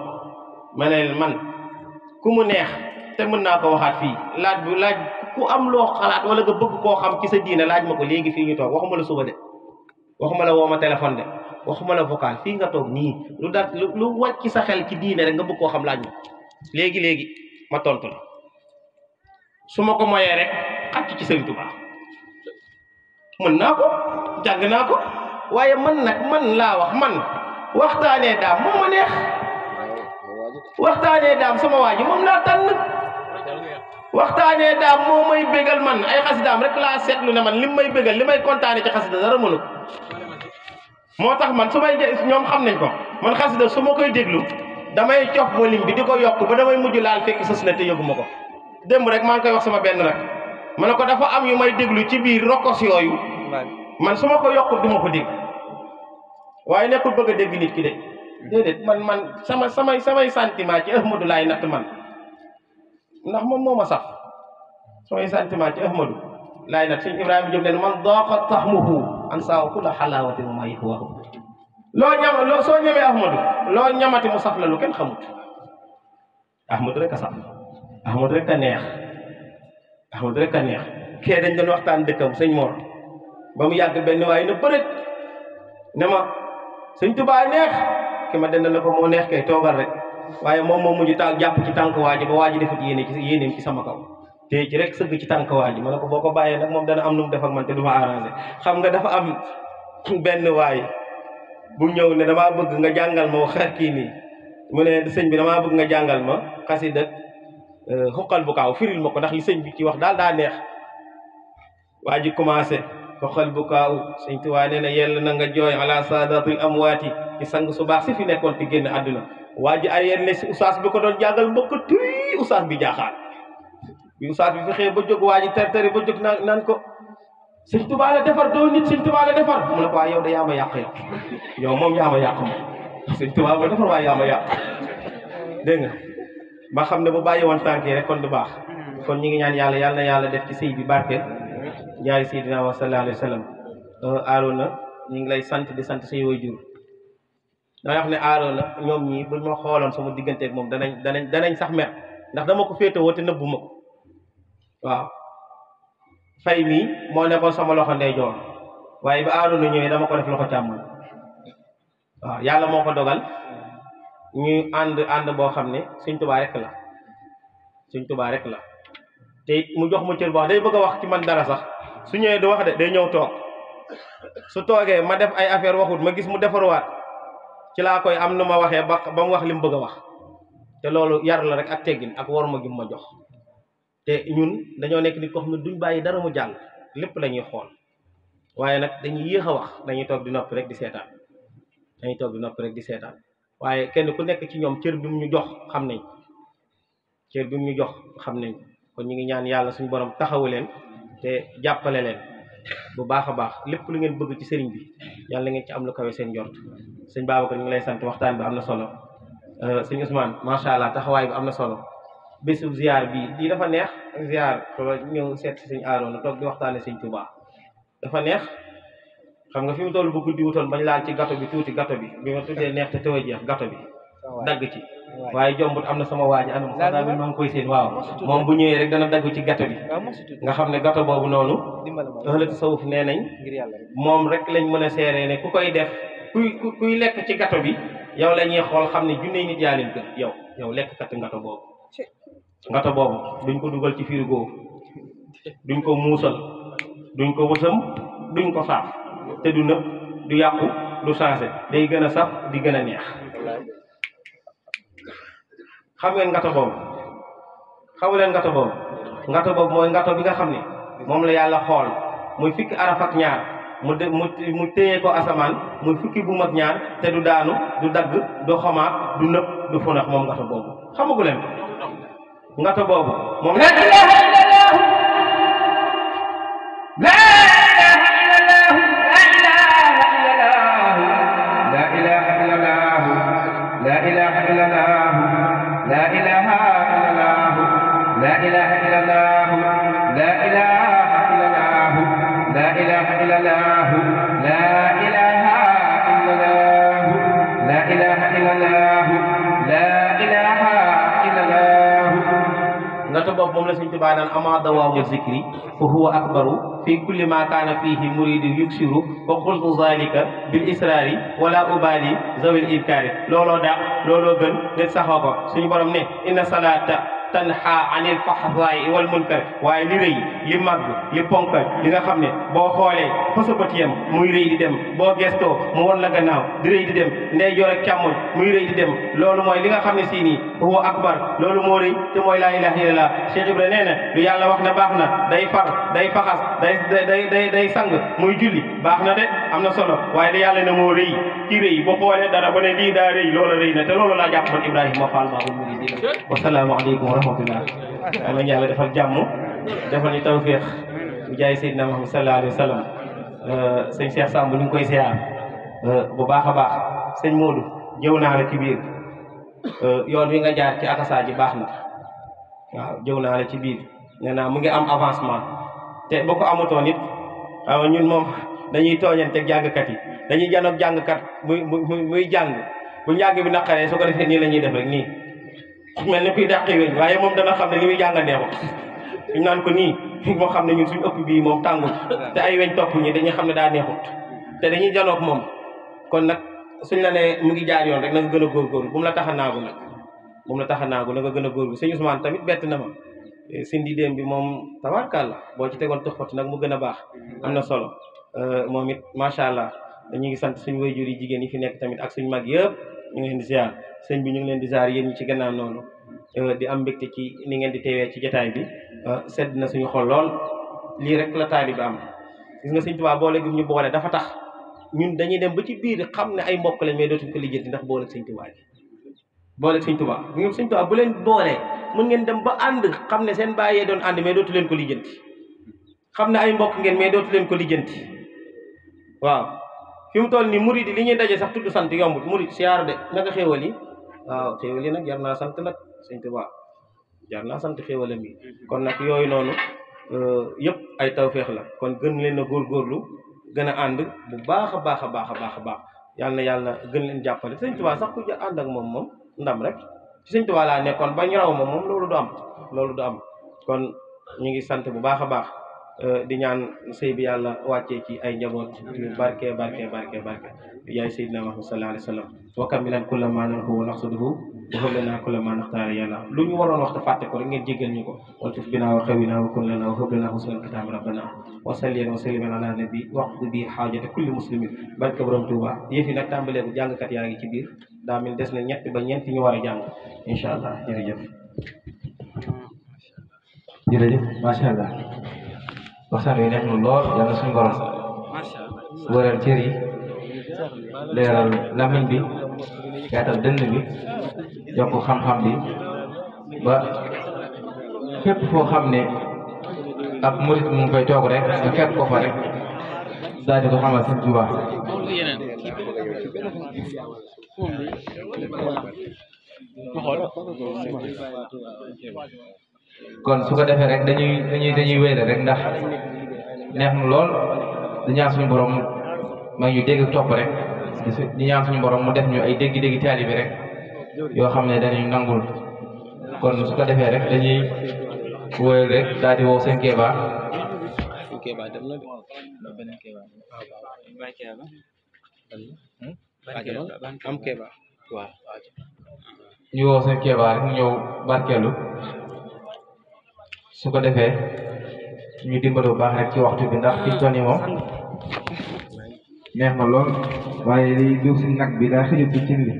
S1: ma ne leen man ku mu neex te mën naa ko waxaat fii laaj ku am loo xalaat wala nga bëgg koo xam ci sa diine laaj ma ko léegi fii ñu toog waxuma la suba de waxuma la woo ma téléphone de waxuma la vocal fii nga toog nii lu wàcc sa xel ci diine rek nga bëgg koo xam laaj ma léegi ma tontu la su ma ko moyee rek xàcc ci Sëriñ Tuubaa mën naa ko jàng naa ko waaye man nag man laa wax man waxtaanee daam moo ma neex waxtaanee daam sama waa ji moom laa tànn waxtaanee daam moo may bégal man ay xasidaam rek laa seetlu ne man lim may bégal li may kontaane ci xasida dara mënu ko moo tax man su may ñoom xam nañ ko man xasida su ma koy déglu damay cof volume bi di ko yokk ba damay mujj laal fekk sës na te yëguma ko démb rek maa ngi koy wax sama benn rek ma ne ko dafa am yu may déglu ci biir rokkos yooyu man su ma ko yokkut du ma ko dégg waaye nekkul bëgg a dégg nit ki de déedéet man samay sentiment ci Ahmadu laay natt man ndax moom moo ma sax samay sentiment ci Ahmadu laay natt sëñ Ibrahima Diop leen man daaqa taxmuhu an saaw kulla xalaawatin wa ma yahwahu loo soo ñamee Ahmadu loo ñamati mu saf la lu kenn xamut Ahmadu rek a saf Ahmadu rek a neex Ahmadu rek a neex kee dañ doon waxtaan dëkkam sëñ Mor ba mu yàgg benn waaye na bërët ne ma sëñ Tuubaa neex ki ma dend na ko moo neex kay toogal rek waaye moom moo mujj jàpp ci tànk waa ji ba waa ji defut yéeneem ci sama kaw te ci rek sëgg ci tànk waa ji ma ne ko boo ko bàyyee nag moom dana am nu mu def ak man te du ma arrangé xam nga dafa am benn waay bu ñëw ne damaa bëgg nga jàngal ma wax kii nii mu ne sëñ bi damaa bëgg nga jàngal ma xasida xuqal bu kaaw firil ma ko ndax li sëñ bi ci wax daal daa neex waa ji commencé xuqal bu kaaw sëñ Tuubaa nee na yell na nga jooy ala saadatul amwaati ci sang su baax si fi nekkoon te génn àdduna waa ji arrière ne si usaas bi ko doon jàngal mbokk tuy usaas bi jaaxaat bi usaas bi fexee ba jóg waa ji ter ba jóg naan ko sëñ Tuubaa la defar doo nit sëñ Tuubaa la defar mu ne ko yow de yaa ma yàq yow moom yaa ma yàq moom sëñ Tuubaa ma defar waaye yaa ma yàq dégg nga ba xam ne bu bàyyi woon tànk yi rek kon du baax kon ñi ngi ñaan yàlla yàlla na yàlla def ci sëy bi barke jaari Seydina wa sallallahu alayhi wa sallam Arouna ñu ngi lay sant di sant say waajur damay wax ne Arouna ñoom ñii buñ ma xooloon sama digganteeg moom danañ sax mer ndax dama ko féetewoo te nëbbu ma ko waaw fay mii moo nekkoon sama loxo ndeyjoor waaye ba Arouna ñëwee dama ko def loxo càmmoñ waaw yàlla moo ko dogal ñu ànd boo xam ne Sëñ Tuubaa rek la Sëñ Tuubaa rek la te mu jox ma cër boo xam day bëgg a wax ci man dara sax su ñëwee du wax de day ñëw toog su toogee ma def ay affaire waxut ma gis mu defaruwaat ci laa koy am nu ma waxee ba mu wax li mu bëgg a wax te loolu yar la rek ak teggin ak war ma gi ma jox te ñun dañoo nekk nit ko xam ne duñ bàyyi dara mu jàll lépp la ñuy xool waaye nag dañuy yéex a wax dañuy toog di noppi rek di seetaan waaye kenn ku nekk ci ñoom cër bi mu ñu jox xam nañ kon ñu ngi ñaan yàlla suñu borom taxawu leen te jàppale leen bu baax a baax lépp lu ngeen bëgg ci sëriñ bi yàlla ngeen ci am lu kawe seen njort sëñ Babacar ñu ngi lay sant waxtaan bi am na solo sëñ Ousmane macha allah taxawaay bi am na solo bésu ziar bi lii dafa neex ziar ñëw seet si sëñ Arouna toog di waxtaane sëñ Tuubaa dafa neex xam nga fi mu toll bu guddi wutoon bañ laal ci gato bi tuuti gato bi ma tuddee neex te taw a jeex gato bi dagg ci waaye jombut am na sama waaji anam xanaa bi maa ngi koy seen waaw moom bu ñëwee rek dana dagg ci gato bi nga xam ne gato boobu noonu ëllëg tasawuf nee nañ moom rek lañ mën a seeree ne ku koy def kuy lekk ci gato bi yow la ñuy xool xam ne junne nit yaa leen gën yow lekk kat gato boobu duñ ko dugal ci frigo duñ ko muusal duñ ko wësam duñ ko saaf te du nëb du yàqu du changé day gën a saf di gën a neex xam ngeen ngato boobu xamu leen ngato boobu mooy ngato bi nga xam ne moom la yàlla xool muy fukki araf ak ñaar mu téye ko asamaan muy fukki bu mag ñaar te du daanu du dagg du xomaat du nëb du funax moom ngato boobu xamagu leen ngato boobu moom la ilaha illallah la ilaha illallah la ilaha illallah la ilaha illallah la ilaha illallah la ilaha illallah la ilaha illallah la ilaha illallah la ilaha illallah la ilaha illallah ngato boobu moom la Sëñ Tuubaa naan ama dawaamu zikri fa huwa akbaru fi kulli ma kaana fihi muridu yuksiru wa qultu zalika bil israari wala ubali zawil inkaari looloo daax looloo gën nit saxoo ko suñu borom ne inna salata tanha anil fahsaa'i wal munkar waaye li rëy li màgg li ponkal li nga xam ne boo xoolee fa sa bët yem muy rëy di dem boo gestoo mu won la gannaaw di rëy di dem ndeyjoor ak càmmoñ muy rëy di dem loolu mooy li nga xam ne si nii huwa akbar loolu moo rëy te mooy laa ilaha illallah Cheikh Ibra nee na lu yàlla wax ne baax na day far day faxas day sang muy julli baax na de am na solo waaye da yàlla ne moo rëy ci rëy boo xoolee dara ba ne lii daa rëy loola rëy na te loolu laa jàpp man Ibrahima Fall Baabul Muridiin wasalaamu aleykum wa rahmatullah yàlla yàlla defal jàmm defal ñu tawféex bu jaay Seydina Muhammad sallallahu alayhi wa sallam sëñ Cheikh Samb ñu ngi koy siyaar bu baax a baax sëñ Modou jëw naa la ci biir yoon wi nga jaar ci akasa ji baax na waaw jëw naa la ci biir nee naa mu ngi am avancement te boo ko amutoon it waaw ñun moom dañuy tooñanteeg jàngkat yi dañuy janoog jàngkat muy jàng bu njàng bi naqaree su ko defee nii la ñuy def rek nii mel ni kuy dàqi weñ waaye moom dana xam ne li muy jàng neexut suñ naan ko nii moo xam ne ñun suñu ëpp bii moom tàngul te ay weñ topp ñi dañuy xam ne daa neexut te dañuy janoog moom kon nag suñ la ne mu ngi jaar yoon rek na nga gën a góorgóorlu bu mu la tax a naagu nag bu mu la tax a naagu na nga gën a góorgóorlu sëñ Ousmane tamit bett na ma sindi déem bi moom tabarkàlla boo ci tegoon tuxfati nag mu gën a baax am na solo moom it macha allah ñu ngi sant suñu wayjur yi jigéen yi fi nekk tamit ak suñu mag yëpp ñu ngi leen di ziar sëñ bi ñu ngi leen di ziar yéen ñi ci gannaaw noonu di am mbégte ci ni ngeen di teewee ci jotaay bi sedd na suñu xol lool lii rek la taali bi am gis nga sëñ Tuubaa boole gi ñu boole dafa tax ñun dañuy dem ba ci biir xam ne ay mbokk lañ mais dootuñ ko lijjanti ndax boole sëñ Tuubaa ji boole sëñ Tuubaa bu ngeen sëñ Tuubaa bu leen boolee mën ngeen dem ba ànd xam ne seen bàyyee doon ànd mais dootu leen ko lijjanti xam ne ay mbokk ngeen mais dootu leen ko lijjanti waaw fi mu toll nii murid yi li ñuy daje sax tudd sant yombut murid siyaar de naka xéewal yi waaw xéewal yi nag jar naa sant nag sëñ Tuubaa jar naa sant xéewalam yi kon nag yooyu noonu yëpp ay tawféex la kon gën leen a góorgóorlu gën a ànd bu baax a baax a baax a baax a baax yal na yàlla gën leen jàppale sëñ Tuubaa sax ku ànd ak moom ndam rek ci sëñ Tuubaa laa nekkoon ba ñu raw moom loolu du am kon ñu ngi sant bu baax a baax di ñaan sëy bi yàlla wàccee ci ay njaboot yu barke yaay Seydina Muhammad sallallahu alayhi wa sallam wa kamilan kulla ma nanhu wa naqsuduhu wa hab lana kulla ma naxtaara yàlla lu ñu waroon wax te fàtte ko rek ngeen jéggal ñu ko waltuf bina wa xawina wa kun lana wa hab lana husnal kitaam rabbana wa salli wa sallim ala nabi waqdi bi xaajate kulli muslimin barke borom Tuuba yëf yi nag tàmbalee bu jàngkat yaa ngi ci biir daa mel des na ñett ba ñeent ñu war a jàng incha allah jërëjëf
S3: macha allah waxtaan wi neex na lool yàlla suñu borom wëral cër yi leeral lamiñ bi yaatal dënn bi yokk xam-xam bi ba fépp foo xam ne ab murit mu ngi koy toog rek nga fekk ko fa rek daal di ko xamal Sëñ Tuubaa kon su ko defee rek dañuy wéyale rek ndax neex na lool di ñaan suñu borom may ñu dégg topp rek di ñaan suñu borom mu def ñu ay dégg-dégg taalibe rek yoo xam ne dañuy nangul kon su ko defee rek dañuy wéyal rek daal di woo seen Kéba ñu woo seen Kéba rek mu ñëw barkeelu su ko defee ñu dimbali bu baax rek ci waxtu bi ndax fi toll nii moom neex na lool waaye liy duuf si nag bi daa xëjut ci cin li